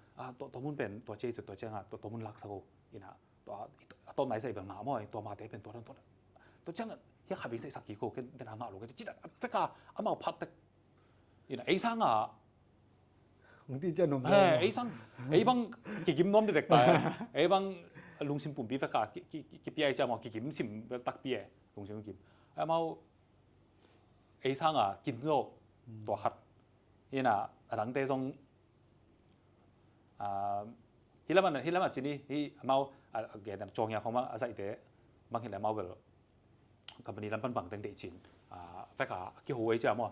tua mun pen tua cia tua cia ngah tua mun laksak o. Ina tua a tawm nai zai bel ngah maw, tua mate pen tua dan tua dan. Tua ciang hiah kha bing zai sak kiko ken tena ngah lo ken ci dan a fek a amau phat tek. Ina ei sang a hong ti cia nong ei sang ei bang kigim nuam dedek ta. Ei bang lungsim pumpi fek a kipiai cia maw kigim sim takpi e lungsim kim. Amau ei sang a kin zo tua khat. Ina a dangte zong hi lamah hi lamah cini hi amau a gen cuang ya khong a zaihte bang hi le amau bel company lam pan bang teng deih cin vek a kiho ei cia maw.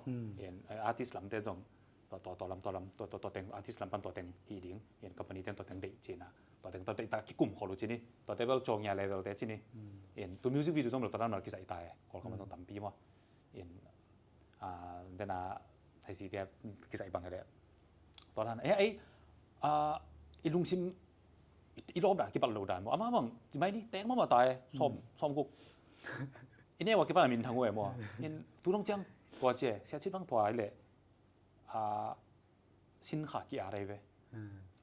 Artist lam te zong tua tua tua lam tua lam tua tua tua teng artist lam pan tua teng hi ding in company teng tua teng deih cin a tua teng tua deih ta kikum khol uh cini tua te bel cuang ya level te cini. In tu music video zong bel tua lam bel kizaih ta e kol kama zong tampi maw. In dena hei si tia kizaih bang hi le tua dan e ei i lungsim i lawp dan kipat lo dan maw ama bang mai ni teng mama ta e sawm sawm guk i neu a kipat a min thang uh e maw. In tu dong ciang tua cia sia cit bang tua hi le sin kha ki a rei ve.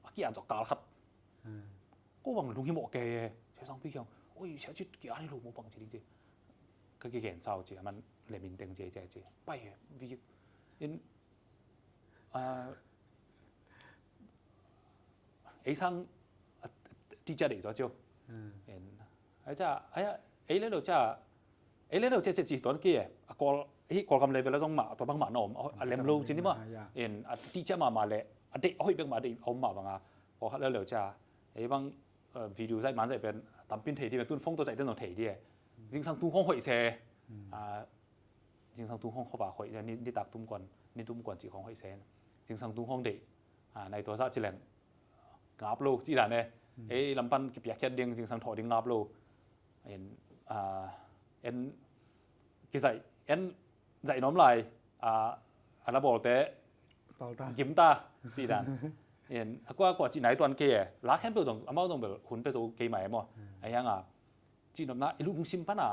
A ki a tua kal khat ko bang lunghimawh kei e. Sia sangpi kiang oi sia cit ki a rei lo maw bang ci ding ci. Ka kigen sau ci a man le min teng ci ci ci pai e vi in ei sang teacher dei zaw cio. Ei ca ei le lo ca ei le lo ca ci tuan ki a kawl hi kawl kam level a zong mah tua bang mah na om a lem lo ci ni mah. In a teacher mah mah le a deih a hoih bek mah a deih a om mah bang a kawl khat le lo ca ei bang video zaih man zaih pen tampin thei di pen tun phone tua zaih ten zong thei di e. Zingsang tung khong hoih se. Zingsang tung khong khova hoih nitak tum kuan ni tum kuan ci khong hoih se. Zingsang tung khong deih nai tua zah ci leng ngap lo ci dan e. Ei lampan kipiakkhiat ding zingsang thawh ding ngap lo. En en kizaih en zaih nuam lai a la bawlte gimta ci dan. En a kua kua ci nai tuan kei e la khempeuh zong amau zong bel hun pe zo kei mai e maw. A hiang a ci nopna i lungsim pana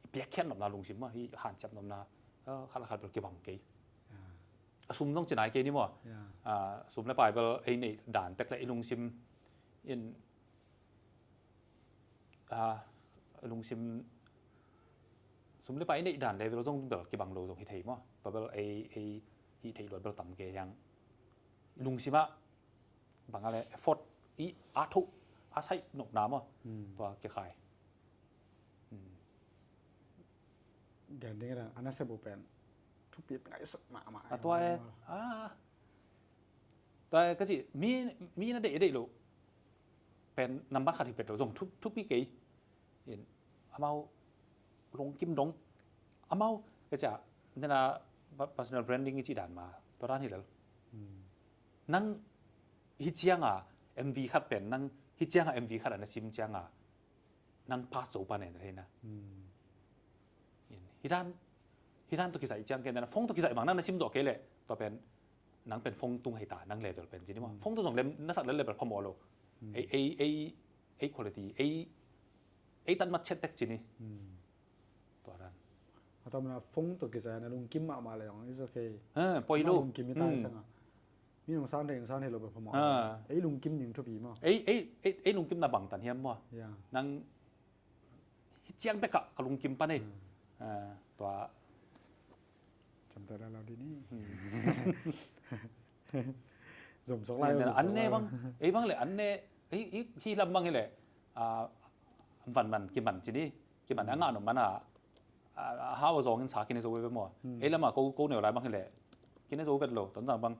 i piakkhiat nopna lungsim maw hi hanciam nopna khat la khat bel kibang kei. A sum zong ci nai kei ni maw. Sum le pai bel ei neih dan tek le i lungsim in lungsim sum le pai i neih dan le bel zong bel kibang lo zong hi thei maw. Tua bel ei ei hi thei luat bel tam kei hiang. Lungsim ah bang a le effort i a thoh a saih nopna maw. Tua kikhai. Gen ding a na sep uh pen thupit ngaihsut mahmah a tua e. Tua e ka ci mi mi na deih deih lo pen nambat khat hi pet lo zong thupi kei. In amau lungkim dong amau ka cia nena personal branding i ci dan ma tua dan hi lel. Nang hi cianga M V khat pen nang hi cianga M V khat ana sim cianga nang pass zo pa nen theina. Hi dan hi dan to kizaih ciang ken na phone to kizaih bang nang na sim zo kei le tua pen nang pen phone tung hei ta nang level pen ci ni maw. Phone to zong lem na sat le level phamawh lo. Ei ei ei ei quality ei ei tan mat chet tek ci ni. Tua dan. A tom na phone to kizaih na lungkim mahmah le zong is okay. Poi lo lungkim hi ta cianga. Mi nong san thei, nong san thei lo bek phamawh. Ah. Ei lungkim ding thupi maw? Ei, ei, ei, ei lungkimna bangtan hiam maw? Ya. Nang hi ciang bekah ka lungkim pan ei. Hmm. Ah, tua. Camta la lo di ni. Hmm. Zom sok lai, zom sok lai. An ne bang, ei bang le, an ne, ei, ei, hi lam bang hi le, ah, van man, kiman ci ni, kiman a ngah nop man a, a, a hau a zawng in sa kine zo ve maw. Hmm. Ei lam a ko, ko neu lai bang hi le, kine zo vet lo, ton zang bang,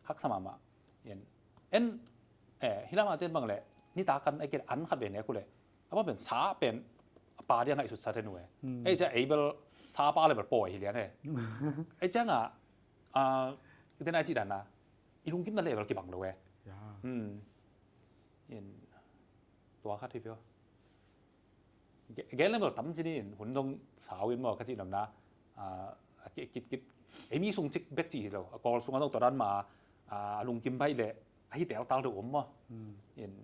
haksa mahmah. En, en, eh, hi lam a ten bang le, nitak an, ei ken an khat ve ne ku le, a bang pen sa pen, a pa dia ngaihsut sa ten uh e. Hmm. Ei cia ei bel, sa pa le bel pawi hi lian e. Ei cia nga, ah, i ten a ci dan a, i lungkimna level kibang lo e. Ya. Hmm. In, tua khat hi pio. Ge-, gen level tam ci ni in, hun dong sau in maw ka ci namna. Ah, a ki-, kit, kit. Ei mi sung cik bek ci hi lo. A kawl sung a dong tua dan ma, ah, a lungkim baih le, a hi tel tal deuh om maw. Hmm. In.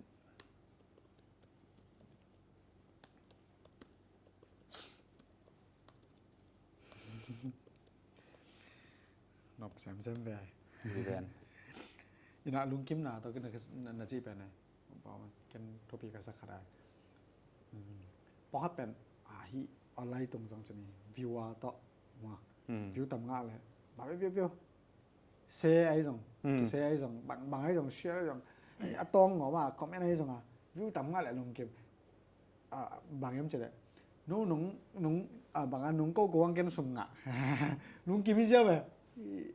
Nop semsem ve. Hi ven. Ina lungkimna tawh ken na, na, na cih pen e. Ken thupi ka sa khat ai. Hmm. Pawlkhat pen, a, hih online tung zong ci ni, view a tawh, maw. Hmm. View tam ngah le, ba, ba, ba, ba. Share ahi zong, hmm, share ahi zong, bang, bang ahi zong, share ahi zong. A tawng ngawm a, comment ahi zong a, view tam ngah le lungkim. Ah, bang hiam cih leh, no, nong, nong, ah, bang a nong ko ko ang ken sum ngah. Lungkim hi ziau ve. I,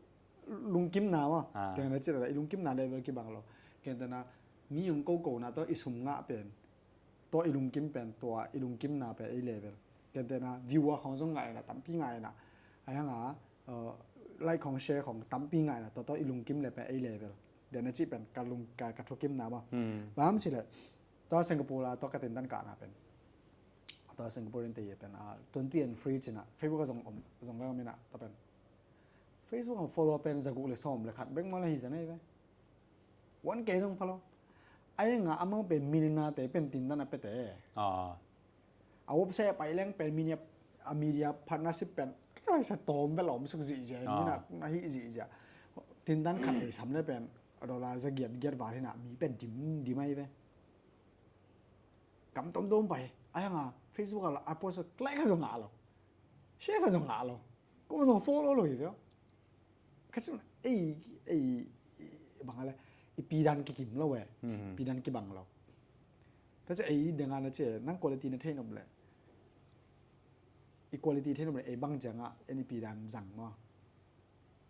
lungkimna maw. Ah. Ken na cih leh, i lungkimna level kibang lo. Ken te na, mi nong ko ko na tawh i sum ngah pen. Tua i lungkim pen, tua i lungkimna pen ei level. Ken te na, view a khong zong ngah ina, tampi ngah ina. Ai hang a, uh, like khong share khong tampi ngah ina, tua, tua i lungkim le pen ei level. Ken na cih pen, ka lung, ka, ka thukimna maw. Hmm. Bang hiam cih leh, tua Singapore la, tua ka tindan kahna pen. Tua Singapore in te ye pen, ah, twenty and three cina, Facebook a zong om, zong le om ina, tua pen. Facebook a follow pen za guk le sawm le khat bek maw le hi za nei ve. One K zong pha lo. Ai nga amau pen millionaire te pen tindan a pete. Ah. A website a pai leng pen media, a media partnership pen. Ka lai sa tawm ve lawm suk zihzia, ah, mina na hi zihzia. Tindan khat le sam le pen. A dollar za giat, giat val hina, mi pen dim, dim ai ve. Kam tom tom pai, ai hang a, Facebook a la, a post like kha zong ngah lo. Share kha zong ngah lo. Ko zong follow lo hi veo. Ka cih, ei, ei, ei, bang a le, i pidan kikim lo e. Mhm. Pidan kibang lo. Ka cih ei, deng a na cih, nang quality na thei nop le. I quality thei nop le, ei bang ciang a, en i pidan zang maw.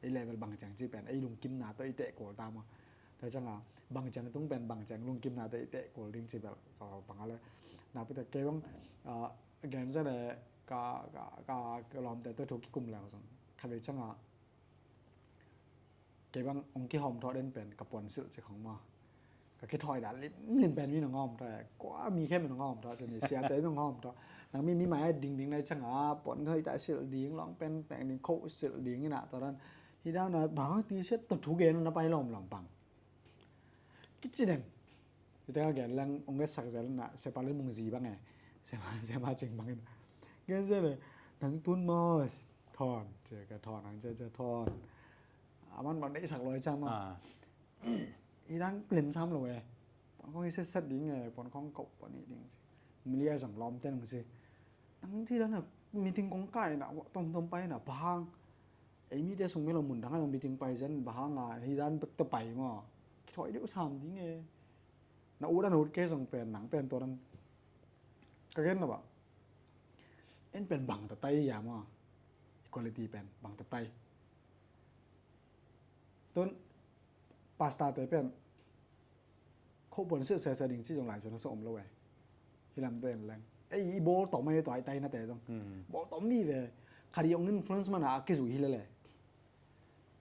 Ei level bang ciang ci pen, ei lungkimna tawh i teh kul ta maw. Tua ciang a, bang ciang tung pen, bang ciang lungkimna tawh i teh kul ding ci bel, uh, bang a le. Na pite kei bang, uh, gen zia le ka, ka, ka, ka lawmte tawh thu kikum leng zong. Khat vei ciang a, kei bang ong kihawm thawh den pen, ka puan silh ci khong maw. Ka kithawi dan limlim pen mi nong hawm thawh e. Kua mi khem nong hawm thawh, cin ni siate nong hawm thawh. Nang mi, mi mai ding ding nai ciang a, puan khawi ta silh ding, long pen teng ding, kho silh ding ina, tua dan. Hi dan a, bang ti siat tua thu gen na pai lawm lawm bang. Kici den. Hi teng a gen lang, ong get sak zel na, sepa le mung zi bang e. Sepa, sepa cing bang ina. Gen zel le, nang tun maw, thawn, ci ka thawn, nang ci, ci thawn. A man bang dei sak loi ciang maw. Ah. I dan lim sam lo e. Puan khong i set set ding e, puan khong kau puan i ding ci. Mili a zang lawm ten ong ci. Nang ti dan a meeting kong kai na, wa tom tom pai na, bang. Ei mite sung mi lo mun dang a zang meeting pai zen, bang a, hi dan bek ta pai maw. Kithawi deuh sam ding e. Na ut an ut ke zong pen, nang pen tua dan. Ka gen na ba. En pen bang ta tai ya maw. Equality pen, bang ta tai. Tun, pastor te pen, kho puan silh sese ding ci zong lai zong na sa om lo e. Hi lam te en leng. Ei, i bawl tom ai tua i tai na te zong. Hmm. Bawl tom ni ve. Khat i ong influence man a kizui hi le le.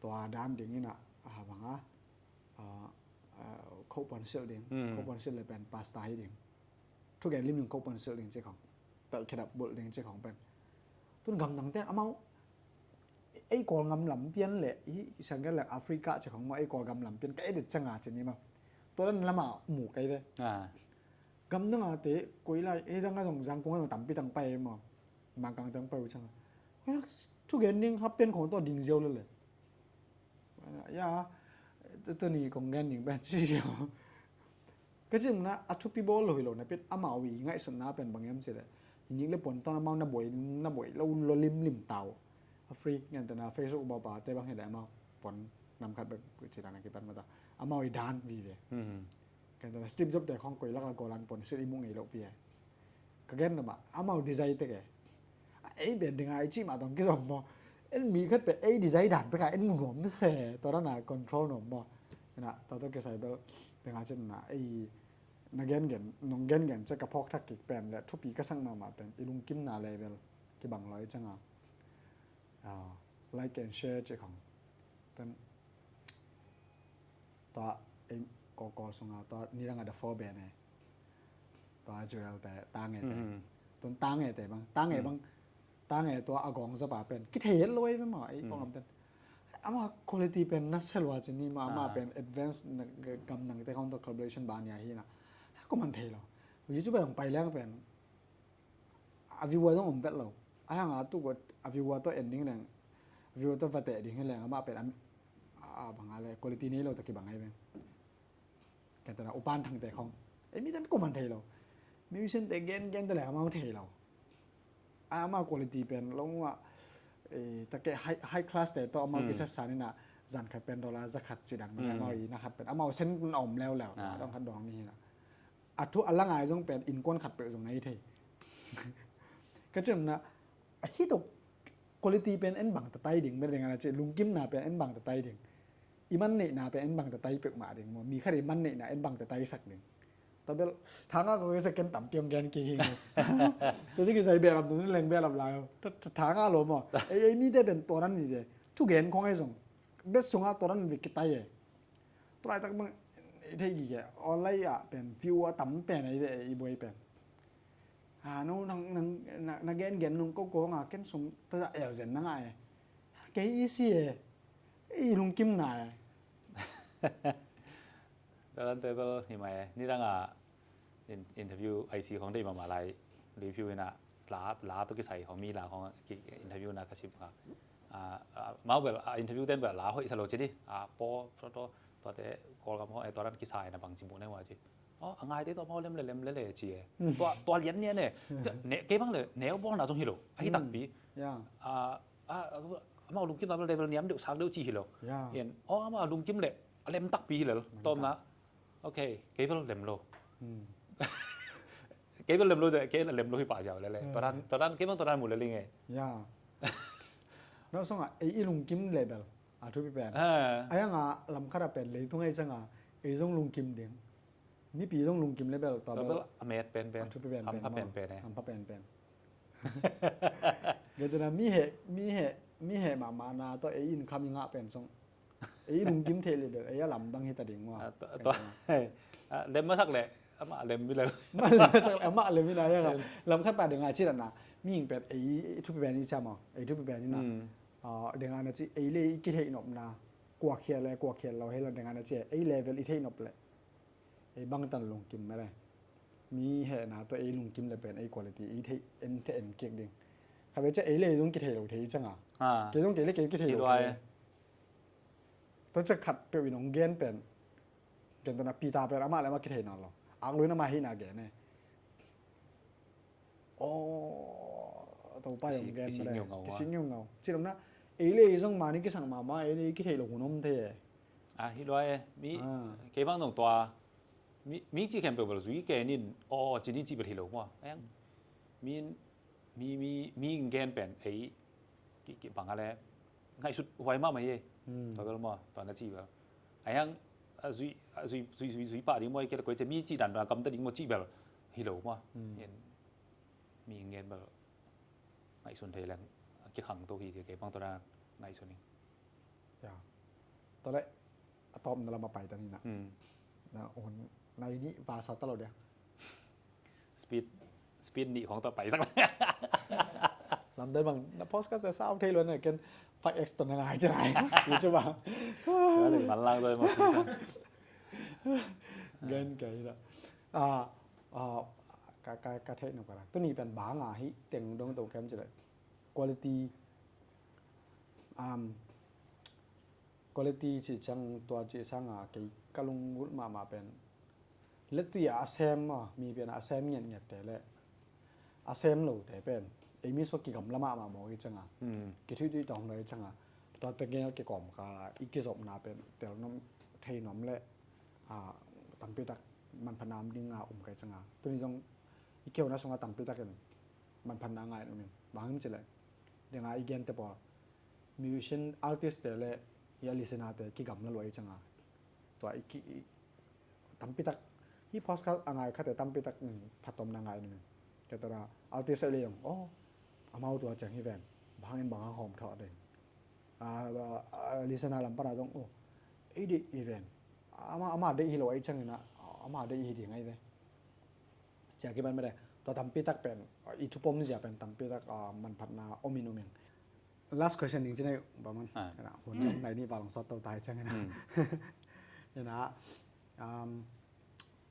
Tua dan ding ina, a bang a, a, a, kho puan silh ding. Hmm. Kho puan silh le pen pastor hi ding. Thugen lim ding kho puan silh ding ci khong. Tel khedap bulh ding ci khong pen. Tun gamdang ten amau, ei Kawlgam lam pian le, hi, siang gen leng Africa ci khong maw, ei Kawlgam lam pian, ka edit ciang a ci ni maw. Tua dan lam a mu kai ve. Ah. Gamdang a te, koi lai, ei dang a zong, Zangkong a zong tampi tang pai maw. Mangkang tang pai uh ciang. Thugen ding, hap pian khong tawh ding ziau le le. Ya, Tuni kong gen ding pen ci hi. Ka cih na a thupi bawl lo hi lo na pit amau i ngaihsutna pen bang hiam cih leh hi nik le puan tawn amau na buai na buai lo lo limlim tau. A free ngen tena Facebook bawpa te bang hi leh amau puan nam khat bek ci dan a kipan mata amau i dan vive. Kan tena Steve Jobs te khong koi laka golan puan sil i mu ngei lo pi e. Ka gen na ma amau design te ke. Ei ben dinga i ci ma tong kizom mo. En mi khat pe ei design dan pe ka en nuam se to na control nuam mo. Na to to kisai bel dinga cin na ei na gen gen nong gen gen ce ka phawk thak kik pen le thupi ka sang ma ma pen i lungkim na level kibang loi changa. Like and share ci khong. Ten tua ei kawkaw sunga tua nidang a da fo ben e. Tua Joel te tange te tun tange te bang tange bang tange tua a gong zapa pen kithei het lo ei ve ma ei kong am ten. Ama quality pen na selwa ci ni ma ama pen advance gam nang te khong tua collaboration ba nia hi na. Ko man thei lo. YouTube a yong pai leng pen a viewer zong om vet lo. A hanga tu ko a viewer to ending leng a viewer to vate ding hi leng ama pen a banga le quality nei lo ta kibang ai ve. Kan tana upan thang te khong ei mi ten ko man thei lo. Musician te gen gen te le ama thei lo. Ama quality pen lo ma ta ke high class te to ama kisa sanina zan khat pen dollar za khat ci dan ma ama i na khat pen ama sen kun om leu leu dong khat dong ni na. A thu a langai zong pen innkuan khat peuh zong na hi thei. Ka cimna a hi tuk quality pen en bang tatai ding mer ding ana ci lungkimna pen en bang tatai ding. I man neihna pen en bang tatai peuh mah ding maw mi khat i man neihna en bang tatai sak ding. Tabel thanga ko kisa ken tam piang gen ki hi ngu. Tadi kisai belam tu leng belam lai. Thanga lo maw ei ei mi te pen toran ni te thu gen khong ei zong bet sunga toran vi kitai e. Tulaitak bang i thei gige online ah pen view a tam pen ai ve i buai pen. Ha no nang nang na gen gen nung ko ko nga ken sum ta da el zen na nga e. Kei i si e i lungkim na e. Dalan table hi mai e ni dang a interview ai si khong dei ma ma lai review ina la la to kisai khong mi la khong interview na ka sip ka. Mau bel interview ten bel la hoi sa lo ci di a po to to tua te kol kam ho e tua dan kisai na bang ci mu ne wa ci. A ngai te tua mau lem le lem le le ci e tua tua lian nia ne. Kei bang le neu bol na zong hi lo a hi takpi. Mau lungkim na bel level niam deuh sak deuh ci hi lo. Aw mau lungkim le a lem takpi hi lel tom na. Ok kei bel lem lo. Kei bel lem lo de kei lem lo hi pah ziau lele tua dan kei bang tua dan mu lele nge. No song a ei i lungkim le bel a thupi pen a yang a lam khat a pen leitung ei chang a ei zong lungkim ding. Mipi zong lungkim le bel tua bel a met pen pen a thupi pen pen pen pen. Getena mi he mi he mi he mahmah na tua ei in kham i ngah pen song. Ei lungkim thei le bel ei a lamdang hi ta ding maw. Lem masak le amah lem mi le. Amah lem mi na ya lam khat pa ding a ci na mi ing pen ei thupi pen i cha maw ei thupi pen i na. Ding a na ci ei le i kitheih nopna kuakhial le kuakhial lo hei lo ding a na ci ei level i theih nop le. Ei bangtan lungkim mele mi hehna tua ei lungkim le pen ei quality ei theih en theih en kik ding. Khabe cia ei le ei zong kithei lo thei i canga. Kei zong kei le kei kithei lo thei. Tua cia khat peuh in hong gen pen gen tana pita pen amah le amah kithei nawn lo. Akluin amah hihna gen e. Aw Topa i hong gen mele kisik ngiungau. Ci lomna ei le ei zong mani kisang mama ei le ei kithei lo hun om thei e. A hi lua e mi kei bang nong tua mi ci khempeuh bel zui ke nin aw ci ni ci bel hi lo mua. Mi mi mi gen pen ei ki bang a le ngaihsut huai mahmah hi. Tua bel mua tua na ci bel a hiang zui zui zui zui pah ding mua ei ke le koi ci mi ci dan kamta ding mua ci bel hi lo mua. Mi gen bel ngaihsun thei leng kikhang to hi ci kei bang tua na ngaihsun hi. Tua le a tawpna lam a pai ta ni na. Na hun na i nih vasa ta lo dia. Speed speed nih khong ta pai sak. Lamdai bang na podcast a sau thei lo na ken five x ton na ngai ci nai. YouTube a. Malang doi ma. Gen kai da. Ka ka ka thei no ka ra. Tuni pen banga hi teng dong to kem ci le. Quality um, quality cih ciang tua cih sanga kei ka lunggulh mahmah pen, letui a sem maw, mi pen a sem ngiatngiatte le a sem lote pen ei mi sua kigamla mahmah maw i cianga, kithuithuih tawng lo i cianga, tua tegel kikawmkala i kizopna pen tel nuam thei nuam le, a, tampitak manphatna om dinga um ka i cianga, tuni zong i kihona sunga tampitakin manphatna ngai nuam in, bang him cileh, denga i gente pawl, musician artist te le i a listener te kigamla lua i cianga, tua i ki, i, tampitak, hi podcast a ngai khate tampitak, um, phattuamna ngai nuam in. Kei tua artist a le zong, oh, amau tua ciang hi ven, bangin bang hang hawm thawh ding. A, a, a, listener lam pana zong, oh, ei deih hi ven. Ama, ama deih hi lo a i ciangina, ama deih hi ding a i ve. Cia kiban mede, tua tampitak pen, i thupom zia pen tampitak, a, manphatna om in um in. Last question ding cine, baman. Ah. Kena, hun jong nai ni valong sot to tai ciangina. Hmm. Ina, um,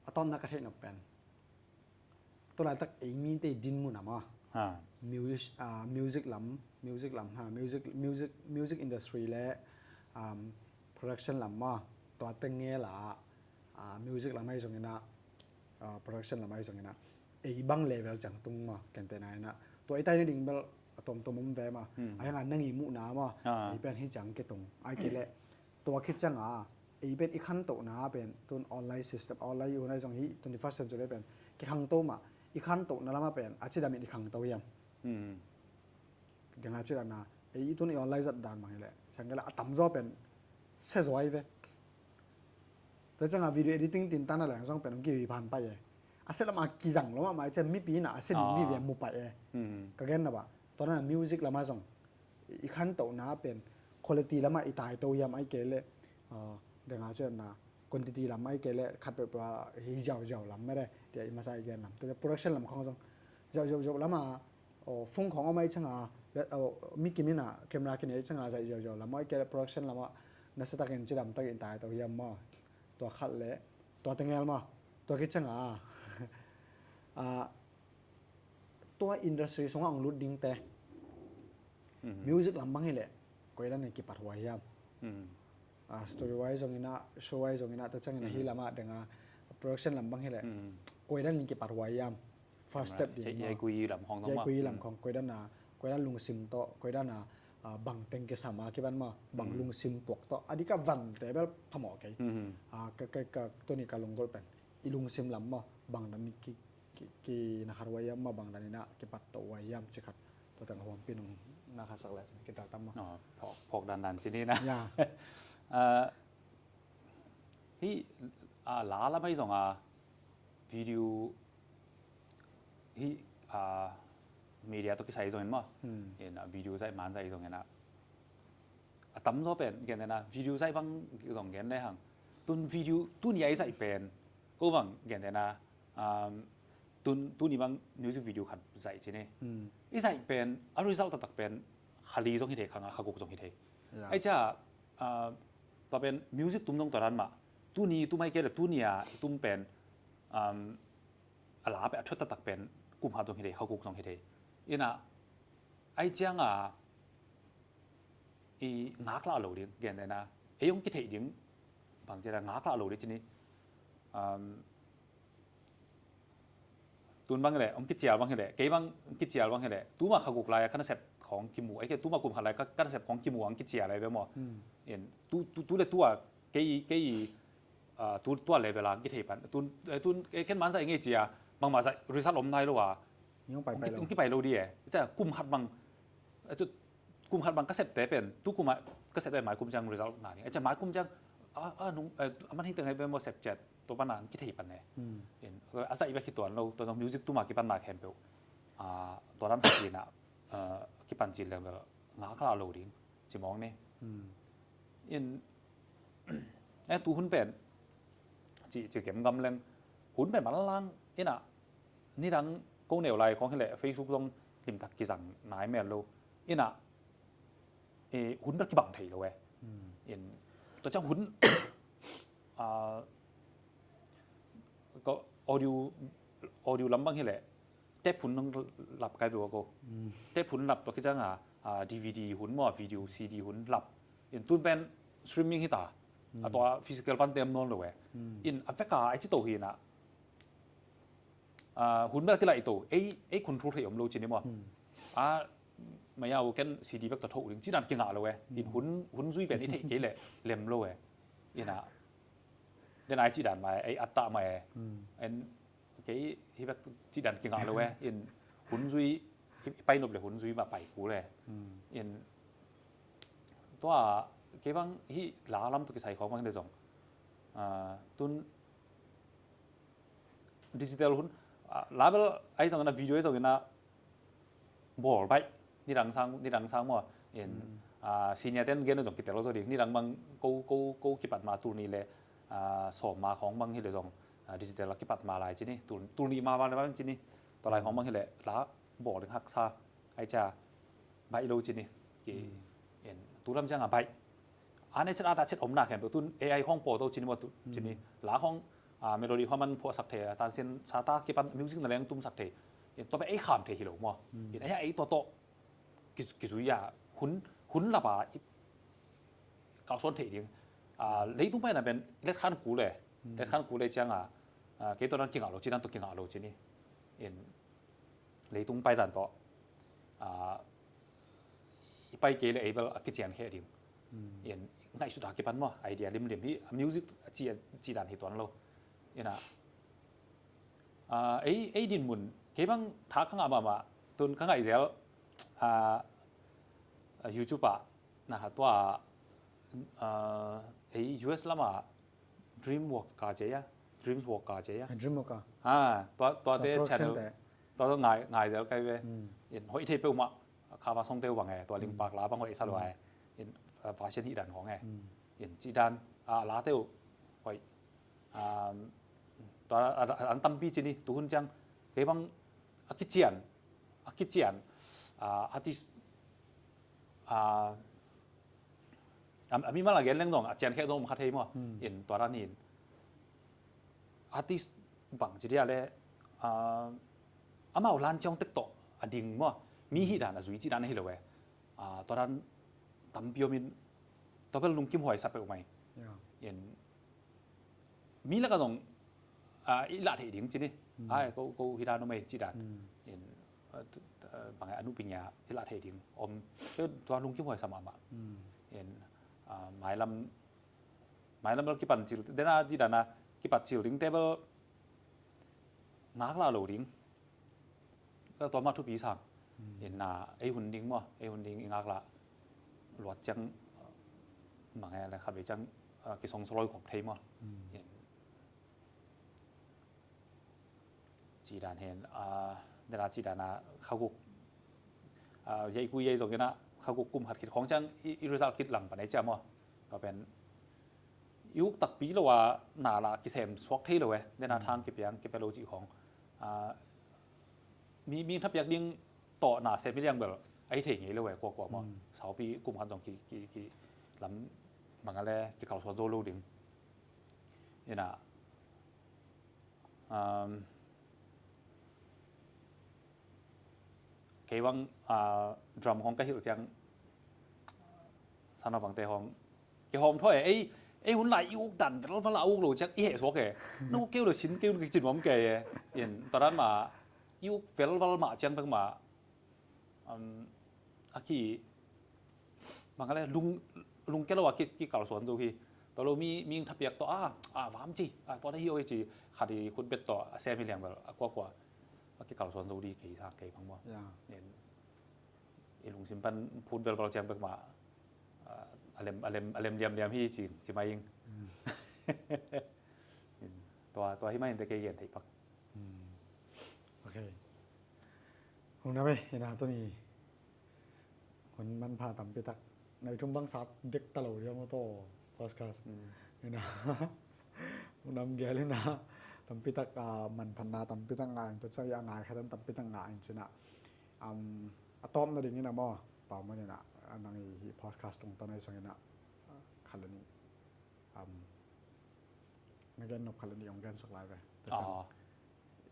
a tawmna ka theih nop pen, tu laitak ei mite dinmun a maw. Ha. Music, ah, music lam, music lam, ha, music, music, music industry le, um, production lam maw. Tua tengela, ah, music lam ahi zongina, ah, production lam ahi zongina, ei bang level ciang tung maw, kentena ina. Tua i taina ding bel a tuamtuam om ve maw. Hmm. Ahi hanga nang i muhna maw. Ah. Ei pen hi ciang kitung. Ai kei le, tua khit cianga, ei pen i khantohna pen, tun online system, online i hun ahi zong hi, twenty-first century pen, kikhangto mah, i khantohna lama pen, a cidamin i khangto hiam. Hmm. Denga cidana, ei tun i online zat dan bang hileh, sang kela a tamzaw pen, se zuai ve. Tua cianga video editing tin tana leng zong pen, ong kiwi phan pai e. A se lama kizang lo mahmah e, cian mipi ina, a se ding vive mu pai e. Hmm. Ka genna ba, tua na music lama zong, i khantohna pen quality lama i taito hiam ai kei le, ah, denga cianna quantity lam ai kei le khat peuhpeuh a hi ziauziau lam mede, tia i masa i gen lam. Tua production lam khong zong ziauziauziau lama, oh, phung khong om ai cianga, le, oh, mi kim ina camera kine ai cianga zaih ziauziau lam ai kei le production lama nasatakin cidamtakin taito hiam maw. Tua khat le, tua tengel maw. Tua khit cianga, ah, tua industry sunga ong lut dingte. Mhm. Music lam bang hileh, koidan in kipat huai hiam. Mhm. Ah, studio wise zongina, show wise zongina, ta ciangina hi lama denga production lam bang hileh, koidan in kipat huai hiam. First step ding. Yai kui lam khong, yai kui lam khong, koidan a, koidan lungsim tawh, koidan a, ah, bang teng kisam a kiban maw, bang lungsim tuak tawh. A dika vante bel phamawh kei. Mhm. Ah, ka, ka, ka, tuni ka lunggulh pen. I lungsim lam maw, bang dan ki, ki, ki na khat huai hiam maw, bang dan ina kipat to huai hiam ci khat. Tua teng huam pin ung na khat sak le cin kital tam maw. Oh, phawk, phawk dan dan cin ina. Ya. Ah, hi, ah, la lam ai zong a video hi, ah, media to kisai zong in maw. Hmm. In, ah, video zai man zai zong in a. A tamzaw pen, gen tena, video zai bang zong gen le hang. Tun video, tun i ai zai pen. Ko bang, gen tena, um, tun, tun i bang music video khat zai cine. Hmm. I zai pen, a result taktak pen, khali zong hi thei, khanga khaguk zong hi thei. Ya. Ai cia, uh, tua pen music tum zong tua dan mah. Tuni, tum ai kei le tuni a, tum pen, um, a la pen, a thuat taktak pen, kum khat zong hi thei, khaguk zong hi thei. Ina, ai cianga, i ngaklah lo ding, gen tena. Ei ong kitheih ding, bang cia ngaklah lo ding cini. Um, tun bang hileh, ong kicial bang hileh, kei bang ong kicial bang hileh, tuma khaguk lai a ka nasep khong kimu, ei kei tuma kum khat lai ka, ka nasep khong kimu ang kicial lai be maw. Hmm. In, tu, tu, tu le tua, kei, kei, ah, tu, tua level ang kithei pan. Tun, eh, tun, eh, ken man zai ngei cia, bangmah zai result om nai lo a. Ong kipai lo di e. Cia, kum khat bang, eh, tu, kum khat bang ka septe pen, tu kum a ka septe mai kum ciang result na ni. Acia mai kum ciang, a, a, nung, eh, a man hi teng ai pen maw sep ciat, tua pan a kithei pan e. Hmm. In, a zai bek hi tuan lo, tua zong music tuma kipan na khempeuh. A, tua dan khat ina, eh, kipan ci level ngaklah lo ding, ci mawng ni. Hmm. In, eh, tu hun pen, ci, ci kem gam leng, hun pen man lang, ina, nidang ko neu lai khong hileh, Facebook zong limtak kizang nai mel lo. Ina, eh, hun bel kibang thei lo e. Hmm. In, tua ciang hun, ah, ko audio, audio lam bang hileh, tape hun nong lap kai beu ko. Hmm. Tape hun lap tua khit cianga, ah, D V D hun maw, video C D hun lap. In tun pen, streaming hi ta. A tua physical van tem nawn lo e. In a veka ai ci to hi na. Hun bel a kilaih to, ei ei control thei om lo ci ni maw. A maya u ken C D bek tawh thoh ding ci dan kingah lo e. In hun hun zui pen i theih kei leh lem lo e. Ina den ai ci dan mai ei atta mai e. En kei hi bek ci dan kingah lo e. In hun zui i pai nop le hun zui ma pai ku le. In tua kei bang hi la lam tu kisai khong bang hi le zong tun digital hun label ai zong ina video ai zong ina bawl baih nidang sang nidang sang maw. In senior ten gen zong kitel zo ding nidang bang ko ko ko kipat ma tul ni le sawm ma khong bang hi le zong digital a kipat ma lai ci ni tul ni ma ma le bang ci ni tua lai khong bang hi le la bawl ding haksa ai ca baih lo ci ni. Ki en tu lam ciang a baih an ai chet a ta chet om na khem pe tun A I khong paw to ci ni maw tu ci ni la khong melody khong man phuah sak thei a tan sin sa ta kipan music na leng tum sak thei. En to pe ei kham thei hi lo maw. En ai ai to to kizui a hun hun lapa kau suan thei ding. Leitung pai na pen let khan ku le let khan ku le ciang a kei to nan kingah lo ci nan to kingah lo ci ni. En leitung pai dan tawh i pai kei le ei bel a kician khe ding. In ngaihsut a kipan maw idea limlim hi music ci dan hi tuan lo. Ina ei ei din mun kei bang tha ka ngah mahmah tun ka ngaih zel YouTube ah na ha tua ei U S lam ah Dreamwalk ka ce ya. Dreamwalk ka ce ya. Dreamwalk ka. Ha tua tua te channel te tua tua ngai ngai zel kai ve. In hoi thei peuh mah kha va song teu bang e tua ling pak la bang hoi sa lo ai. In version hi dan khong e. In ci dan a la teu hoi. Tua an tampi ci ni tu hun ciang kei bang a kician a kician artist a mi mal a gen leng dong a cian khek dong kha thei maw. In tua ran hin artist bang ci dia le amau lan ciang tek tawh a ding maw mi hi dan a zui ci dan a hi lo e. Tua ran tampi om in tua bel lungkim huai sa peuh mai. In mi laka zong i lah thei ding ci ni. Ai ko ko hi dan om ei ci dan. In bang a nu ping ya i lah thei ding om tua lungkim huai sa mahmah. In mailam mailam bel kipan cil dena ci dan a kipat cil ding te bel ngak la lo ding. Ka tua mah thupi sang. In na ei hun ding maw ei hun ding i ngak lah luat ciang mang e le khat vei ciang kisong soloi kop thei maw. In ci dan hen dena ci dan a khaguk yei kui yei zong ina khaguk kum khat khit khong ciang i result kit lang pan ei cia maw. Tua pen i uk takpi lo a na la kisem suak thei lo e dena thang kipiang kipia lo cih khong. Mi mi thapiak ding tawh na sem i liang bel a hi thei ngei lo e kuakua maw. Saupi kum khat zong ki ki ki lam bang a le kikalsuan zo lo ding. Ina kei bang drum khong ka hilh ciang sana bangte khong kei hawm thaw e ei ei hun lai i uk dan velval a uk lo ciang i heh suak e. No keu lo sin keu ki cin wam kei e. In taran ma i uk velval mah ciang bek mah a ki bang a le lung lung keu lo a ki ki kalsuan zo hi. Tawh lo mi mi thapiak tawh a a vam ci a tawh na hi oi ci khat i khut bet tawh a sem hi liang bel a kuakua a ki kalsuan zo di kei sa kei bang maw. I lungsim pan phut velval ciang bek mah a lem a lem a lem liamliam hi ci ci mai ing. Tua tua hi mai in te kei gen thei pak. Ok. Hong na ve ina tuni hun manpha tampi tak na i tum bang sap dek ta lo dia maw taw podcast. Ina hong nam gel ina tampi tak manphatna tampi tak ngah in tua cia i a ngai khatan tampi tak ngah in cina. A tawpna dingin a maw pau man ina nang i hi podcast tungtawn a i sangina khat le nih na gen nop khat le nih hong gensak lai ve. Tua ciang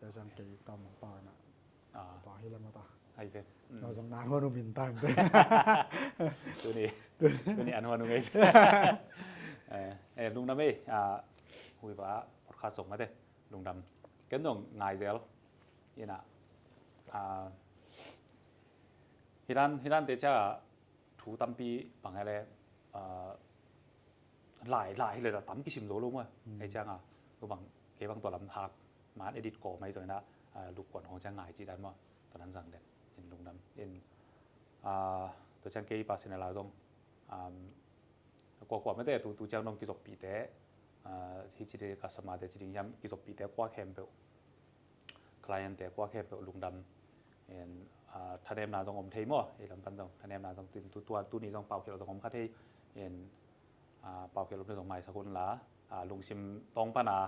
tua ciang kei tawm pau ina tua hi le mata. Ai ve. Tua zong na hon um in time te. Tuni. Tuni an huan ngei. Eh, eh, lungdam ei, ah, Huiva podcast zong mate, lungdam. Ken zong ngai zel. Ina, ah, hidan, hidan te cha thu tampi bang hele, ah, lai, lai le la tam kisim zo lo mua. Ei chang a, ko bang, ke bang to lam hak, man edit ko mai zo ina, ah, luk kuan hong chang ngai chi dan mua. To nan zang den, in lungdam. In, ah, to chang ke personal a zong, um, kua kua mate tu, tu chang dong kizoppi te, ah, hi chi de customer te chi ding hiam kizoppi te kua khempeuh, client te kua khempeuh lungdam. In, ah, thanemna zong om thei maw, ei lam pan zong thanemna zong tin tu tua, tuni zong pau khel zong om kha thei. In, ah, pau khel om thei zong mai sakun la, ah, lungsim tong pan a,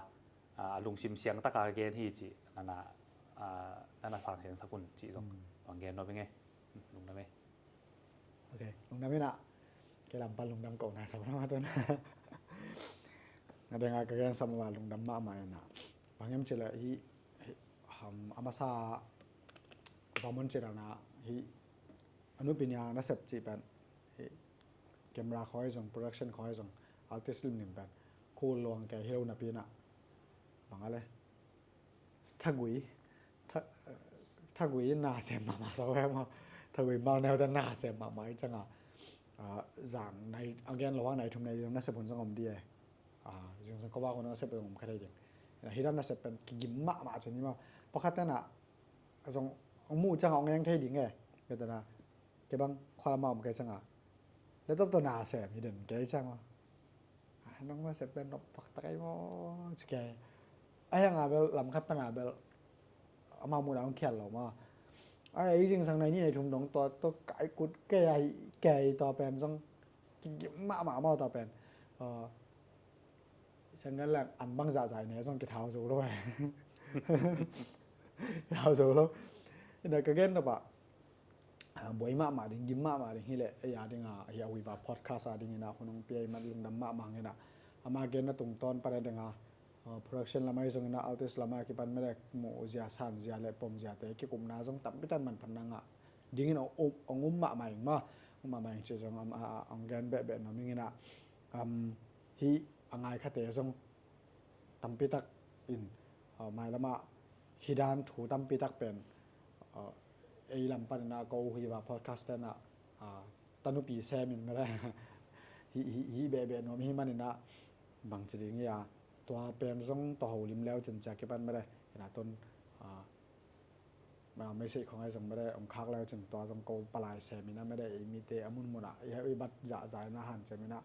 ah, lungsim siang taka gen hi chi, nana, ah, nana sang siang sakun chi zong, tuang gen no bing e. Lungdam e. Ok, lungdam ina. Ke lam pan lungdam ko na sa ma tun. Nga denga ka gen sa ma lungdam mahmah ina. Bang em chila hi, hi, ham, a masa vamun chila na hi, anu pinya na sep chi pen hi, camera khoi zong, production khoi zong, artist lim lim pen, kul luang ke hi lo na pina. Bang ale. Thagui, tha-, thagui na sem mahmah sa wema. Thagui mal neu ta na sem mahmah i changa. Ah, zang nai, again lo hang nai thum nai zong na sep hun zong om di e. Ah, zing zong ko ba ko na sep om kha thei ding. Hi dan na sep pen kigim mahmah chani ma. Pakhat na zong mu changa ong eng thei ding e. Ke ta na. Ke bang khuala ma om ke changa. Le top to na sem hi den ke changa. Ah, nong ma sep pen nop pak tak ai mo chi ke. Ai anga bel lam khat pana bel. Ama mu na ong khial lo ma. Ai, ei zing sang nai ni nai thum dong to, to kai kut ke ai, ke ai to pen zong. Kigim mahmah ma to pen. Ah, Sanggal lang an bang zahzah ne zong kithau zo lo e. Kithau zo lo. Ina ka gen na ba, ah, buai mahmah ding, gim mahmah ding hi le, ei a ding a, hi a Huiva podcast a ding ina, hunung pia i mat lungdam mahmah ina. Ama gen na tungtawn pan a ding a, ah, production lamai zong ina, artist lamai kipan mele mu zia san zia le pom zia te, kikumna zong tampi tan man pan na nga. Ding ina um, um, um mahmah ing ma, um mahmah ing chi zong am, a, a, ong gen beh beh nom ing ina. Am, hi a ngai khate zong tampi tak in, ah, mai lama hi dan thu tampi tak pen, ah, ei lam pan ina ko Huiva podcast na, ah, tanupi sem in mele. Hi, hi, hi beh beh nom hi man ina bang chi ding ia. Tua pen zong to ho lim leu chin chia kipan mele. Ina ton, ah, ah, message khong ai zong mede, ong khak leu cin tua zong ko palai sem ina mede, i mite a munmun a, i, i bat zahzah ina han cem ina,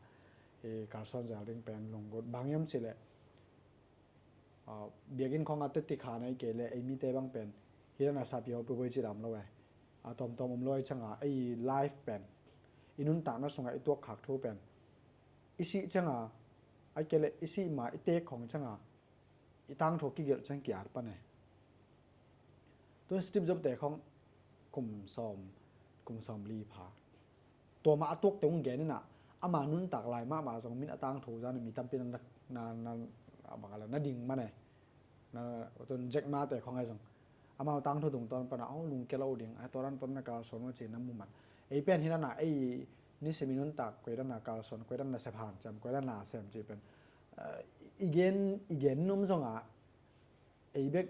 i kalsuan zel ding pen lunggut bang yam ci le, ah, biakinn khong a teti kha na i ke le, i mite bang pen, hi dan a sapi ho pupui ci dam lo e. A tomtom om lo i changa, i life pen, i nuntakna sunga i tuak khak thu pen, i sih changa, a ke le, i sih ma, i tek khong changa, i tangthu kigelh ciang ki-at pan e. Tun Steve Jobs te khong kum sawm, kum sawm li pha. Tua mah a tuakte hong gen ina, ama nuntak lai mahmah zong min a tangthu zan mi tampi na, na, na, na, bang a la, na ding man e. Na, tun Jack Ma te khong ai zong. Amau tangthu tungtawn pana, oh, lungkia lo ding, a tua dan ton na kalsuan uh ci na mu man. Ei pen hi na na, ei, nisimin nuntak, koi dan na kalsuan, koi dan na sep hanciam, koi dan na sem ci pen. Eh, i gen, i gen num zonga, ei bek,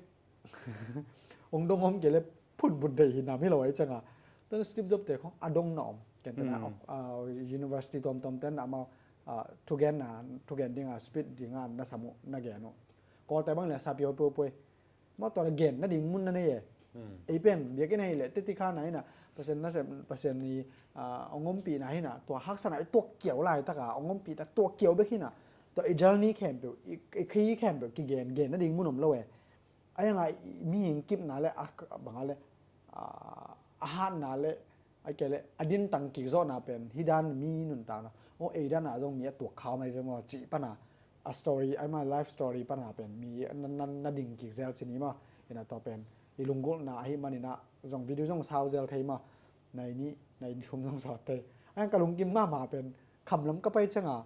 ong dong om kei le phun bun dei hi nam hi lo ai changa. Tun Steve Jobs te khong a dong na om. Ken tena, ah, university tuamtuam ten amau, ah, thugen na, thugen dinga, speech dinga, na sam uh, na gen uh. Kawlte bang le sapi ho puapui. Mawtaw na gen nading mun na nei e. Ei pen biakinn ahih leh teti kha na hi na, Pasian nasem, Pasian i, ah, hong ompihna hi na, tua haksatna i tuak kiau laitaka hong ompihna tuak kiau bek hi na, tua i journey khempeuh, i, i khi khempeuh kigen, gen nading mun om lo e. A yanga i mihing kipna le, a, banga le, ah, a hatna le, a ke le, a dintang kik zawhna pen, hi dan mi nuntakna. Aw, ei dana zong mi a tuak khau mai ve maw, cih pana, a story, a ma life story pana pen, mi na, na, na ding kik zel ci ni maw. Ina tua pen, i lunggulhna ahi manina, zong video zong sau zel thei maw. Nai ni, nai ni thum zong sawt thei. A ka lungkim mahmah pen, kham lam ka pai cianga,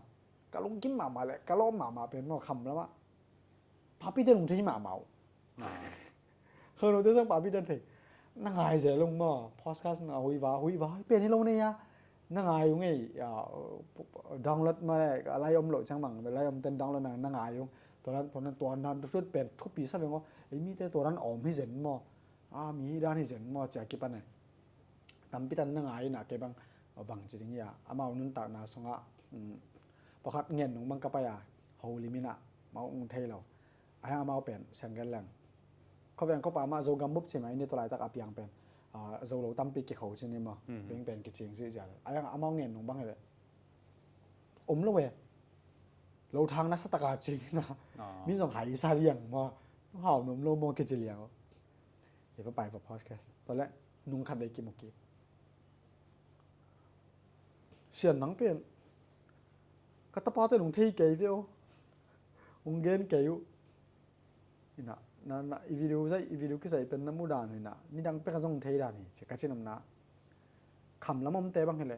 ka lungkim mahmah le, ka lawm mahmah pen maw, kham lama. Papi te lungthim mahmah uh. Khano te sang papi te thei. Na ngai zel lung maw, podcast na Huiva, Huiva, pen hi lo nei a. Na ngai ung ei, ah, download ma le, a lai om lo ciang bang, lai om ten download na, na ngai ung. Tua dan, tua dan, tua dan, tua dan pen thupi sa veng aw. Ei mite tua dan om hi zen maw. Ah, mi hi dan hi zen maw, cia kipan e. Tampi tan na ngai na kei bang, bang ci ding ia. Amau nuntakna sungah, um, pakhat ngen nung bang ka pai a, ho limin ah, mau ung thei lo. Ahi hang amau pen, siang gen leng. Khuaveng khuapa mah Zogam bup ci mah, i ni tua laitak a piang pen. Ah, Zolo tampi kikho ci ni maw. Mhm. Peng pen kicing ci cia le. Ahi hang amau ngen nung bang hi le. Om lo e. Lo thang na sa taka cing na. Ah. Mi zong hai sa liang maw. Hau nom lo maw kici liang. Kei va pai va podcast. Tua le nung khat vei kimu kik. Sian nang pen. Ka tapa te nung thei kei ve aw. Ung gen kei uh. Ina, na, na, i video zai, i video kizai pen na mu dan ina. Nidang pek a zong thei dan hi, ci ka cinamna. Kham lam omte bang hi le.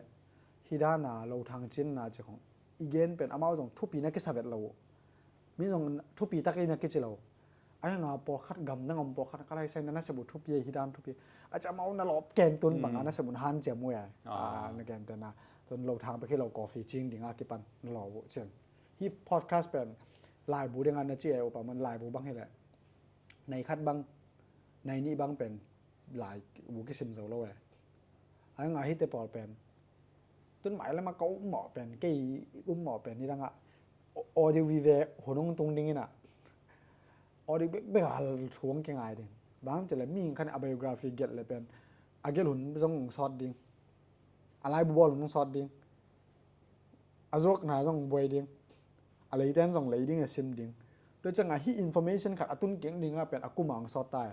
Hi dan a lo thang cin na ci khong. I gen pen amau zong thupi na kisa vet lo uh. Mi zong thupi tak i na kici lo. Ahi hang a pawlkhat gamdang om pawlkhat ka lai sai na na sep uh thupi hi dan thupi. A ci amau na lawp ken tun bang a na sep uh na han ciam uh ai. Ah. Ah, na gen te na. Tun lo thang pek hi lo coffee cing ding a kipan na lawp uh cin. Hi podcast pen laibu ding a na ci e upa man laibu bang hi le. Nai khat bang, nai nih bang pen laibu kisim zo lo e. Ahi hang a hite pawl pen. Tun mai lama ka um mawh pen, kei um mawh pen, nidang ah, au-, audio vive hunung tung ding ina. Audio bek bek a thu ang kingai ding. Bang ci le mi khan a biography gelh le pen. A gelh hun zong sawt ding. A laibu bawl hun sawt ding. A zuakna zong buai ding. A leiten zong lei ding a sim ding. Tua ciang a hi information khat a tun keng ding a pen a kum ang sawt tai.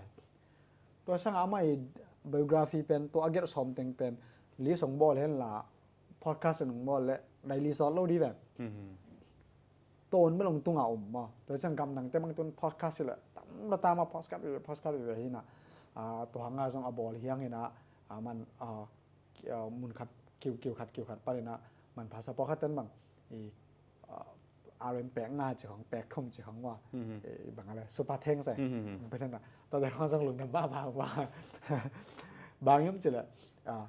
Tua sang a amah i biography pen, tua a gelh sawm teng pen, li song bawl hen la, podcast nung bawl le, nai li sawt lo di ven. Mhm. Tua un melong tunga um maw. Tua ciang gamdang te mang tun podcast le, tam la tam a podcast, podcast hi na. Ah, tua hang a zong a bawl hi hang hi na, ah, man, ah, ki-, ah, mun khat, kiu, kiu khat, kiu khat, pan hi na, man phasa pawlkhat ten bang. I, ah, R M pek nga ci khong, pek thum ci khong wa. Mhm. Eh, bang a le, super thanks e. Mhm. Pe ten na. Tua te khong zong lungdam ba, ba, ba. Bang yom ci le, ah,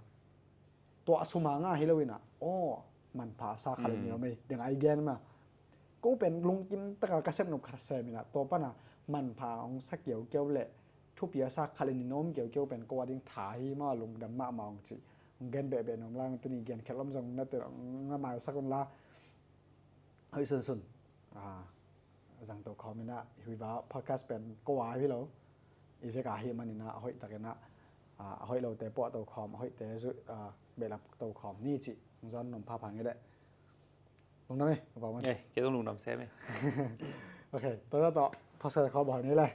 tua sum a nga hi lo ina. Oh, man phasa khat le ni om ei. Deng ai gen ma. Ko pen lungkim taka ka sep nop khat sem ina. Tua pana man pha ong sa kiau kiau le. Thupi a sa khat le ni om kiau kiau pen ko a ding tha hi ma lungdam mahmah ong ci. Ong gen behbeh nom la, tuni gen khelh lom zong na te, na maisak un la. Hoi sunsun. Ah, zang to khawm ina, hui va podcast pen ko a hi lo. I vek a hi man ina, a hoih tak ina, ah, a hoih lo te puah to khawm, a hoih te zu, ah, behlap to khawm ni ci. Zon nom pha pha ngi le. Lungdam e, a pau man. Eh, kei zong lungdam sem e. Ok, to, to, to. Podcast khawm bawl ni le.